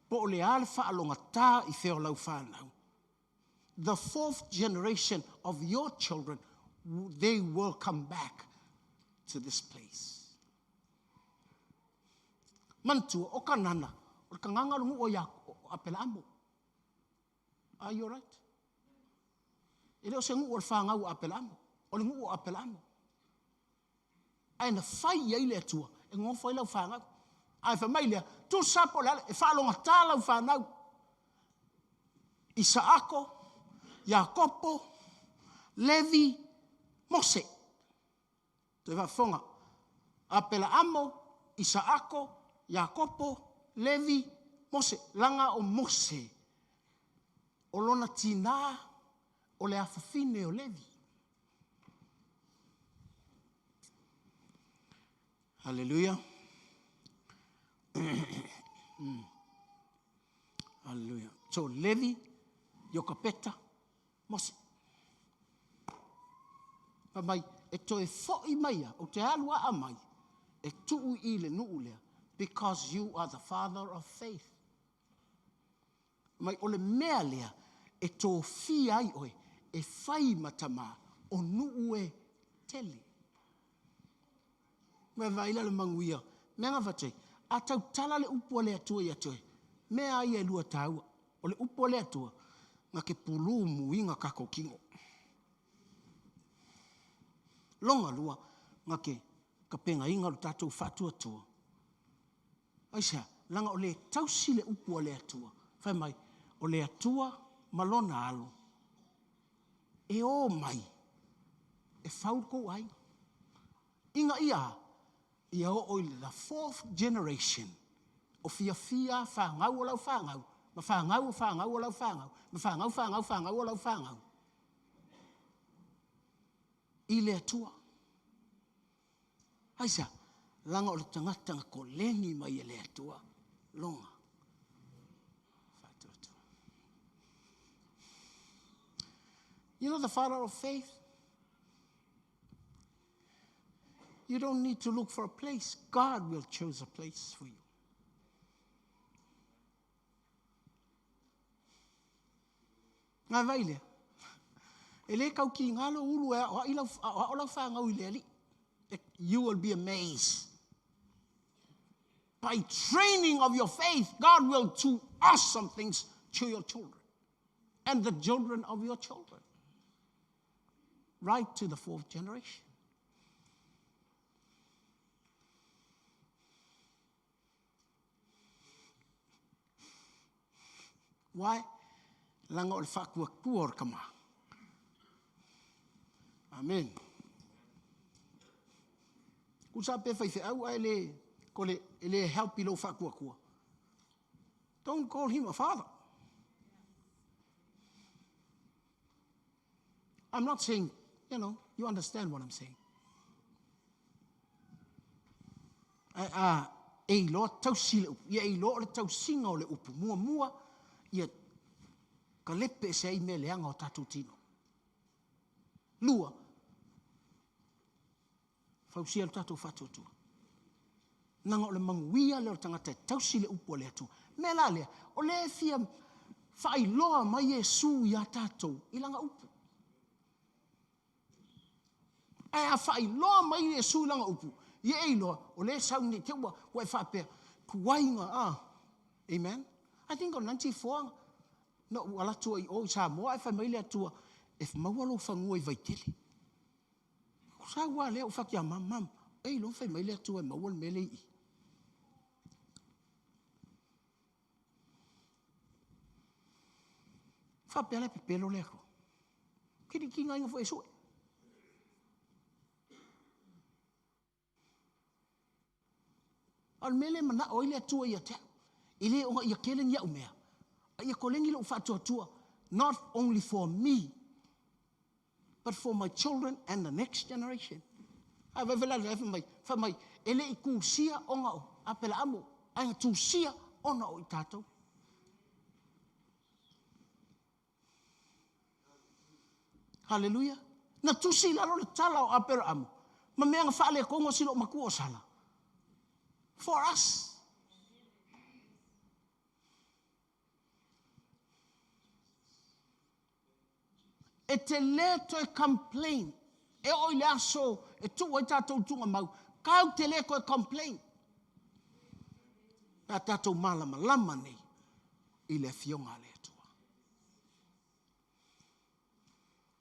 po o le ale whaalonga tā i wheo lau whānau. The fourth generation of your children, they will come back to this place. Mantua, o kanana, o ka nganga lungu o ia Aperaamo. Are you right? E leo se ngu o le whāngau o Aperaamo. O le ngu o Aperaamo. Ai na whai ai le Atua, e ngofo ai lau whāngau. Ai wha mai lea, tu sapo le ale, e whaalonga tā lau whānau. Isaako, Iakopo, Levi, Mose. Toe whaafonga. Aperaamo, Isaako, Iakopo, Levi, Mose. Langa o Mose. O lona tina o le afafine o Levi. Hallelujah. Hallelujah. So Levi, Iokapeta, Mose. Pa mai, e toe foi mai o te alu a mai, e tuu i le nuu lea, because you are the father of faith. Mai o le mea lea, e tō fia ai oe, e whai matama, o nuu e tele. Mai vaila le manguia, mea ngā whate, a tau tala le upu a le Atua ia toe, mea ai e lua tāua, o le upu a le Atua, ngā ke pulu muinga kako kingo. Longa lua, ngā ke kapenga inga lo tātou whātua tua. Aisha, langa o le tausi le upu a le Atua. Whai mai, o le Atua malona alo. E o mai, e faul kou ai. Inga ia, ia o i the fourth generation, o fia fia whāngau o lau whāngau, ma whāngau o whāngau o lau whāngau, ma whāngau whāngau whāngau o lau whāngau. I le Atua. Aisha, langa o le tangatanga ko lengi mai e le Atua, longa. Whātua. You know the father of faith? You don't need to look for a place. God will choose a place for you. Ngā vai lea. E le kau ki ngā lo ulu e o lau whāngau i le ali. You will be amazed. By training of your faith, God will do awesome things to your children and the children of your children. Right to the fourth generation. Why? Leaga o le faatuatua o le tama. Amen. Tusa pe faifeau ae le, ko le, e le help i lou faatuatua. Don't call him a father. I'm not saying, you know, you understand what I'm saying. Ae a e iloa tausi le upu, ia e iloa o le tausiga o le upu muamua, ia kalepe ese ai mea leaga o tatou tino. Lua, fausia lo tatou faatuatua. Leaga o le manuia lea o le tagata e tausi le upu a le Atua. Mea la lea, o lea e fia faailoa mai Iesu ia tatou i lana upu. Ae a faailoa mai Iesu i lana upu, ia e iloa, o lea e sau nei te ua, ua e faapea, tuai na, ah. Amen. I think o 94, na ou alu atu ai i o i Samoa ae fai mai le Atua, e maua lou fanua i Vaitele. Ou sau lava lea ou fai atu ia mama, mama, e iloa fai mai le Atua e maua le mea lea i i. Faapea la e pepelo le Atua. Kilikiga foi e sue. A o le mea lea e manao ai le Atua ia te au, e le ona ia tele ni au mea, a ia koleni lou faatuatua, not only for me, but for my children and the next generation. A vai vai la fai mai, fai mai, e le i tusia ona o Apelaamo, ae na tusia ona o i tatou. Haleluia. Na tusi i lalo le tala o Aperaamo, ma mea na faaletonu o si loomatua o Sala. For us. E te le toe complain. E oo i le aso e tuu ai tatou i le tuugamau, kau te le toe complain. Pe a tatou malamalama nei i le Afioga a le Atua.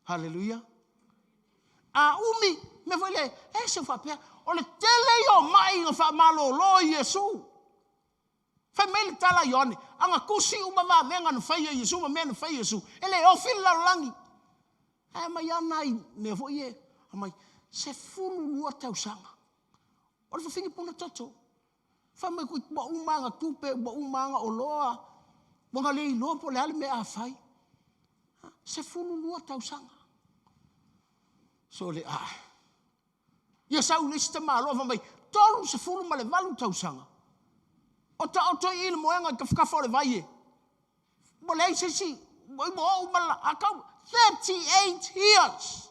Haleluia. A umi, mea foi lea, e se faapea, o le tele ia o mai na faamalolo e Iesu. Fai mai le tala a Ioane, a na tusi uma vavega na faia e Iesu ma mea na faia e Iesu, e le ofi le lalolagi. Ae aumai lava nai mea foi ia, aumai, 12 tausaga. O le fafine puna toto. Fai mai ua uma ana tupe, ua uma ana oloa, ua na le iloa po o le a le mea a fai. 12 tausaga. So le a. Ia sau le isi tamaloa fai mai, 38 tausaga. O taoto i i le moega i tafatafa o le vai e. Ua leai se isi, ua oo uma la, a tau, 38 years.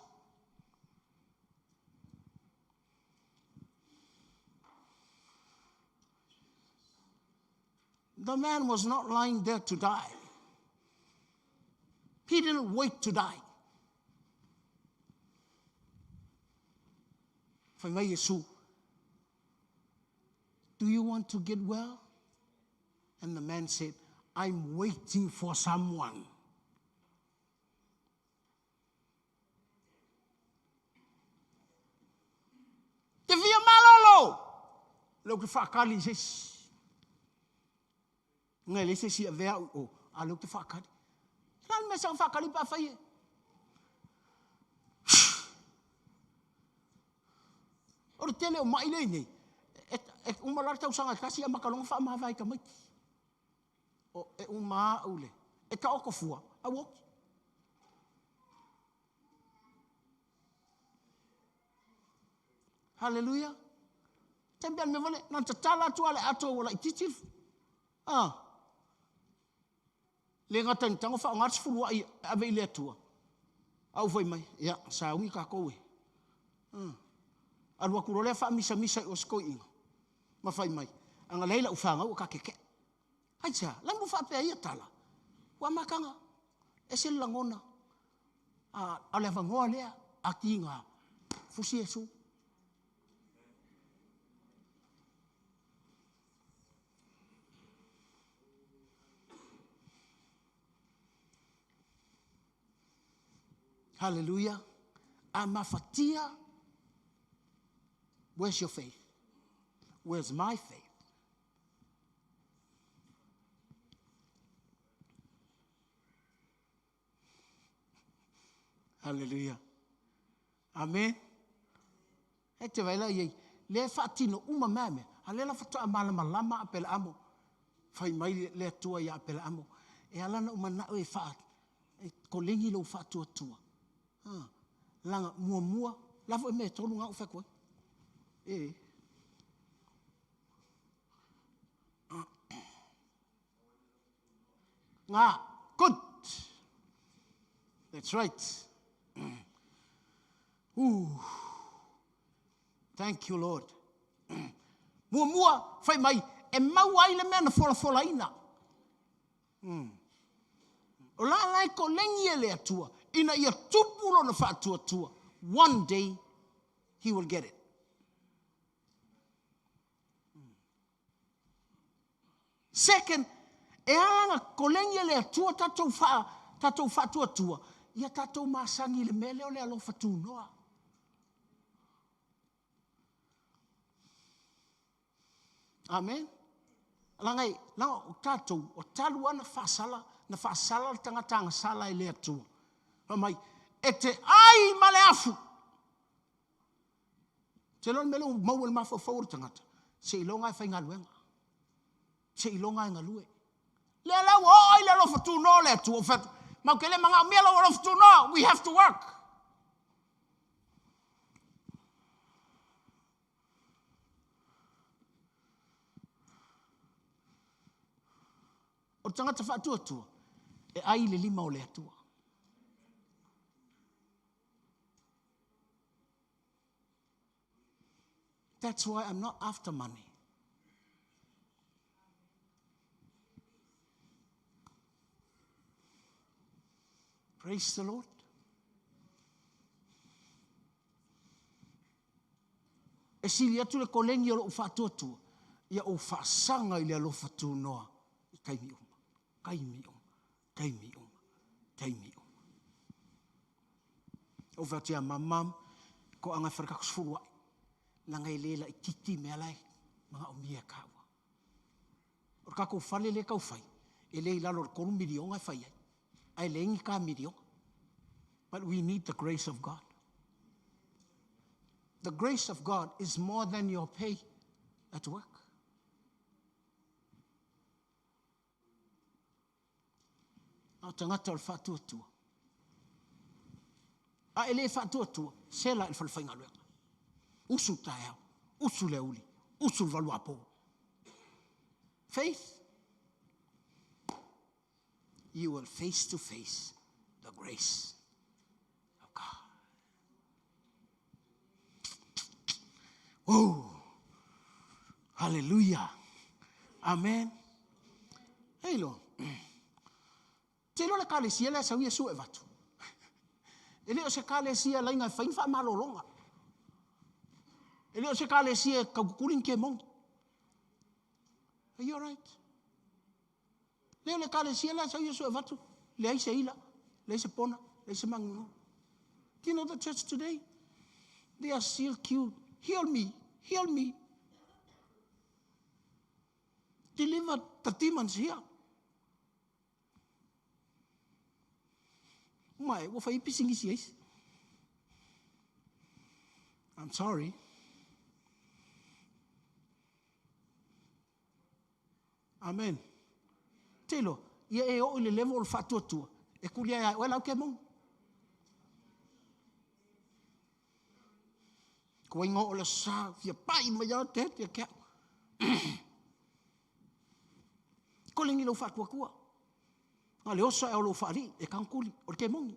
The man was not lying there to die. He didn't wait to die. Fai mai Iesu, do you want to get well? And the man said, I'm waiting for someone. Te fia malolo! Lea ou te faatali i se isi. Ngai e leai se isi e avea au i o, a lea ou te faatali. O le a le mea saga faatali pe a fai e? O le tele o mai lea i nei, e, e uma loa le tausaga e tasi amata loa ona faamavae i tamaiti. O, e uma au le, e taoto fua, a ua oti. Haleluia. Taimi pea le mea foi lea, na ona tatala atu lava le ato ua laitiiti. Ah. Le gata ina tago faaaoga le sefuluai e ave i le Atua. A ou fai mai, ia, sauni tatou e. Ah. Alu atu loa lea faamisamisa i o si toeaina ma fai mai, a na leai lau fanau ua ta keke'e. Aisea? La e faapea ia tala. Ua amataga. Ese le lagona. A, o le avanoa lea, a tiga, fusi Iesu. Hallelujah. A mafatia, where's your faith? Where's my faith? Hallelujah. Amen. E te vaila iei, le whaatino uma mea mea, a le la whatoa malama lama a pele amo, whai mai le atua ia a pele amo, e ala na umana e wha, e kolengi lo whaatua tua. Ha. Langa mua mua, lafo e me tolu ngā u whakua. E. Ngā, good. That's right. Ooh. Thank you, Lord. Mua mua, whai mai, e mau ai le mea na fola fola ina. O la lai ko lengi e le atua, ina ia tupu lona whaatua tua. One day, he will get it. Second, e ala na kolengi e le atua tatou wha, tatou whaatuatua, ia tatou masangi le mele o le alofa tūnoa. Amen. Langa i, langa o tatou, o talu ana whaasala, na whaasala le tangata anga sala i le atua. Fa mai, e te ai ma le afu. Te loa le mea lea ua maua i le mafaufau o le tagata, seiloga e faigaluega, seiloga e galue. Lea la ua oo ai le alofa tunoa o le Atua, ua fai atu, matou te le manaomia lou alofa tunoa, we have to work. O le tagata faatuatua, e ai i le lima o le Atua. That's why I'm not after money. Praise the Lord. E sili atu le koleni o lou faatuatua, ia ou faasaga i le alofa tunoa i taimi uma, taimi uma, taimi uma, taimi uma. Ou fai atu ia mam, mam, ko anga e wharekako sefulu ai. Langa e le laititi mea lae, manaomia e kāua. O le kākou fale le kau fai, e le i lalo o le 3 milionga e fai ai. Ae le ingi ka milionga. But we need the grace of God. The grace of God is more than your pay at work. A o tagata o le faatuatua. A e le faatuatua, sela i le falefaigaluega. Usu taeao, usu le auli, usu le valuapo. Faith, you will face to face the grace of God. Oh, hallelujah. Amen. Hei lo. Te lo le kalesia le sau Iesu e vatu. E le o se kalesia lainga e whain wha malolonga. E le o se kalesia e kaukukuli ke mong. Are you all right? Le o le kalesia le sau Iesu e vatu. Le ai se ila, le ai se pona, le ai se mangungu. Do you know the church today? They are still cute. Heal me, heal me. Deliver the demons here. Mai, ua fai pisingisi eisi. I'm sorry. Amen. Te lo, ia e o i le level o le faatuatua, e kuli ai ai oe lau ke mongi. Ko ingo o le sa, fia pai mai au te te kia. Ko lengi lau faatuatua. Nga le oso e o lou faali, e kangkuli, o le ke mongi.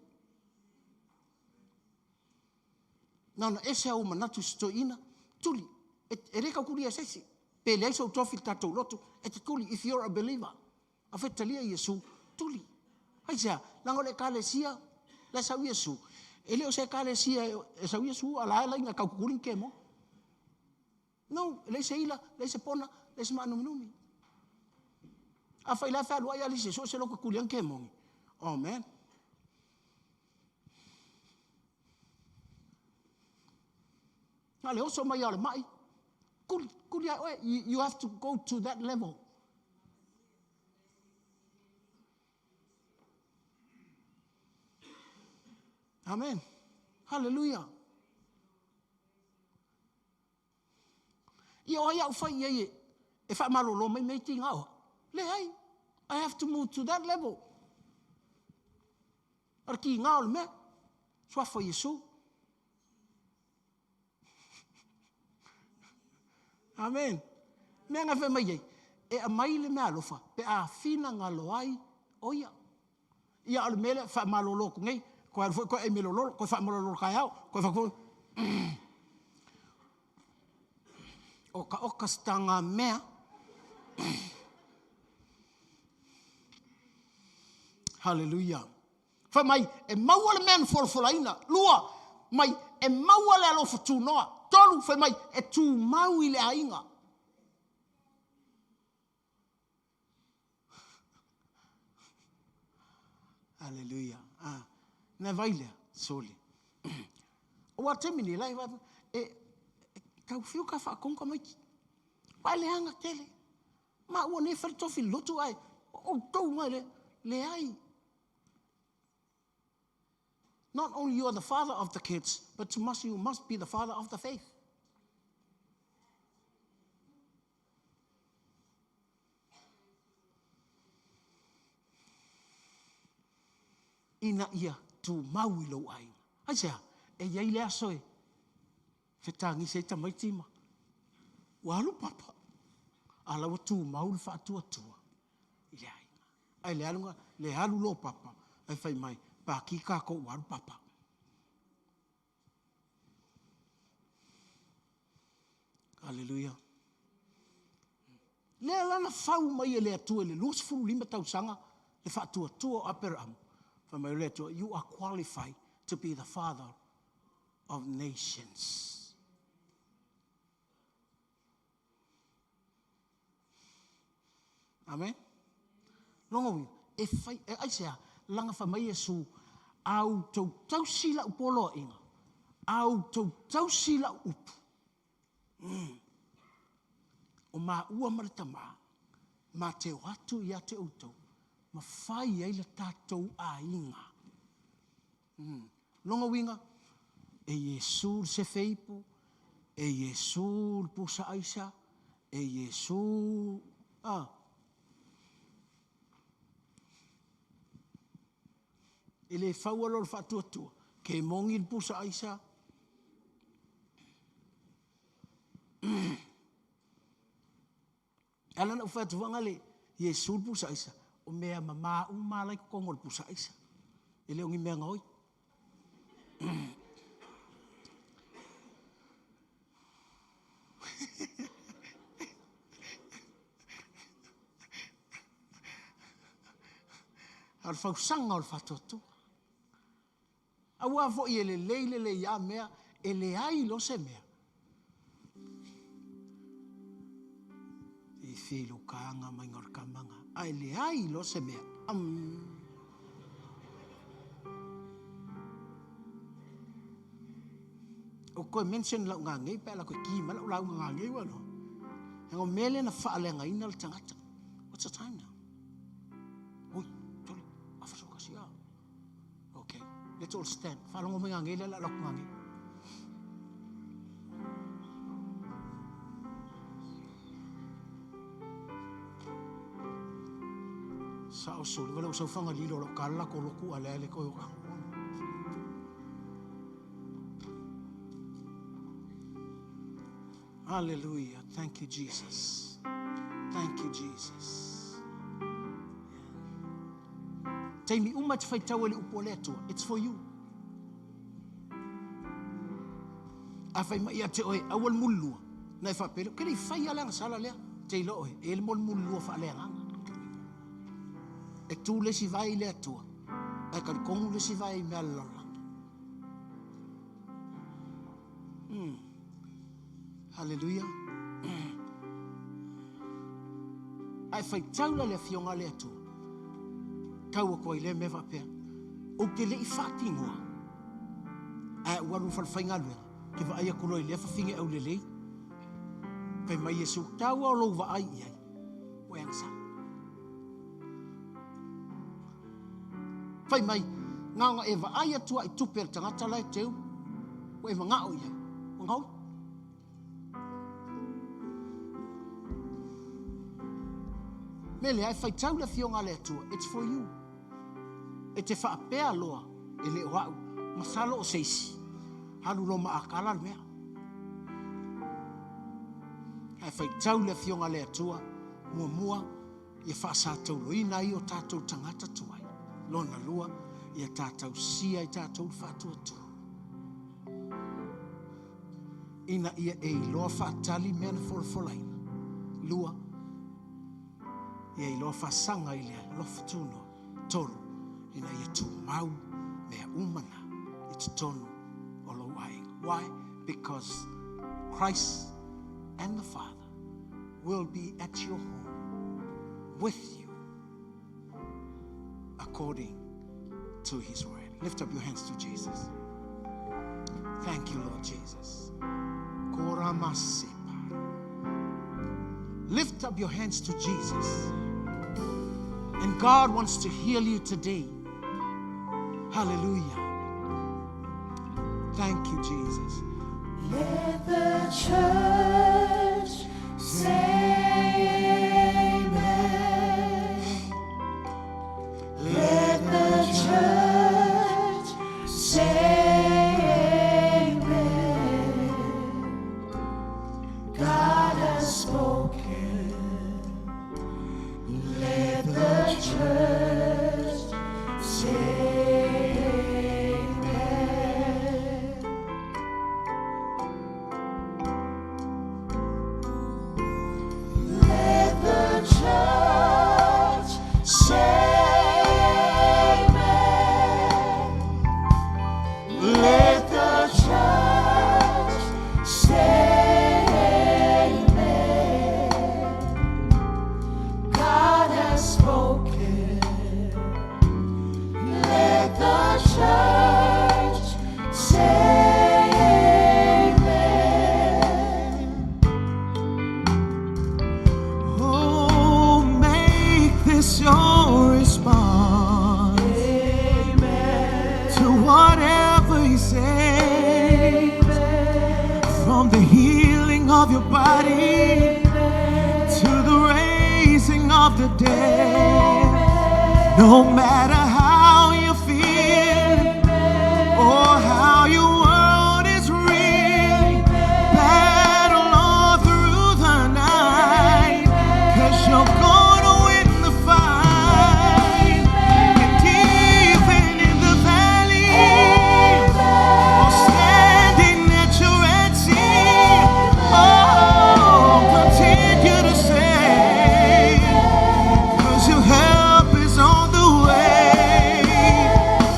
Nana ese au manatu se toeina, tuli, e, e le kaukuli e sesi. Pe leai sou tofi le tatou lotu, e te tuli, if you're a believer. A fetalia Iesu, tuli. Ai sea, langa o le ekalesia, le sau Iesu. E le o se ekalesia e sau Iesu, a la e laina kaukukuli ke mo. No, e leai se ila, leai se pona, leai se maanuminumi. A fai la whalua i alisi, so se loko kuli ke mongi. Oh man. Nga le oso mai o le mai. Kuli, kuli ai oe. You have to go to that level. Amen. Hallelujah. Ia o ai au fai i ai e faamalolo mai mea i tiga o au? Leai. I have to move to that level. O le tiga o le mea. Suafa o Iesu. Amen. Mea na fai mai ai, e aumai le meaalofa pe a finagalo ai o ia. Ia o le mea lea faamalolo atu nei, toe alu foi toe ai mealololo, toe faamalolo taeao, toe fai atu foi. Otaota se taga mea. Hallelujah. Fai mai, e maua le mea na folafolaina. Lua, mai, e maua le alofa tunoa. Tolu, fai mai, e tumau i le aiga. Hallelujah. Ah, na vai lea, sole. Ua taimi nei, lai, e, e tau fiu ka whaakong ka maiki. Wa le anga tele. Ma ua nei fale tofi lotu ai. O tau ngai le, le ai. Not only you are the father of the kids, but you must, you must be the father of the faith. Ina ia tumau i lou aiga. Aisea, e i ai le aso e fetagisi ai tamaiti ma ua alu papa, a la ua tumau le faatuatua i le aiga. Ae le alu, le alu lo papa, ae fai mai, paki kākou ua alu papa. Aleluia. Lea la na fau mai e le Atua i le 25 tausaga le faatuatua o Aperamo. Fai mai o le Atua, you are qualified to be the father of nations. Amen. Longa uiga, e fai, e aisea, laga fai mai Iesu, a outou tausi lau poloaiga, a outou tausi lau upu. Mm. O maua ma le tamā, ma te o atu ia te outou, ma fai ai le tatou aiga. Mm. Lona uiga, e Iesu le sefe ipu, e Iesu le pusa aisa, e Iesu... Ah. E le faua loa le faatuatua, ke mogi le pusa aisa. E ala ona ou fai atu foi le Iesu le pusa aisa, o mea mama uma lava la e i totonu o le pusa aisa. E le o ni mea gaoi. A o le fausaga o le faatuatua. Aua foi e lelei lelei a mea, e leai loa se mea. E fia i lou kaga mai o le kamaga, a e leai loa se mea. Um. O koe mention lau ngangei pe ala koe ki mai lau lauga ngangei wa no. Ngo mele na faaleagaina le tagata. What's the time now? Oi, tole, afa so kasi a. Okay, let's all stand. Faalogo mai ngangei lea la lau ngangei. Sa o soli wala o saufanga lilo lau kala ko loku ale ale ko yo Hallelujah. Thank you, Jesus. Thank you, Jesus. Taimi uma te whaitau e le upu o le Atua. It's for you. A whai mai ia te oe, aua le mululua. Na e whapele, ke lei whai ale anga sala lea. Te ilo oe, e le mo le mululua wha ale anganga. E tū le si vai i le Atua. Ai ka kongu le si vai i mea lalolagi. Haleluia. Ae faitau la le afioga a le Atua. Tau atu ai lea mea faapea, ou te le i faatinoa, ae ou alu i le fale faigaluega, ke vaai atu loa i lea fafine aulelei. Fai mai Iesu, tau o lou vaai i ai, ua e agasala. Fai mai, Na ona e vaai atu lava i tupe a le tagata la e teu, ua e manao i ai, ua gaoi. Mea lea e faitau le Afioga a le Atua, it's for you. E te faapea loa, e le o au, masalo o se isi, alu loa ma akala le mea. Ae faitau le Afioga a le Atua, muamua, ia faasatauloina ai o tatou tagata tuai. Lona lua, ia tatausia ai tatou le faatuatua. Ina ia e iloa faatali mea na folafolaina. Lua, ia iloa faasaga i le alofa tunoa. Tolu, ina ia tumau mea uma na i totonu o lou aiga. Why? Because Christ and the Father will be at your home with you according to his word. Lift up your hands to Jesus. Thank you, Lord Jesus. Lift up your hands to Jesus. And God wants to heal you today. Hallelujah. Thank you, Jesus. Let the church say amen. Let the church say amen. God has spoken. Let the church say amen. Let the church say amen. Let the church say amen. God has spoken. Let the church say amen. Oh, make this your response. Amen. To whatever he says. From the healing of your body to the raising of the dead. No matter how you feel or how your world is real, battle on through the night, 'cause you're gonna win the fight. And even in the valley, or standing at your Red Sea, oh, continue to say, 'cause your help is on the way.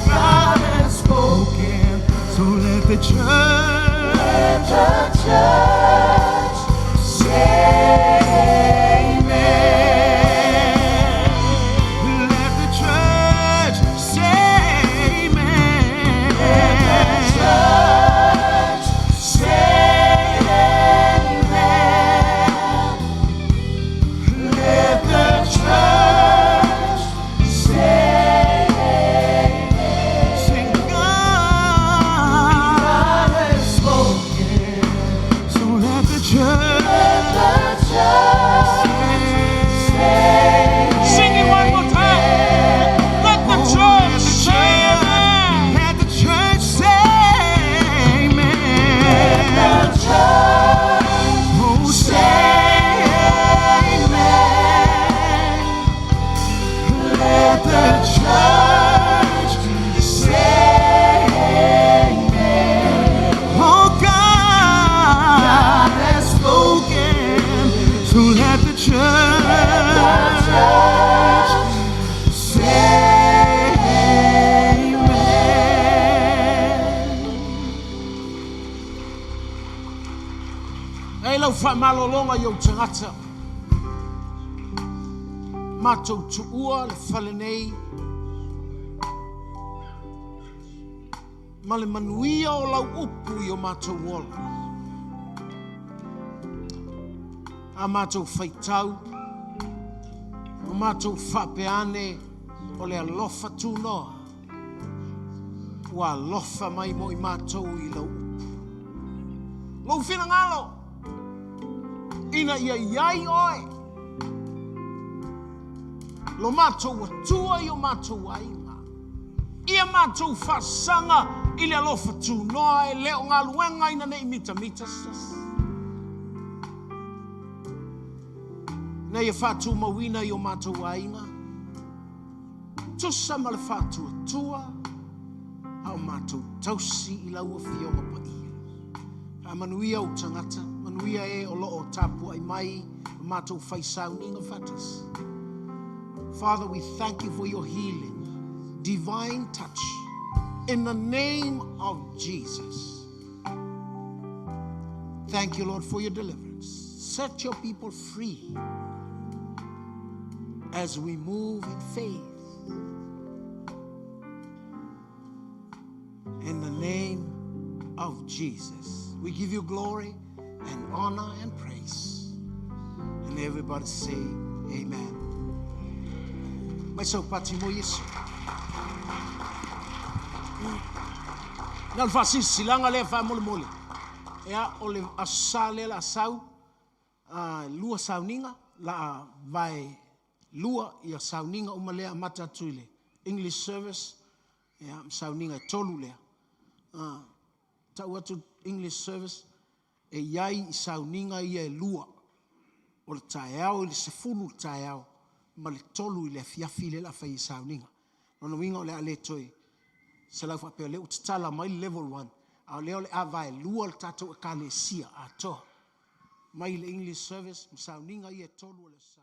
God has spoken, so let the church, Let the church say amen. Let the church say amen. Let the church say amen. Let the church say amen. Sing God, God has spoken. so let the church Let the church say sing it one more time. Let the church say amen. Let the church say amen. Let the church Oh, say amen. Let the church say amen. Oh, God has spoken. So let the church say amen. E lau whaamalolonga i au tagata. Matou tuua le fale nei. Ma le manuia o lau upu i o matou ola. A matou faitau. O matou faapeane o le alofa tunoa. Ua alofa mai mo i matou i lau upu. Lou finagalo, ina ia iai oe, lo matou atua i o matou aiga. Ia matou faasaga i le alofa tunoa e le o galuega ina nei mitamita se tasi. Ina ia faatumauina i o matou aiga, tusa ma le faatuatua a o matou tausi i lau Afioga Paia. Faamanuia ou tagata, manuia e o lo o tapuai mai ma matou fai sauniga faatasi. Father, we thank you for your healing, divine touch, in the name of Jesus. Thank you, Lord, for your deliverance. Set your people free as we move in faith. In the name of Jesus, we give you glory and honor and praise. And everybody say, Amen. Mai sau pati mo Yesu. Na le faasisilasilaga lea faamolemole. Ea o le Aso Sa lea la a sau, a lua sauniga, la a vae lua ia sauniga uma lea amata atu i le English service, ea ma sauniga e tolu lea. A, tau atu English service, e i ai i sauniga ia e lua, o le taeao i le 10 i le taeao, ma le 3 i le afiafi lea la a fai e sauniga. Lona uiga o le a le toe selau faapea o lea ua tatala mai le level 1, a o lea o le a vaelua le tatou ekalesia atoa mai le English service ma sauniga ia e tolu o le Aso Sa.